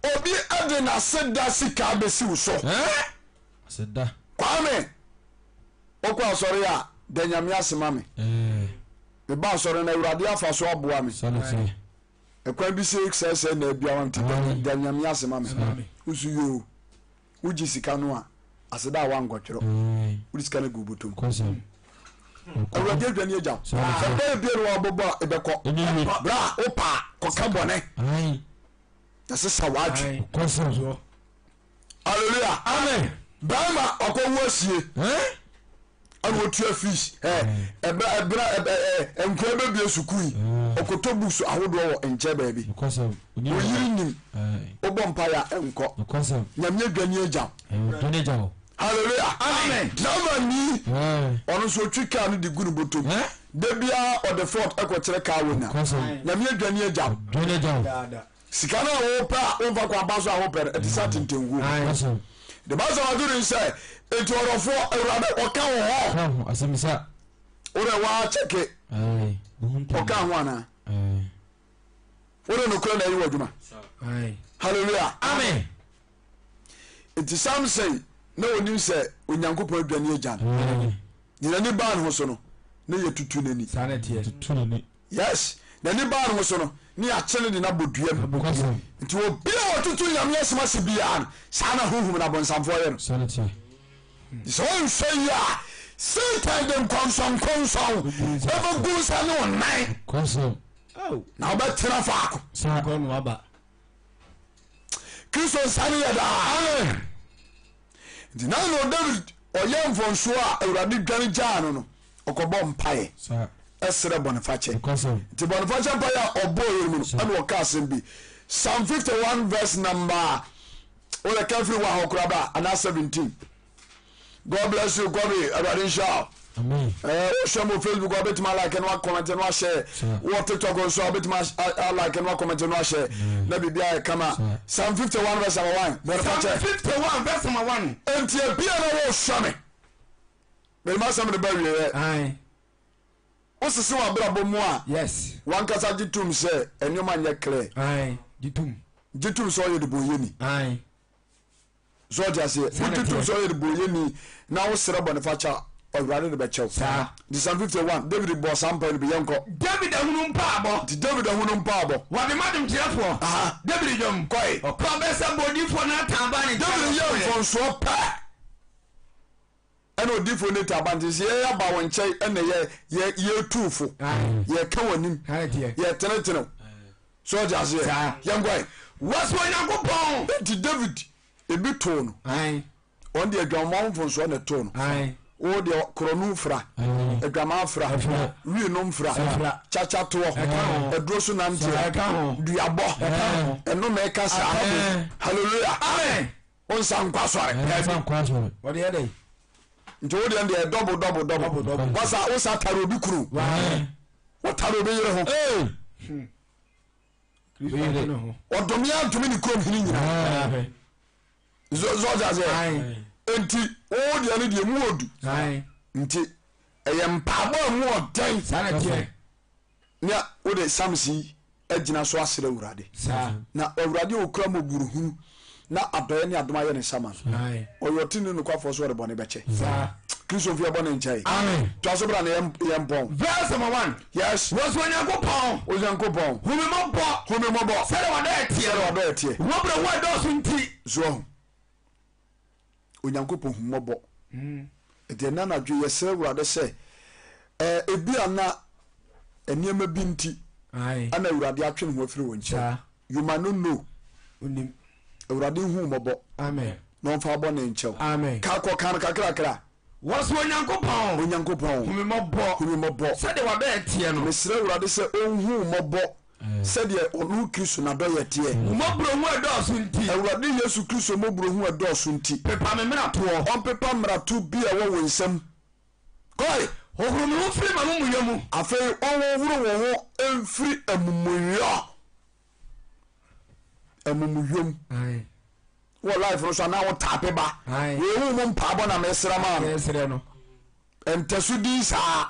obi de n'aseda sika bɛsi wo so kwame wokɔ asɔre a da nyame ase ma me meba asɔre no awurade afa so aboa me ɛkwan bi se sɛsɛ na abia wa nti da nyame ase ma me wosu yoo wogye sika no a aseda a wankɔtwerɛ wode sika no gu bɔtɔm awurade adwane agya wo sɛ bɛyɛ bia no wabɔbɔ a ɛbɛkɔ berɛ a wopaa kɔka bɔne na sesa w'adwe Hallelujah.
Amen.
Bɛrima ɔkɔwu asie ɛna otua fees ɛbɛ ɛbra ɛbɛ nkura bɛbie sukuu yi ɔkɔtɔ books ahodoɔ wɔ nkyɛn baabi oyiri nim wobɔ mpaeɛ a ɛnkɔ nyame adwani agya hallelujah
amen
driver ni ɔno nso otwi kaa no de gu ne bɔtɔm da biara ɔde fort ɛkɔkyerɛ kaa wɔ nya nyame adwani agya Sika no a wopɛ a womfa kwan pa so a wopɛ no, ɛte sɛ atentenguo. The Bible sɛ wadwene ne sɛ, enti ɔdɔfoɔ, Awurade ɔka wo ho.
Asɛmisa.
Wode waa kyɛke. Ɔka ho anaa? Wode nokorɛ na ɛyɛ w'adwuma. Hallelujah.
Amen.
Nti Samson na onim sɛ Onyankopɔn adwane agya no. Ne n'ani baa ne ho so no, na yɛtutu n'ani. Yes, n'ani baa ne ho so no, ne yɛakye no de no abɔ dua mu. Nti obi a ɔtoto Nyame asɛm ase biara no, saa na honhom no abonsamfoɔ yɛ no. Nti sɛ ɔnhwɛ yie a, Satan de nkɔnsɔnkɔnsɔn ɛbɛgu nsa ne wo nan na wobɛtena faako. Kristo nsa no yɛ daa. Nti na no David ɔyɛ mfomsoɔ a Awurade dwane gyaa no no, ɔkɔbɔ mpaeɛ ɛsrɛ bɔnefakyɛ. Nti bɔnefakyɛ mpaeɛ a ɔbɔɔ yɛ no mu no, ɛna ɔka asɛm bi. Psalm 51 verse number wọ́n ka firi wɔ ahɔ koraa ba anaa 17. God bless you Kobe, Awurade nhyira wo. Eh, wohwɛ mo Facebook a wobɛtumi alike no akɔmɛnte no ahyɛ wɔ TikTok nso a wobɛtumi alike no akɔmɛnte no ahyɛ na biribi ayɛ kama. Psalm 51 verse number 1. Bɔne
Psalm 51 verse number 1.
Enti ebia na wɔresua me. Mede m'asɛm de ba awieɛ. Wosese w'abrabɔ mu a,
yes.
wankasa gye tom sɛ nneɛma nyɛ clear.
Gye tom.
Gye tom sɛ ɔyɛ debɔnyɛni. So ɔte aseɛ? Wogye tom sɛ ɔyɛ debɔnyɛni na wosrɛ bɔnefakyɛ a, Awurade de bɛkyɛ wo. Nti Psalm 51, David bɔɔ saa mpae no bi. Yɛnkɔ.
David ahunu mpaabɔ.
Nti David ahunu mpaabɔ.
Wɔde ma dwomkyerɛfoɔ. David dwom.
Kɔe.
Ɔkɔ bɛ sɛ bɔdifoɔ Natan baa ne nkyɛn.
David yɛ mfomsoɔ pɛ. Ɛna odiyifoɔ Natan aba nti sɛ yɛn aba wo nkyɛn ɛna yɛ yɛ yɛtu fo yɛka w'anim yɛtenetene wo so ɔte aseɛ yɛnkɔe.
Wɔsi Onyankopɔn.
Enti David ebi too no ɔno deɛ adwamammɔ ho mfomsoɔ na ɛtoo no wo deɛ korɔno fra adwaman fra wii nom fra kyakyatoɔ aduro so nanteɛ duabɔ ɛnome kasa hallelujah.
Amen.
Wo nsa nkɔ asɔre.
Ɛɛ nsa nkɔ asɔre.
Wɔde yɛ dɛ.
Nti wo deɛ deɛ dɔbo dɔbo dɔbo. Wasa wosa tare obi kunu. Wotare obi yere ho. Ɔdɔmi antumi ne kurom hene nyinaa. Zɔɔdza sɛ. Nti wo deɛ no deɛ mu odu. Nti ɛyɛ mpaabɔ a mu ɔdɛn.
Saa na teɛ.
Nea wode Psalms yi agyina so asrɛ Awurade. Na Awurade a okura mmɔborohunu na adɔeɛ ne adom ayɛ ne nsa ma no. Ɔyɛ ɔtene ne nokwafoɔ so ɔde bɔne bɛkyɛ. Kristo mfi ɛbɔne nkyɛe. Toa so bra na yɛn mpɔn.
Verse number 1.
Yes.
Wɔsi Onyankopɔn.
Onyankopɔn.
Hu me mmɔbɔ.
Hu me mmɔbɔ.
Sɛdeɛ w'adɔeɛ teɛ.
Sɛdeɛ w'adɔeɛ teɛ.
Wo brɛ ho ɛdɔɔso nti.
So ahu. Onyankopɔn hu mmɔbɔ. Nti ɛnɛ anadwo yɛsrɛ Awurade sɛ ebi a na nneɛma bi nti ɛna Awurade atwe ne ho afiri wo nkyɛn. You might not know. Awurade hu mmɔbɔ. Na ɔmfa bɔne nkyɛ wo. Ka kɔ ka no kakrakra.
Wɔsi Onyankopɔn.
Onyankopɔn.
Hu me mmɔbɔ.
Hu me mmɔbɔ.
Sɛdeɛ w'adɔeɛ teɛ no.
Mesrɛ Awurade sɛ ɔnhu wo mmɔbɔ sɛdeɛ ɔno Kristo n'adɔeɛ teɛ.
Wo mmɔborɔhunu a ɛdɔɔso nti.
Awurade Yesu Kristo mmɔborɔhunu a ɛdɔɔso nti.
Pepa me mmaratoɔ.
Ɔmpepa mmarato bi a ɛwɔ wo nsam. Kɔe!
Hohoro me ho firi m'amumuyɛ mu.
Afei ɔnhohoro wo ho mfiri amumuyɔ, amumuyɔ mu. Wɔ life no so anaa wo taape ba. Wei wo mu mpaabɔ na mesrɛ maa no. Ntɛso din saa.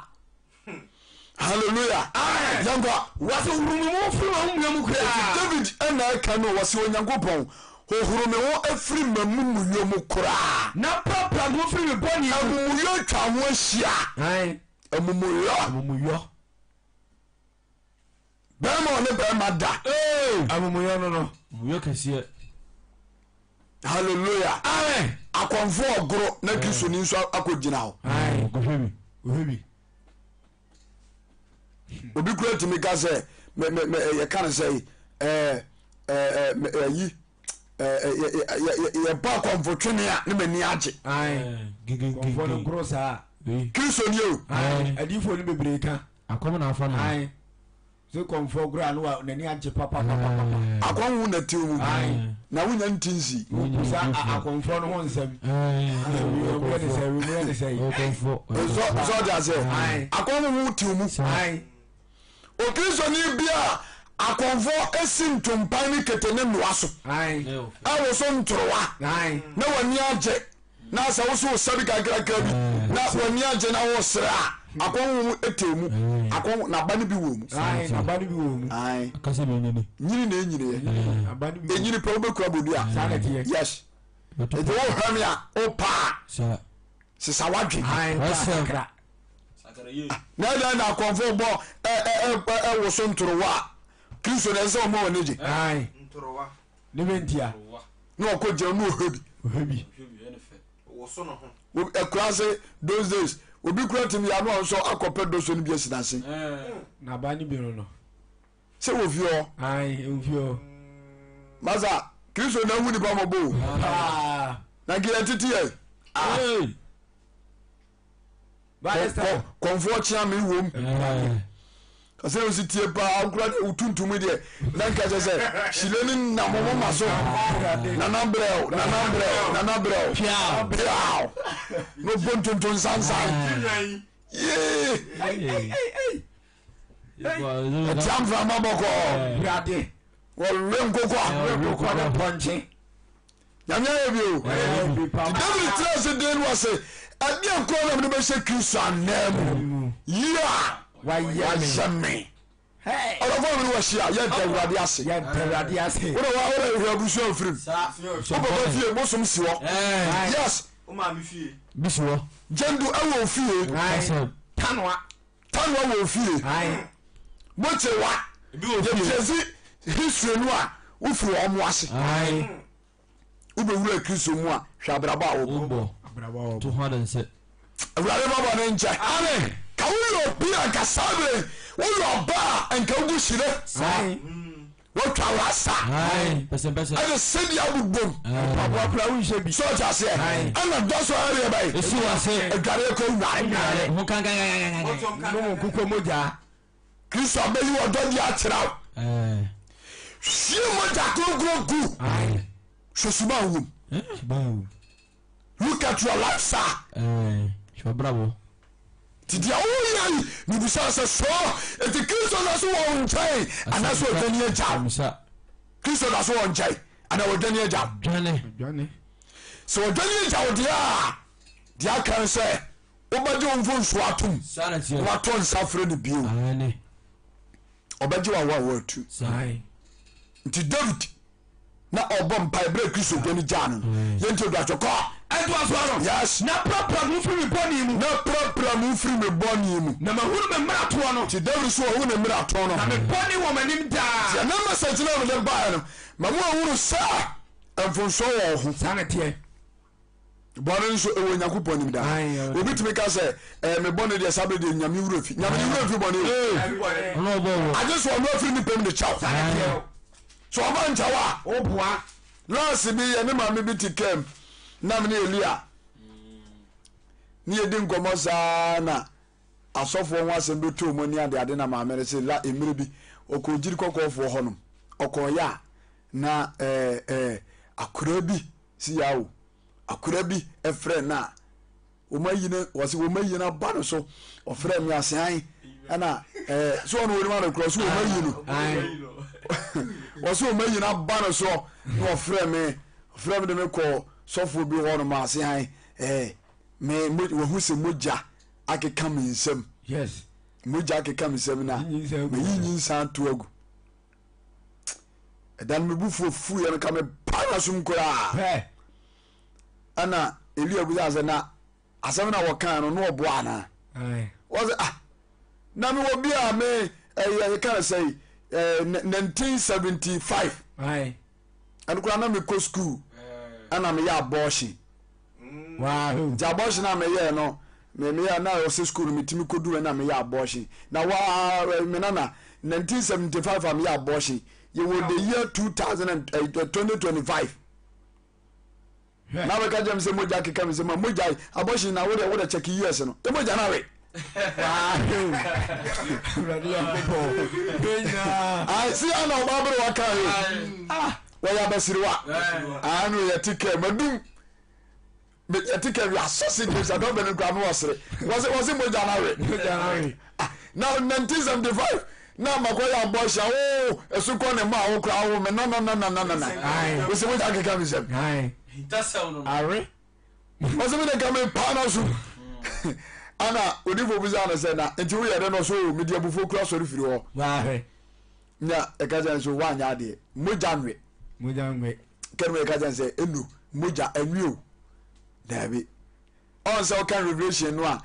Hallelujah.
Amen.
Yɛnkɔ.
Wɔsi hohoro me ho firi m'amumuyɛ mu koraa.
David ɛna ɛka no wɔsi Onyankopɔn hohoro me ho afiri m'amumuyɔ mu koraa.
Na prapra me ho firi me bɔne mu.
Amumuyɔ atwa ho ahyia. Amumuyɔ.
Amumuyɔ.
Bɛrima ɔne bɛrima da.
Amumuyɔ no no.
Amumuyɔ kɛseɛ.
Hallelujah.
Amen.
Akɔmfo ɔgoro na Kristoni nso akɔgyina hɔ.
Kɔhwɛ bi.
Kɔhwɛ bi.
Obi kura tumi ka sɛ mɛ mɛ mɛ yɛka no sɛ ɛɛ ɛɛ ɛyi ɛɛ yɛbɔ akɔmfo twene a ne m'ani agye.
Kɔmfo no goro saa.
Kristoni o.
Adiifoɔ no bebree ka.
Akɔm na afa no.
Ae. Se kɔmfoɔ goro a no wa n'ani agye papapapapa.
Akɔm wo na tiw mu.
Ae.
Na wonya nti nsi.
Wobusa akɔmfoɔ no ho nsɛm. Ae. Wei ne sɛ, wei ne sɛ.
Kɔmfoɔ.
Nsɔ nsɔ ɔde aseɛ.
Ae.
Akɔm wo tiw mu.
Ae.
Okristoni bi a akɔmfoɔ esi ntompan ne kete ne nnoa so.
Ae.
Ɛwɔ so ntorowa.
Ae.
Na w'ani agye. Na sɛ wo so wosa bi kakrakra bi na w'ani agye na wosere a, akɔnhom tee mu. Akɔnhom, n'aba no bi wɔ mu.
Ae, n'aba no bi wɔ mu.
Ae.
Akasa bi enyini.
Nyini na enyiniɛ.
Aba no bi wɔ mu.
Enyini pɛ wobɛkura bodua.
Saa na ɛteɛ.
Yes. Nti wohwɛ me a, wopɛ a,
Saa.
sesa w'adwene.
Ae,
Wasɛm.
sakra.
Na ɛdɛn na akɔmfo bɔ ɛ ɛ ɛ ɛwoso ntorowa a, Kristo na ɛsɛ sɛ ɔma wɔn ani gye.
Ae. Ne bɛ ntia.
Na ɔkɔ gyina mu ɔhwɛ bi.
Ɔhwɛ bi.
Ɛkura se those days obi kura tumi yɛ ano a nso akɔpɛ doso no bi asi n'ase.
N'aba ne bi no no.
Sɛ wɔ fie hɔ.
Ayi wɔ fie hɔ.
Masa Kristo na ehu nipa mɔbɔ o. Na nka yɛn tete yɛ.
Ah.
Kɔnfoɔ kyea me wom. Kasɛ osi tie paa wokura deɛ wotuntum deɛ na nka kyɛ sɛ hyile ne nam mo ma so nana brɛw nana brɛw nana brɛw piaw na ɔbɔ ntonto nsansan yee ɛtia mframa bɔkɔɔ wɔwe nkokɔ Nyame ayɛ bi o. Nti David tena ase den no ɔse, ɛdeɛ kora na mede bɛhyɛ Kristo ananmu yi a wayɛ me. Ɔdɔfo a mene wahyia, yɛda Awurade ase. Wode wa wode hwɛ abusua mfirim. Wo papa fie bosom si hɔ. Yes.
Bi si hɔ.
Gyendu ɛwɔ ofie.
Tanoa.
Tanoa wɔ ofie. Bokyewa. Yɛtiɛsi history no a wofiri wɔn ase. Wobɛwura Kristo mu a hwɛ abrabɔ a wobɔ.
To ho adanse.
Awurade ma bɔne nkyɛ.
Amen.
Ka woyɛ obi a nka saa berɛ yi woyɛ ɔbaa a nka wogu hyire. Wotwa rasta. Ɛde sɛdeɛ abobom.
Mpaboa koraa wonhyɛ bi.
So ɔte aseɛ. Ɛna dɔ so ayɛ deɛ bɛyɛ.
Esi wɔ ase.
Adwareɛ kɔ nnware.
Ho kankankankankan.
Nom nkokɔ mogya.
Kristo abɛyi ɔdɔ di akyerɛ wo. Hwie mogya kronkron gu. Hwɛ suban wom. Look at your life sir.
Hwɛ w'abrabɔ.
Nti deɛ woyɛ yi mebisa sɛ so enti Kristo da so wɔ wo nkyɛn anaasɛ ɔdwane agya wo? Kristo da so wɔ nkyɛn anaa ɔdwane agya wo?
Dwane.
Sɛ ɔdwane agya wo deɛ a deɛ aka ne sɛ wobɛgye wo mfomsoɔ atom na wato nsa frɛ no bio. Ɔbɛgye wawo a watu. Nti David na ɔbɔ mpae berɛ Kristo dwane gyaa no no. Yɛnti oduatwɔ kɔ.
Ɛtoa so ano.
Yes.
Na prapra me firi me bɔne mu.
Na prapra me firi me bɔne mu.
Na mahunu me mmaratoɔ no.
Nti David so ɔhu ne mmaratoɔ no.
Na me bɔne wɔ m'anim daa.
Nti ɛnɛ message no a mede baeɛ no, ma mo ahunu sɛ mfomsoɔ wɔ wo ho.
Saa na ɛteɛ.
Bɔne nso ɛwɔ Onyankopɔn anim daa. Obi tumi ka sɛ, ɛɛ me bɔne deɛ saa bere deɛ Nyame werɛ fi. Nyame ne werɛ mfi bɔne o. Agye sɛ ɔno afiri ne pɛm de kyɛw. So ɔba nkyɛw a.
Woboa.
Last bi yɛ ne maame bi te kam na me ne Elia ne yɛdi nkɔmmɔ saa na asɔfoɔ ho asɛm bɛtoo mu ne adeade na maame no se la mmerɛ bi ɔkɔɔ gyiri kɔkɔɔfoɔ hɔnom ɔkɔɔyɛ a na ɛɛ ɛɛ akoraa bi Si ya o, akora bi frɛ no a, wɔn ayi no, wɔsi wɔn ayi no aba no so, ɔfrɛ mi ase an, ɛna ɛɛ so ɔno wɔnim ano korɔ so wɔn ayi no, wɔsi wɔn ayi no aba no so, na ɔfrɛ mi, ɔfrɛ mi de mi kɔ sɔfoɔ bi hɔ nom ase an, ɛɛ me mo wɔhu sɛ mogya akeka mi nsam,
yes,
mogya akeka mi nsam na mɛ yi nyinsa ato agu. Ɛda no me bo fuo fuiɛ no ka me paa n'asom koraa. Ɛna Elia bisa sɛ na asɛm na wɔkaa no na ɔboa anaa? Wɔsɛ ah na mewɔ bi a me ɛyɛ yɛka no sɛ 1975 ɛno koraa na mekɔ sukuu ɛna meyɛ abortion. Nti abortion a meyɛɛ no meyɛ na ɔsɛ sukuu no metumi kɔduru na meyɛ abortion na waa me nana 1975 a meyɛ abortion yɛwɔ the year 2025 eh, na bɛka kyerɛ me sɛ mogya keka me sɛ ma mogya abortion na wode wode check years no ɛ mogya no awe si ana ɔba bere waka wɔyɛ abasiriwa ano yɛte kɛ madum yɛte kɛ wi asɔse games adɔn bɛ no kura no ɔsere wɔse wɔse mogya no awe ah, na 1975 na makɔ yɛ abɔ hyɛ o ɛso kɔ ne ma a wo kura wo me nananananana wɔse mogya keka me nsɛm
awe
wɔse me de nka me paa no so ana odifo bisa no sɛ na nti woyɛ dɛ no so mede abufuo kura sɔre firi hɔ na ɛka kyerɛ no sɛ woanyɛ adeɛ mogya nwe
mogya nwe
kɛnum ɛka kyerɛ no sɛ enu mogya ɛnwe o daabi ɔn sɛ ɔka revelation no a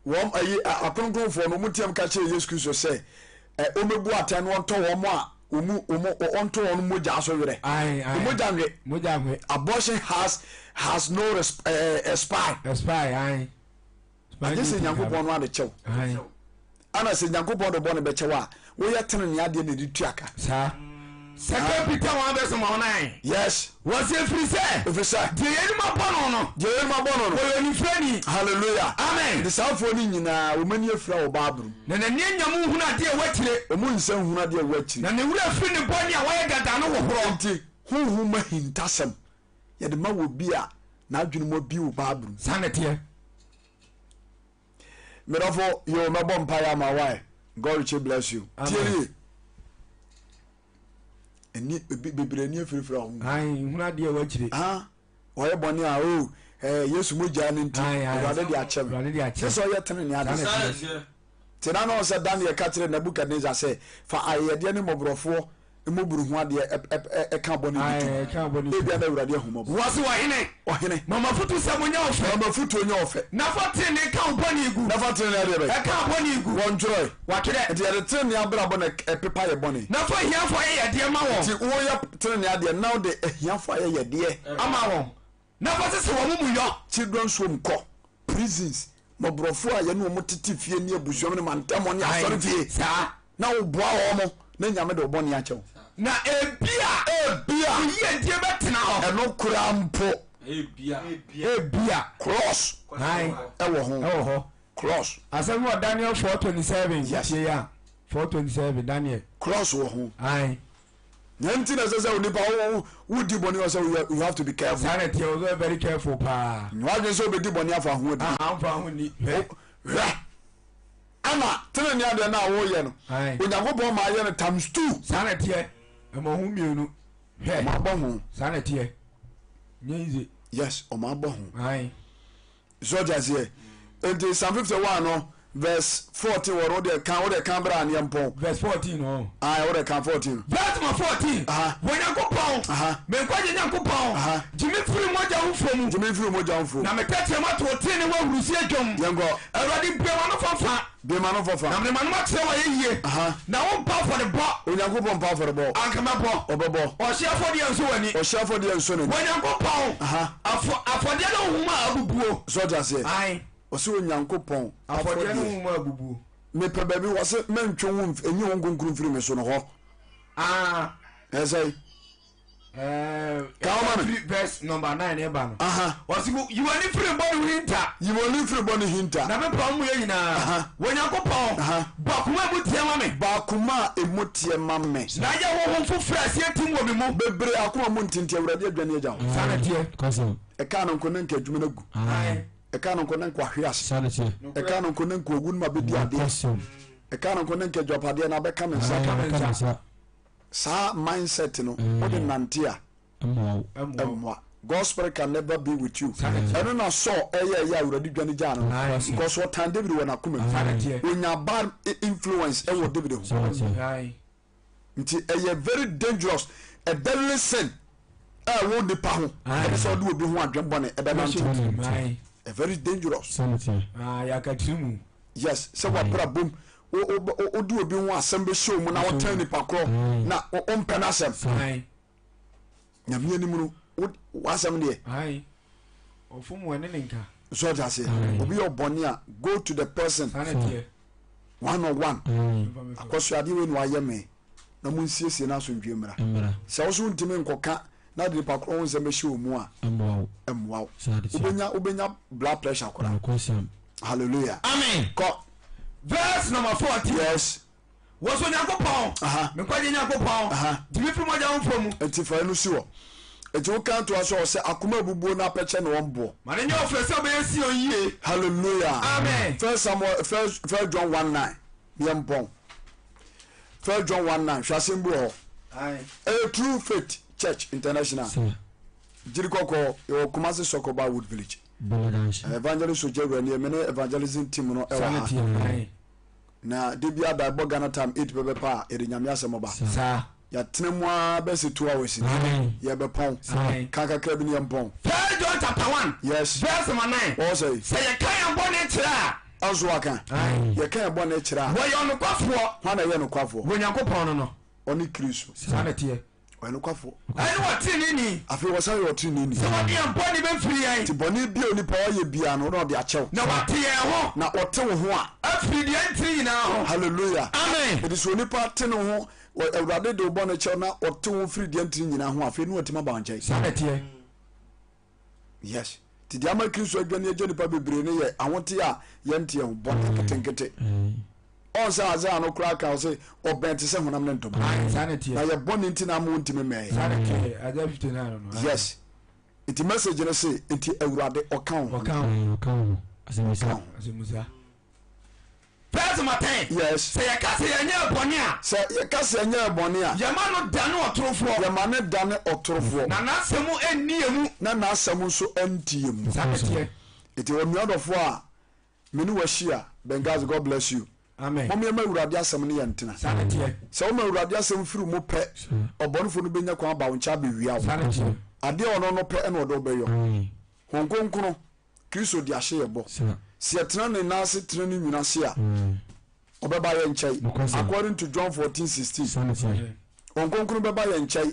wɔn ayi akronkronfoɔ no wɔn team ka kyerɛ Yesu Kristo sɛ ɛ wɔn bɛbu atɛn no wɔntɔ wɔn a wɔn wɔn wɔntɔ wɔn mogya so werɛ mogya nwe
mogya nwe
abortion has has no resp, uh, expire
expire ayi
Agye sɛ Nyankopɔn no ade kyɛ wo. Ana sɛ Nyankopɔn de bɔne bɛkyɛ wo a, woyɛ tenenee adeɛ na ɛde tua ka.
Saa.
Second Peter 1 verse 9.
Yes.
Wɔsi efiri sɛ.
Efiri sɛ.
Deɛ yɛn anim abɔ no no.
Deɛ yɛn anim abɔ no no.
Ɔyɛ onifirani.
Hallelujah.
Amen.
De saa afoɔ no nyinaa wɔn ani afira wɔ Bible mu.
Na n'ani anya mu nhunu adeɛ ɛwɔ akyire.
Wɔn nsa nhunu adeɛ ɛwɔ akyire.
Na ne werɛ firi ne bɔne a wayɛ dada no hohorɔ.
Nti honhom ahintasɛm yɛde ma wɔ bi a n'adwene mu abie wɔ Bible mu.
Saa na ɛteɛ.
Medɔfo yoo mɛbɔ mpaeɛ ama wo God richly bless you. Tie nie. Ɛni ebi bebree ani afirafira wɔn.
Ayi nhunu adeɛ wɔ akyire.
Ah ɔyɛ bɔne a o oh, eh, Yesu mogya no nti Awurade de akyɛ me. Sɛ sɛ ɔyɛ tene ne ade. Tena na ɔsɛ Daniel ka kyerɛ Nebukadnezar sɛ fa ayɛyɛdeɛ ne mmɔborɔfoɔ mmɔburu ho adeɛ ɛka bɔne bi tom. Ebia na Awurade ahu mmɔbɔ.
Wɔse ɔhene.
Ɔhene.
Ma m'afotusɛm nyɛ ɔfɛ.
Ma m'afotuo nyɛ ɔfɛ.
Na fa tenenee ka wo bɔne gu.
Na fa tenenee adeɛ bɛn?
Ɛka wo bɔne gu.
Wɔntwerɛe.
Wɔatwerɛ.
Nti yɛde tenenee abrabɔ na ɛpepa yɛ bɔne.
Na fa ahiafoɔ ayɛyɛdeɛ ma wɔn.
Nti woyɛ tenenee adeɛ na wode ahiafoɔ ayɛyɛdeɛ.
Ama wɔn. Na fa sese wɔn amumuyɔ.
Children's home kɔ, prisons. Mmɔborɔfoɔ a yɛne wɔn tete fie ne abusua mu ne mantam ne asɔre fie.
Saa.
Na woboa wɔn na Nyame de wo bɔne akyɛ wo.
Na ebia.
Ebia.
Wo yiedie bɛtena hɔ.
Ɛno koraa mpo.
Ebia.
Ebia.
Cross. Ɛwɔ ho.
Ɛwɔ hɔ.
Cross.
Asɛm wɔ Daniel 4:27.
Yes.
Tie ya. 4:27 Daniel.
Cross wɔ ho.
Aye.
Na nti na ɛsɛ sɛ onipa wo wodi bɔne wɔ sɛ you have to be careful.
Saa na ɛteɛ, wɔsɛ very careful paa.
Na wadwene sɛ obɛdi bɔne afa ho adi.
Aha mfa ho ni. Hwɛ.
Hwɛ. Ama tenene adeɛ no a woyɛ no. Onyankopɔn ma ayɛ no times two.
Saa na ɛteɛ, ɛmɔ ho mmienu. Hwɛ.
Ɔmo abɔ ho.
Saa na ɛteɛ. Nyɛ easy.
Yes, ɔmo abɔ ho.
Aye.
So ɔte aseɛ? Nti Psalm 51 no verse 14 wɔ no wode kan wode kan bra aneɛ mpɔn.
Verse 14 no.
Ayi wode kan 14.
Verse ma 14. Wɔ Nyankopɔn, me nkwagye Nyankopɔn, gye me firi mogya ho fo mu.
Gye me firi mogya ho fo.
Na me tɛkyerɛma to wo tenenee wɔ ahurisie dwom.
Yɛnkɔ.
Awurade bue m'ano fɔfa.
Bue m'ano fɔfa.
Na mede m'ano makyerɛ w'ayɛyie. Na wo mpa afɔrebɔ.
Onyankopɔn mpa afɔrebɔ.
Anka mɛbɔ.
Ɔbɛbɔ.
Ɔhyeɛ afɔdeɛ nsɔ w'ani.
Ɔhyeɛ afɔdeɛ nsɔ n'ani.
Onyankopɔn. Afɔ afɔdeɛ ne honhom a abubuo.
So ɔte aseɛ?
Ae.
Ɔse Onyankopɔn
afɔdeɛ ne honhom a abubuo.
Mepɛ baabi wɔse mɛntwe wo nyi wo nkonkron mfiri me so no hɔ.
Ah.
Ɛsɛe.
Ɛɛ.
Ka wo ma me.
Verse number 9 ɛba no.
Aha.
Ɔse yi w'ani firi bɔne ho hinta.
Yi w'ani firi bɔne hinta.
Na mepa wo mmuɛ nyinaa.
Aha.
Onyankopɔn,
Aha.
bɔ akoma a emu teɛ ma me.
Bɔ akoma a emu teɛ ma me.
Na yɛ honhom foforɔ a ɛseɛ tim wɔ me mu.
Bebree akoma mu ntinti Awurade adwane agya wo.
Saa na ɛteɛ.
Ɛkaa no nko na nka adwuma no agu. Ɛkaa no nko na nka wahwe ase. Ɛkaa no nko na nka owu no ma bɛdi adeɛ. Ɛkaa no nko na nka agyapadeɛ no abɛka me nsa. Saa mindset no wode nante a ɛmmoa. God's spirit can never be with you. Ɛno na Saul ɛyɛ ɛyɛ a Awurade dwane gyaa no no because ɔtan David wɔ n'akoma mu. Onya bad influence ɛwɔ David ho. Nti ɛyɛ very dangerous, a deadly sin a ɛwɔ nipa ho ɛne sɛ ɔde obi ho adwen bɔne ɛbɛnante. A very dangerous. Yes, sɛ wabrabom wode obi ho asɛm bɛhyɛ mu na wotan nipa korɔ na wompɛ no asɛm. Nyame anim no w'asɛm deɛ. So ɔte aseɛ obi yɛ ɔbɔne a go to the person one on one akɔso adeɛ wei na wayɛ me na mo nsiesie no asomdwe mmra sɛ wo so wontumi nkɔka na de nipa korɔ ho nsɛm bɛhyɛ wɔ mu a mmoa wo wobɛnya wobɛnya blood pressure koraa hallelujah
amen
kɔ
verse number 14
yes
Wɔsɔ Nyankopɔn, me nkwagye Nyankopɔn, gye me firi mogya ho fɔ mu.
Enti fa ɛno si hɔ. Enti woka toa so a, ɔsɛ akoma abubuo na apɛkyɛ ne wɔn boɔ.
Ma no nyɛ wo fɛ sɛ wobɛyɛ Sion yie.
Hallelujah.
Amen.
First Samuel, First, First John 1 9. Yɛn mpɔn. First John 1 9. Hwɛ asɛm bi wɔ hɔ. Ɛyɛ True Faith Church International. Gyiri kɔkɔɔ, yɛwɔ Kumasi Sɔkɔba Wood Village. Evangelist Ogyawura nie, me ne evangelism team no ɛwɔ ha. Na da biara da ɛbɔ Ghana time 8 pɛpɛpɛ a yɛde Nyame asɛm ba.
Saa.
Yɛatena mu ara bɛyɛ sɛ 2 hours ni. Yɛbɛpɔn. Ka kakra bi ne yɛmpɔn.
First John chapter 1.
Yes.
Verse number 9.
Wɔwɔ sɛ.
Sɛ yɛka yɛn bɔne kyerɛ a.
Ɛnso waka. Yɛka yɛn bɔne kyerɛ a.
Wɔyɛ ɔnokwafoɔ.
Hwan na ɛyɛ nokwafoɔ?
Wɔ Nyankopɔn no no.
Ɔne Kristo.
Saa na ɛteɛ.
Ɔyɛ nokwafoɔ.
Ɛne ɔteneneeni.
Afei ɔsan yɛ ɔteneneeni.
Sɛ ɔde yɛn bɔne bɛfiri yɛn.
Nti bɔne biara a onipa ɔyɛ biara no, na ɔde akyɛ wo.
Na wate yɛn ho.
Na ɔte wo ho a.
Afiri deɛ ɛntene nyinaa ho.
Hallelujah.
Amen.
Enti sɛ onipa te ne ho, Awurade de wo bɔne kyɛ wo na ɔte wo ho firi deɛ ɛntene nyinaa ho a, afei na watumi aba wo nkyɛn.
Saa na ɛteɛ.
Yes. Nti deɛ ama Kristo adwane agya nipa bebree no yɛ ahoteɛ a yɛnteɛ ho, bɔne nketenkete. Ɔn sɛ Isaiah no koraa ka ɔse ɔbɛn te sɛ honam ne ntoma. Na yɛ bɔne nti na ama ɔntumi mmɛn. Yes. Nti message no se nti Awurade ɔka wo ho.
Ɔka wo
ho.
Ɔka wo ho.
Verse number 10.
Yes.
Sɛ yɛka sɛ yɛnyɛɛ bɔne a.
Sɛ yɛka sɛ yɛnyɛɛ bɔne a.
Yɛma no dane ɔtorofoɔ.
Yɛma no dane ɔtorofoɔ.
Na n'asɛm nni yɛn mu.
Na n'asɛm nso nti yɛn mu.
Saa na ɛteɛ.
Nti onua dɔfoɔ a me ne wo ahyia, Benghazi, God bless you.
Amen.
Mom yɛma Awurade asɛm no yɛ ntena.
Saa na ɛteɛ.
Sɛ woma Awurade asɛm firi mu pɛ, ɔbɔnefoɔ no bɛnya kwan aba wo nkyɛn abɛwia wo.
Saa na ɛteɛ.
Adeɛ a ɔno no pɛ ɛna ɔde wo bɛyɔ. Honhom Kronkron, Kristo de ahyɛ yɛ bɔ. Sɛ yɛtena ne nan ase tena ne nwunu ase a, ɔbɛba yɛn nkyɛn. According to John 14 16. Honhom Kronkron bɛba yɛn nkyɛn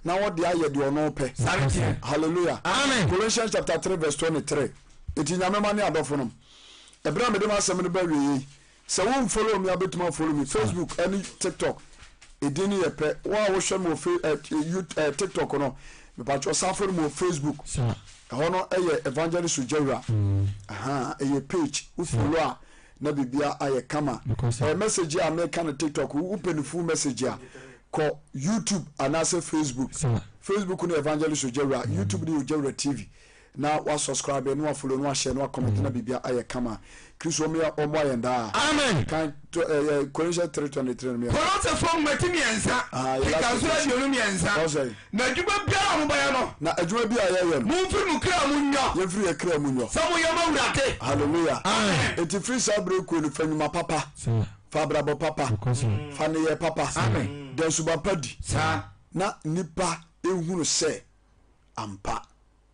na ɔde ayɛ deɛ ɔno pɛ. Hallelujah.
Amen.
Colossians chapter 3 verse 23. Eti Nyame ma ne adɔfo nom. Ɛberɛ a mede m'asɛm no ba awieɛ yi, sɛ wo nfollow me a wobɛtumi afollow me Facebook ɛne TikTok, edin no yɛ pɛ. Wo a wohwɛ me wɔ fe ɛ you ɛ TikTok no, mepakyɛw san follow me wɔ Facebook. Ɛhɔ no ɛyɛ Evangelist Ogyawura. Ahaa, ɛyɛ page, wo follow a na biribia ayɛ kama. Ɛyɛ message a meka no TikTok, wo pɛ no full message a, kɔ YouTube anaasɛ Facebook. Facebook no yɛ Evangelist Ogyawura, YouTube no yɛ Ogyawura TV. Na wa subscribe na wa follow na wa share na wa comment na biribia ayɛ kama. Kristo ɔmmoa ɔmmoa yɛn daa.
Amen.
Kan to ɛyɛ eh, Corinthians 3:23 no meyɛ.
Kolosefoɔ nwoma ti mmiɛnsa,
Ah, yɛ last
kenkan so
quotation.
23.
Ɔsɛ.
Na adwuma biara a mobɛyɛ no.
Na adwuma bi a yɛyɛ no.
Momfiri mo kra mu nyɔ.
Yɛmfiri yɛ kra mu nyɔ.
Sɛ moyɛ ma Awurade.
Hallelujah.
Amen.
Enti firi saa berɛ kuo no fa nnwuma papa, fa abrabɔ papa, fa nneyɛɛ papa,
Amen.
da suban pa di,
Saa.
na nnipa nhunu sɛ ampa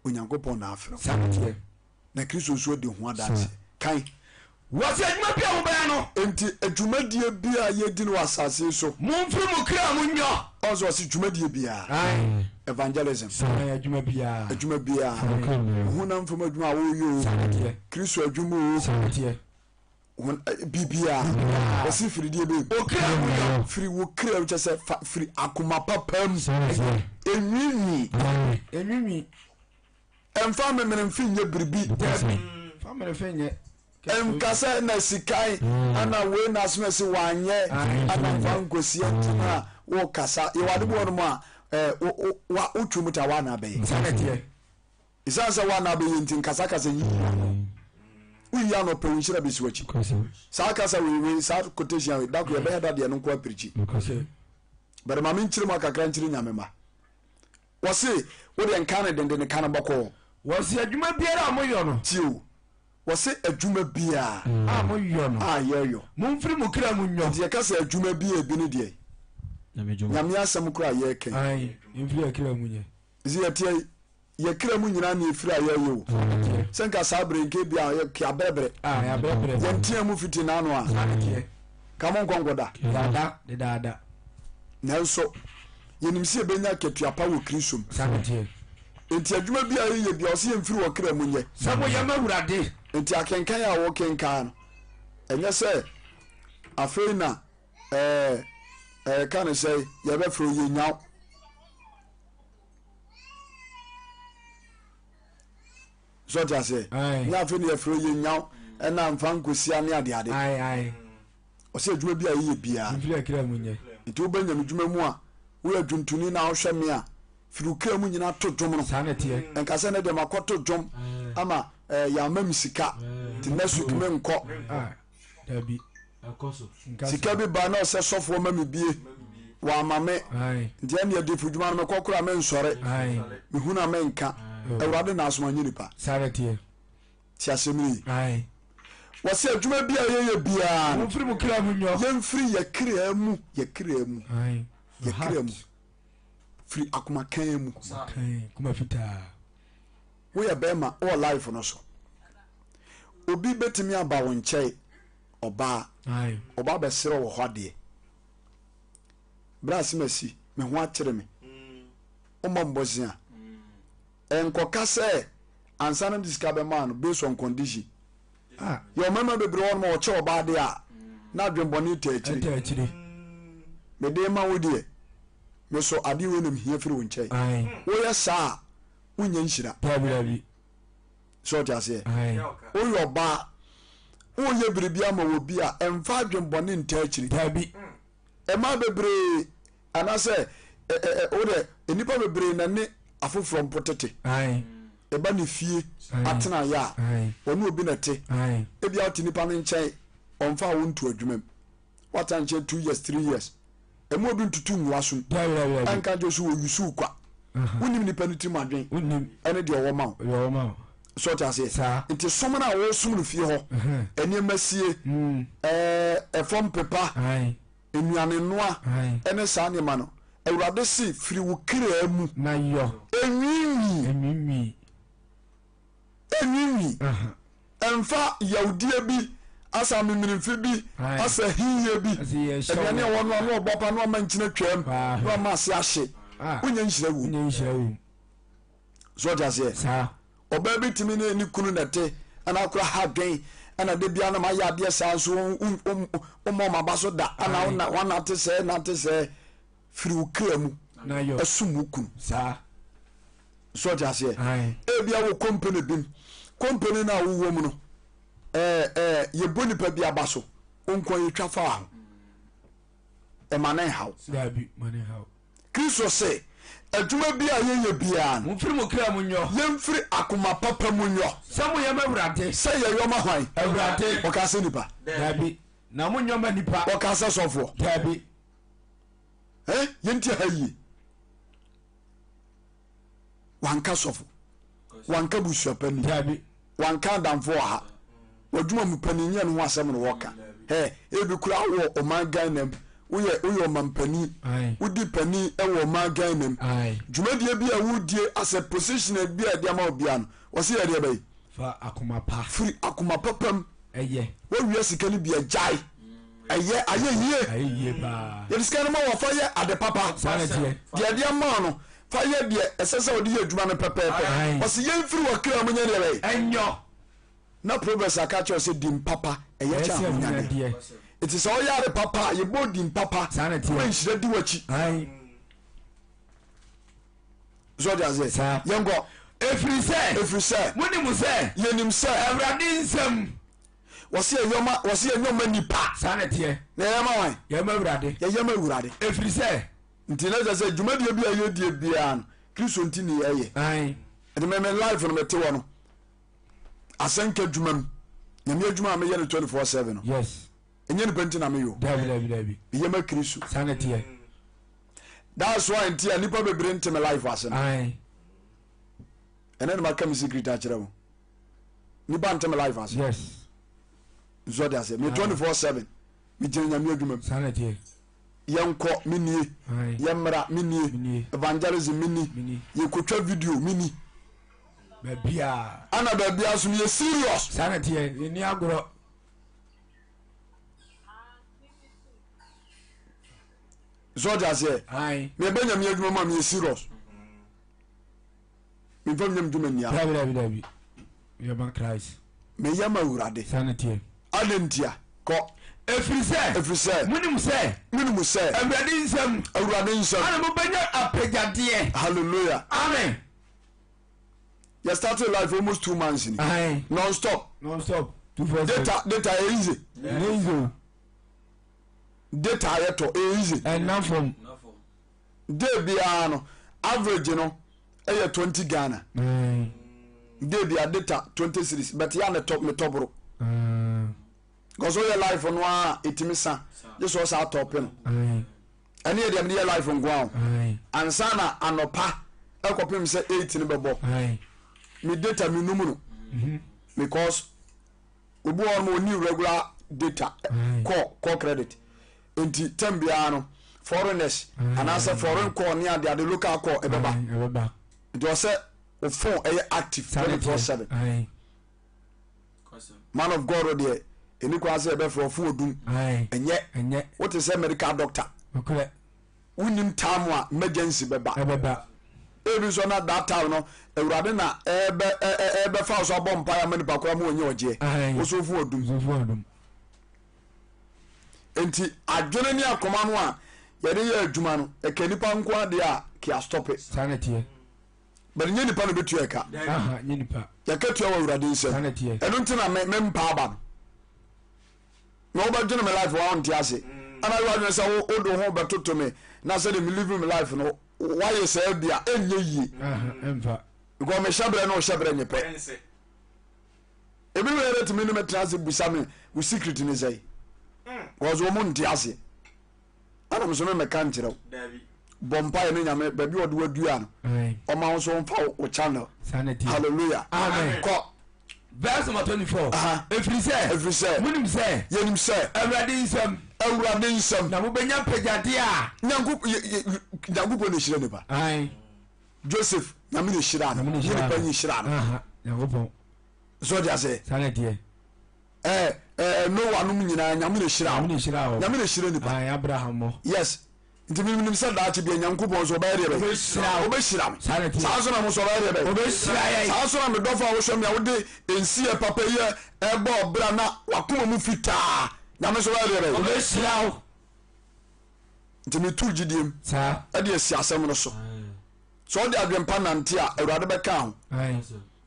Onyankopɔn na afrɛ wo.
Saa na ɛteɛ.
Na Kristo nso adi ho adanseɛ. Kan.
Wɔse adwuma bi a mobɛyɛ no.
Enti dwumadie bi a yɛdi no wɔ asase yi so.
Momfiri mo kra mu nyɔ.
Ɔn sɛ ɔse dwumadie biara.
Ae.
Evangelism.
Ae, adwuma biara.
Adwuma biara.
Ae.
Honam fam adwuma a woyɛ o.
Saa na ɛteɛ.
Kristo adwuma o.
Saa na ɛteɛ.
Hon eh, biribiara. Wɔse firi deɛ bɛm.
Wo kra mu yɔ.
Firi wo kra mu kyɛ sɛ fa firi akoma papa mu.
Saa na ɛteɛ.
Enwiinwii.
Ae.
Enwiinwii.
Ɛmfa amemene mfe nyɛ biribi.
Dabi. Fa amemene mfe nyɛ.
Nka sɛ na sikae ana wei na asem ɛse wanyɛ ana mfa nkosi nti na wo kasa. Yɛwɔ ade bi wɔ nom a eh, wo wo wotwe mu ta wa na abɛyɛ.
Saa na ɛteɛ.
Esiane sɛ woana abɛyɛ nti, nkasakasa nyiyi ano. Woyiyi ano pɛ, wo nhyira bɛsi w'akyi. Saa kasa wei, wei, saa quotation wei, dako yɛbɛyɛ da deɛ no nko apirikyi. But ma menkyerɛ mu akakra nkyerɛ Nyame mma. Wɔse, wo deɛ nka no dendene, ka no bɔkɔɔ.
Wɔse adwuma biara a moyɔ no.
Tie o, wɔse adwuma biara.
A moyɔ no.
A yɛyɔ.
Momfiri mo kra mu nyɔ.
Nti yɛka sɛ adwuma biara ebi ne deɛ. Nyame asɛm koraa a yɛreka yi.
Ae, yɛmfiri yɛn kra mu nyɛ.
Nti yɛteɛ yi. Yɛ kra mu nyinaa ne efiri a yɛyɛ o. Sɛ nka saa bere nka ebia yɛ abrɛbrɛ. Yɛn tea mu fiti n'ano a. Ka mo nkɔ nkɔda. Nanso yɛnim sɛ yɛbɛnya akatua pa wɔ Kristo mu. Enti adwuma bi a yɛyɛ bia ɔsɛ yɛmfiri wɔ kra mu nyɛ.
Sɛ moyɛ ma Awurade.
Enti akenkan a wɔkenkan no, ɛnyɛ sɛ afei na ɛɛ ɛka ne sɛ yɛbɛfrɛ yɛnyaw. So ɔte aseɛ? Nyɛ afei ne yɛfrɛ yɛ nyaw ɛna mfa nkosia ne adeade. Ɔsɛ adwuma bi a yɛyɛ biara. Nti wobɛ nyame dwuma mu a woyɛ dwontoni na wohwɛ me a firi wo kra mu nyina to dwom no. Nka sɛ ne deɛ makɔto dwom ama eh, yɛama me sika nti next week menkɔ.
Dabi.
Sika bi ba na ɔsɛ sɔfoɔ ma me bie wama me nti ɛne adifo dwuma no mekɔ koraa mensɔre mehunu a menka awurade na asoma nyɛ nipa ti asɛm no yi wɔsɛ adwuma bi a yɛyɛ biara no yɛmfiri yɛ kra mu yɛ kra mu yɛ kra mu firi akoma kan mu woyɛ bɛrima wɔ life no so obi bɛtumi aba wo nkyɛn ɔbaa ɔba bɛserɛ wɔ hɔ adeɛ berɛ a semasi me ho akyere me wommɔ mbɔsen a ɛnkɔka sɛ ansa na de sika bɛmaa no based on condition ah. Yɛ ɔmɛma bebree wɔ nom a ɔkyɛ ɔbaa deɛ a na adwenbɔne taa akyire mede ma wo deɛ me so adeɛ wei na mehia firi wo nkyɛn woyɛ saa a wonyɛ nhyira sɛ ɔte aseɛ woyɛ ɔbaa woyɛ biribi ama wɔ bi a ɛmfa adwenbɔne ntaa akyiri
Dabi.
Mmaa bebree anaasɛ wodɛ nnipa bebree na ne afoforɔ mpo tete ɛba ne fie atenaeɛ a ɔne obi na ɛte ebia wote nipa no nkyɛn ɔmfa wo nto adwuma mu woatena nkyɛn 2 years 3 years ɛmu obi ntutu ngu asom ɛnka nkyɛ so wɔ yusu kwa wonim nipa no tirim adwen ɛne deɛ ɔwɔ ma wo so ɔte aseɛ nti som no a wɔsom no fie hɔ nneɛma sie ɛfam pepa nnuane noa ɛne saa nneɛma no awurade se firi wo kraa mu
na yɔ
ɛnwiinwii
ɛnwiinwii
ɛnwiinwii ɛmfa yawdie bi asa amemenemfe bi asa hiyie bi aduane a wɔnoa na ɔbɔ pa na ɔma nkyene twam na ɔma ase ahye wonya nhyira wom so ɔte aseɛ ɔbaa bi tumi ne ne kunu na ɛte ɛna akora ha dwen. Ɛna da biara na mayɛ adeɛ saa nso wommɔ m'aba so da. Ɛna wona wanante sɛɛ nante sɛɛ. Firi wo kra mu ɛsom wo kunu.
Saa.
So ɔte aseɛ? Ebia wɔ company bi mu, company no a wowɔ mu no, ɛɛ ɛɛ yɛbɔ nipa bi aba so, wo nko yɛtwa faa ho. Ɛma ne nhaw.
Daabi, ma ne nhaw.
Kristo se, adwuma bi a yɛyɛ biara no,
Momfiri mo kra mu nyɔ.
Yɛmfiri akoma papa mu nyɔ.
Sɛ moyɛ ma Awurade.
Sɛ yɛyɔ ma hwan?
Awurade.
Ɔkaa sɛ nipa?
Daabi, na monyɔ ma nipa.
Ɔkaa sɛ sɔfoɔ?
Daabi.
Eh, yɛnti ha yie. Wanka sɔfo, wanka busuapani, wanka adamfo wɔ ha. W'adwuma mu panin nyɛ no ho asɛm na wɔka. Hɛ, ebi kura wɔ ɔman Ghana mu. Woyɛ woyɛ ɔmampanin. Wodi panin wɔ ɔman Ghana mu. Dwumadie bi a wodie as a position bi a ɛde ama obiara no, wɔsi yɛ deɛ bɛyi.
Fa akoma pa.
Firi akoma papa mu.
Ɛyɛ.
Wawia sika no bi agyae. Ɛyɛ ayɛ yie.
Ayɛ yie paa.
Yɛde sika no ma wɔ fa yɛ ade papa.
Saa na ɛteɛ.
Deɛ ɛde ama wo no, fa yɛ deɛ ɛsɛ sɛ wɔde yɛ adwuma no pɛpɛɛpɛ. Ɔsi yɛn firi wɔ kra mu nyɛ deɛ bɛyɛ.
Ɛnyɔ.
Na Proverbs aka kyerɛ sɛ din papa ɛyɛ kyɛn ahonyadeɛ. Eti sɛ ɔyɛ ade papa a yɛbɔ din papa.
Saa na ɛteɛ.
Ma nhyira di w'akyi. So ɔde aseɛ.
Saa.
Yɛn kɔ.
Efiri sɛ.
Efiri sɛ.
Mo nim sɛ.
Yɛnim sɛ.
Awurade nsam.
Wɔsi yɛ ma wɔsi yɛ nyɔma nipa.
Saa na ɛteɛ.
Na yɛyɛ ma wan.
Yɛyɛ ma Awurade.
Yɛyɛ ma Awurade.
Efiri sɛ.
Nti na kyerɛ sɛ dwumadie bi a yɛdie biara no Kristo nti ne yɛyɛ.
Ae.
Ɛde me me life no mete hɔ no asɛnka adwuma mu nyame adwuma a meyɛ no 24/7 no.
Yes.
Ɛnyɛ nipa nti na meyɛ o.
Dabi dabi dabi.
Meyɛ ma Kristo.
Saa na ɛteɛ.
That's why nti a nipa bebree nte me life ase no.
Ae.
Ɛnɛ na maka me secret akyerɛ mo. Nipa nte me life ase.
Yes.
Nso ɔde ase. Me 24/7 me gyina nyame adwuma mu.
Saa na ɛteɛ.
Yɛnkɔ me nie. Yɛmmra me nie. Evangelism me ni. Yɛkɔtwa video me ni.
Baabia.
Ana baabia nso meyɛ serious.
Saa na ɛteɛ. Yɛnni agorɔ.
Nso ɔde aseɛ. Meba nyame adwuma mu a meyɛ serious. Memfa nyam dwuma nni agorɔ.
Dabi dabi dabi. Meyɛ ma Christ.
Meyɛ ma Awurade.
Saa na ɛteɛ.
Adɛn ntia? Kɔ.
Ɛfiri sɛ.
Ɛfiri sɛ.
Monim sɛ.
Monim sɛ.
Awurade nsam.
Awurade nsam.
Ana mobɛnya apɛgyadeɛ.
Hallelujah.
Amen.
Yɛ started life almost 2 months ni.
Aye.
Non stop.
Non stop. 247.
Data yɛ easy.
Ɛnyɛ easy o.
Data yɛ tɔ ɛyɛ easy.
Ɛnna fam.
Day biara no average no ɛyɛ 20 Ghana.
Aye.
Day biara data 20 cedis but yɛ a ne tɔ me tɔ boro.
Ah.
Because woyɛ life no a ɛtumi sa gye sɛ ɔsa atɔpe no.
Aye.
Ɛne yɛ deɛ mede yɛ life nko a o.
Aye.
Ansa na anɔpa ɛkɔpem sɛ 8 no bɛbɔ.
Aye.
Me data menum no. Because obi wɔ hɔ nom ɔnni regular data call call credit nti term biara no foreigners anaasɛ foreign call ne ade ade local call ɛbɛba nti ɔsɛ o phone ɛyɛ active 24/7 man of God deɛ ɛni kwan sɛ yɛbɛfrɛ ɔfo odum ɛnyɛ wote sɛ medical doctor wonim time a emergency bɛba ebi nso na that time no awurade na ɛbɛ ɛbɛfa so abɔ mpaeɛ ama nipa koraa ma wɔnyɛ ɔgyeɛ woso fo adum nti adwene ne akoma no a yɛde yɛ adwuma no ɛka nipa nko adeɛ a kia stop it but nyɛ nipa na bɛtua ɛka yɛka tua wɔ awurade nsɛm ɛno nti na me mpa aba no na wobɛdwene me life wa wonte ase ana yɛ wadwene sɛ wode wo ho bɛtoto me na sɛde me live me life no woayɛ saa bi a ɛnyɛ yie because mehyɛ berɛ ne wohyɛ berɛ nyɛ pɛ ebi wɔ yɛrɛ tumi ne mɛtena ase busa me wo secret ne sɛe because wɔn nte aseɛ ɛna me so me mɛka nkyerɛ wo bɔ mpaeɛ ne nyame baabi ɔde wadua no ɔma wo so mfa wo channel hallelujah kɔ
Verse number 24. Ɛfiri sɛ.
Ɛfiri sɛ.
Monim sɛ.
Yɛnim sɛ.
Awurade nsam.
Awurade nsam.
Na mobɛnya mpagyadeɛ a.
Nyankopɔn na ɛhyira nipa. Joseph nyame na ɛhyira no. Nyɛ nipa nyi hyira no.
Nyankopɔn.
So ɔde ase.
Saa na ɛteɛ.
Ɛɛ ɛɛ Noah nom nyinaa nyame na ɛhyira
wɔn. Nyame na ɛhyira
wɔn. Nyame na ɛhyira nipa.
Abraham mo.
Yes. Nti menim sɛ daakye bia Nyankopɔn nso ɔbɛyɛ deɛ bɛyɛ? Ɔbɛhyira me.
Saa
Saa nso na mo nso ɔbɛyɛ deɛ bɛyɛ?
Ɔbɛhyira yɛn.
Saa nso na me dɔfo a wohwɛ me a wode nsiyɛ papa yi ɛbɔ ɔbra na wakoma mu fitaa, Nyame nso ɔbɛyɛ deɛ bɛyɛ?
Ɔbɛhyira wo.
Nti metu gyidiem ɛde asi asɛm no so. Sɛ ɔde adwempa nante a, Awurade bɛka ho.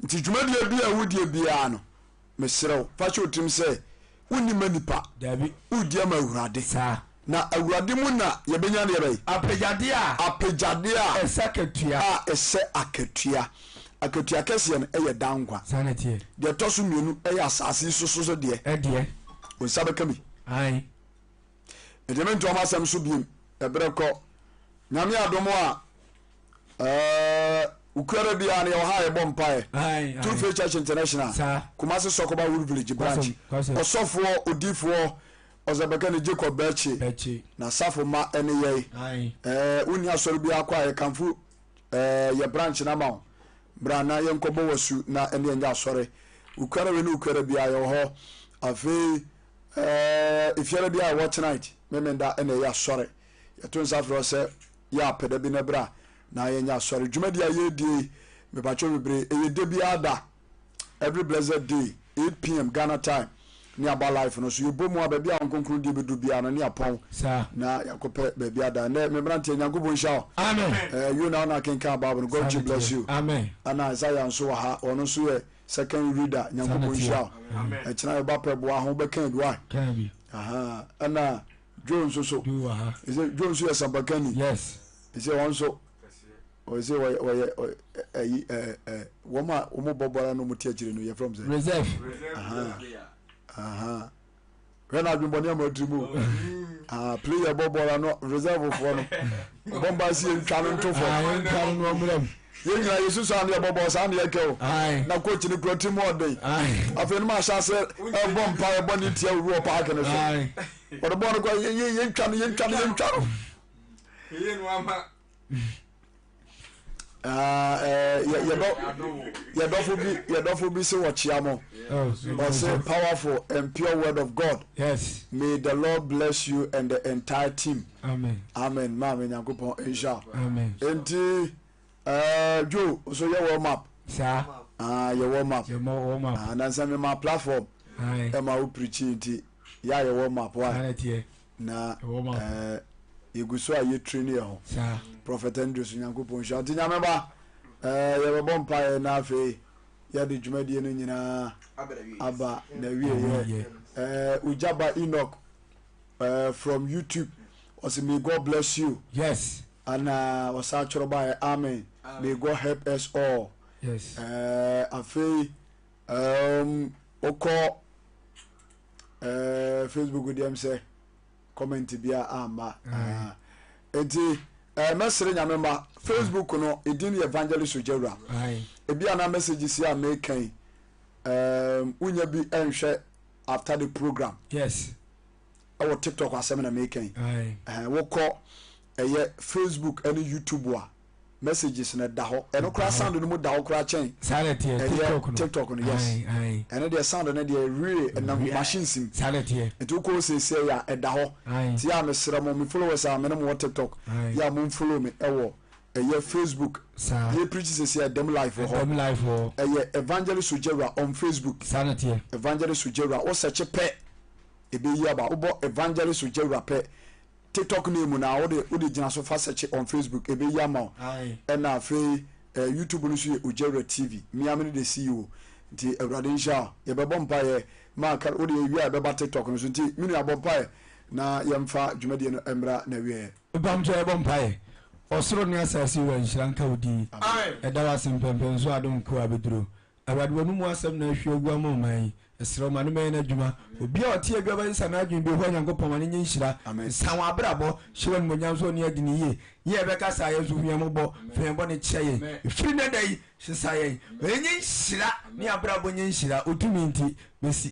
Nti dwumadie bi a wodie biara no, Mesrɛ wo, fa hyɛ wo tirim sɛ wonni mma nnipa,
Dabi.
woredi ama Awurade.
Saa.
Na Awurade mu na yɛbɛnya deɛ bɛn?
Apɛgyadeɛ a.
Apɛgyadeɛ a.
Ɛsɛ akatua.
A ɛsɛ akatua. Akatua kɛseɛ no yɛ daa nkwa.
Saa na ɛteɛ.
Deɛ ɛtɔ so mmienu yɛ asase yi so so deɛ.
Ɛdeɛ.
Wo nsa bɛka bi.
Ae.
Nti mentoa m'asɛm so biem, ɛberɛ kɔ. Nyame adom a, ɛɛ Wukuada biara no yɛwɔ ha a yɛbɔ mpaeɛ. True Faith Church International, Kumasi Sɔkɔba Wood Village branch. Ɔsɔfoɔ, odiifoɔ, ɔsɛmpakani Jacob Bɛkye na asafo mma ɛne yɛn. Ɛɛ wonni asɔre biara kɔ a yɛkamfo ɛɛ yɛ branch no ama wo. Bra na yɛnkɔbɔ w'asu na ɛne yɛnyɛ asɔre. Wukuada wei ne Wukuada biara yɛwɔ hɔ. Afei ɛɛ efiada biara yɛwɔ tonight, Memenda ɛna ɛyɛ asɔre. Yɛto nsa frɛ wo sɛ yɛ apɛ da bi na bra na yɛnyɛ asɔre. Dwumadi a yɛredie yi, mepakyɛw bebree, ɛyɛ da biara da, every blessed day, 8 pm Ghana time, ne aba life no so. Yɛbɔ mu a, baabi a Honhom Kronkron die bɛduru biara no, ne apɔn
Saa.
na yɛakɔpɛ baabi ada. Ɛnɛ, me mmeranteɛ, Nyankopɔn nhyira wo.
Amen.
Eh, Yona, wo na akenkan Bible no.
Saa
God
na
bless
ɛteɛ.
you.
Amen.
Ɛna Isaiah nso wɔ ha, ɔno nso yɛ second reader.
Saa na
Nyankopɔn
ɛteɛ.
nhyira wo.
Amen.
Ɛkyena yɛba pɛ boa ho, wobɛka bi, why?
Kan bi.
Aha, ɛna Joe nso so.
Joe wɔ ha.
Ɛsɛ Joe nso yɛ sampakani.
Yes.
Ɛsɛ wɔn nso ɔsɛ wɔyɛ wɔyɛ ɛyi ɛɛ ɛ wɔn a wɔn bɔ bɔɔl na wɔn ti akyire no yɛ fɛn sɛ.
Reserve.
Hwɛ na adwembɔne ama atiri mu. Ah, player bɔ bɔɔl ano reserve foɔ no. Bɔ mba si yɛn twa no nto fam.
Ah, yɛn twa no no ɔmmerɛ mu.
Yɛn nyinaa yɛsu saa ne yɛbɔ bɔɔl saa ne yɛkɛ o. Na coach no kura ti mu ɔden. Afei no ma ahyɛ ase ɛbɔ mpa ɛbɔ ne tia obi wɔ paaki no so. Ɔde bɔɔl no kɔ yɛntwa no yɛntwa no yɛntwa no. Yɛdɔfo bi yɛdɔfo bi sɛ wɔkyea mo. Ɔsɛ powerful and pure word of God.
Yes.
May the Lord bless you and the entire team.
Amen.
Amen. Maame Nyankopɔn nhyira.
Amen.
Enti ɛɛ Joe nso yɛ warm up.
Saa.
Ah yɛ warm up.
Yɛ mɔ warm up.
Ah nansa mi ma platform.
Aye.
Ɛma wo preach nti yɛ a yɛ warm up. Why?
Saa na ɛteɛ.
Na
warm up.
ɛɛ yɛgu so a yɛ train yɛ ho.
Saa.
Prophet Andrews Nyankopɔn nhyira. Nti Nyame ba ɛɛ yɛbɛbɔ mpaeɛ na afei yɛde dwumadie no nyinaa aba na wieɛ. Ɛɛ Ojaba Enoch ɛɛ from YouTube ɔsɛ may God bless you.
Yes.
Ana ɔsan twerɛ baeɛ amen may God help us all.
Yes.
Ɛɛ afei um, wokɔ ɛɛ Facebook deɛ m sɛ comment bia amma. Nti ɛɛ mɛsrɛ nyame ma Facebook no edin yɛ Evangelist Ojawura. Ebi ana message si a meka yi um, wonya bi nhwɛ after the program.
Yes.
Ɛwɔ TikTok asɛm na meka yi. Ɛhɛn wokɔ ɛyɛ Facebook ɛne YouTube a messages no da hɔ. Ɛno koraa sound no mu da hɔ koraa kyɛn.
Saa na ɛteɛ TikTok no.
TikTok no yes. Ɛno deɛ sound no deɛ really ɛnam machines mu.
Saa na ɛteɛ.
Nti wokɔ hɔ seesei a ɛda hɔ. Nti yɛ a mesrɛ mo me followers a me ne mo wɔ TikTok yɛ a mo follow me ɛwɔ ɛyɛ Facebook.
Saa.
Yɛ preach seesei a ɛdam live wɔ hɔ.
Ɛdam live wɔ hɔ.
Ɛyɛ Evangelist Ojawura on Facebook.
Saa na ɛteɛ.
Evangelist Ojawura wo search pɛ ɛbɛyi aba. Wobɔ Evangelist Ojawura pɛ TikTok name no a wode wode gyina so fa search on Facebook ɛbɛyi ama wo. Ɛna afei eh, YouTube no nso yɛ Ogyawura TV. Mia me ne the CEO. Nti Awurade nhyira wo. Yɛbɛbɔ mpaeɛ ma ka wode yɛwie a yɛbɛba TikTok no so. Nti me nua bɔ mpaeɛ na yɛmfa dwumadie no mmra n'awieɛ.
Mpabokyɛ yɛbɔ mpaeɛ. Ɔsoro ne asase Wura nhyira nka wo din. Yɛda wo ase mpɛnpɛnsoɔ a adom nkoa abɛduro. Awurade w'anomu asɛm na ahwie agu ama ɔman yi. Mesrɛ wo ma no mmɛyɛ n'adwuma. Obiara a ɔte adwa bɛsesa n'adwene bi, Yehowa Nyankopɔn ma no nyɛ nhyira. Sesa wɔn abrabɔ, hyɛ wɔn animuonyam sɛ wɔne adi no yie. Yɛn a yɛbɛkasa a yɛn nso hu yɛn mmɔbɔ, fa yɛn bɔne kyɛ yɛn. Ɛfiri nnɛ da yi, sesa yɛn. Ma yɛnyɛ nhyira ne yɛn abrabɔ nyɛ nhyira. Wo tumi nti, bɛsi.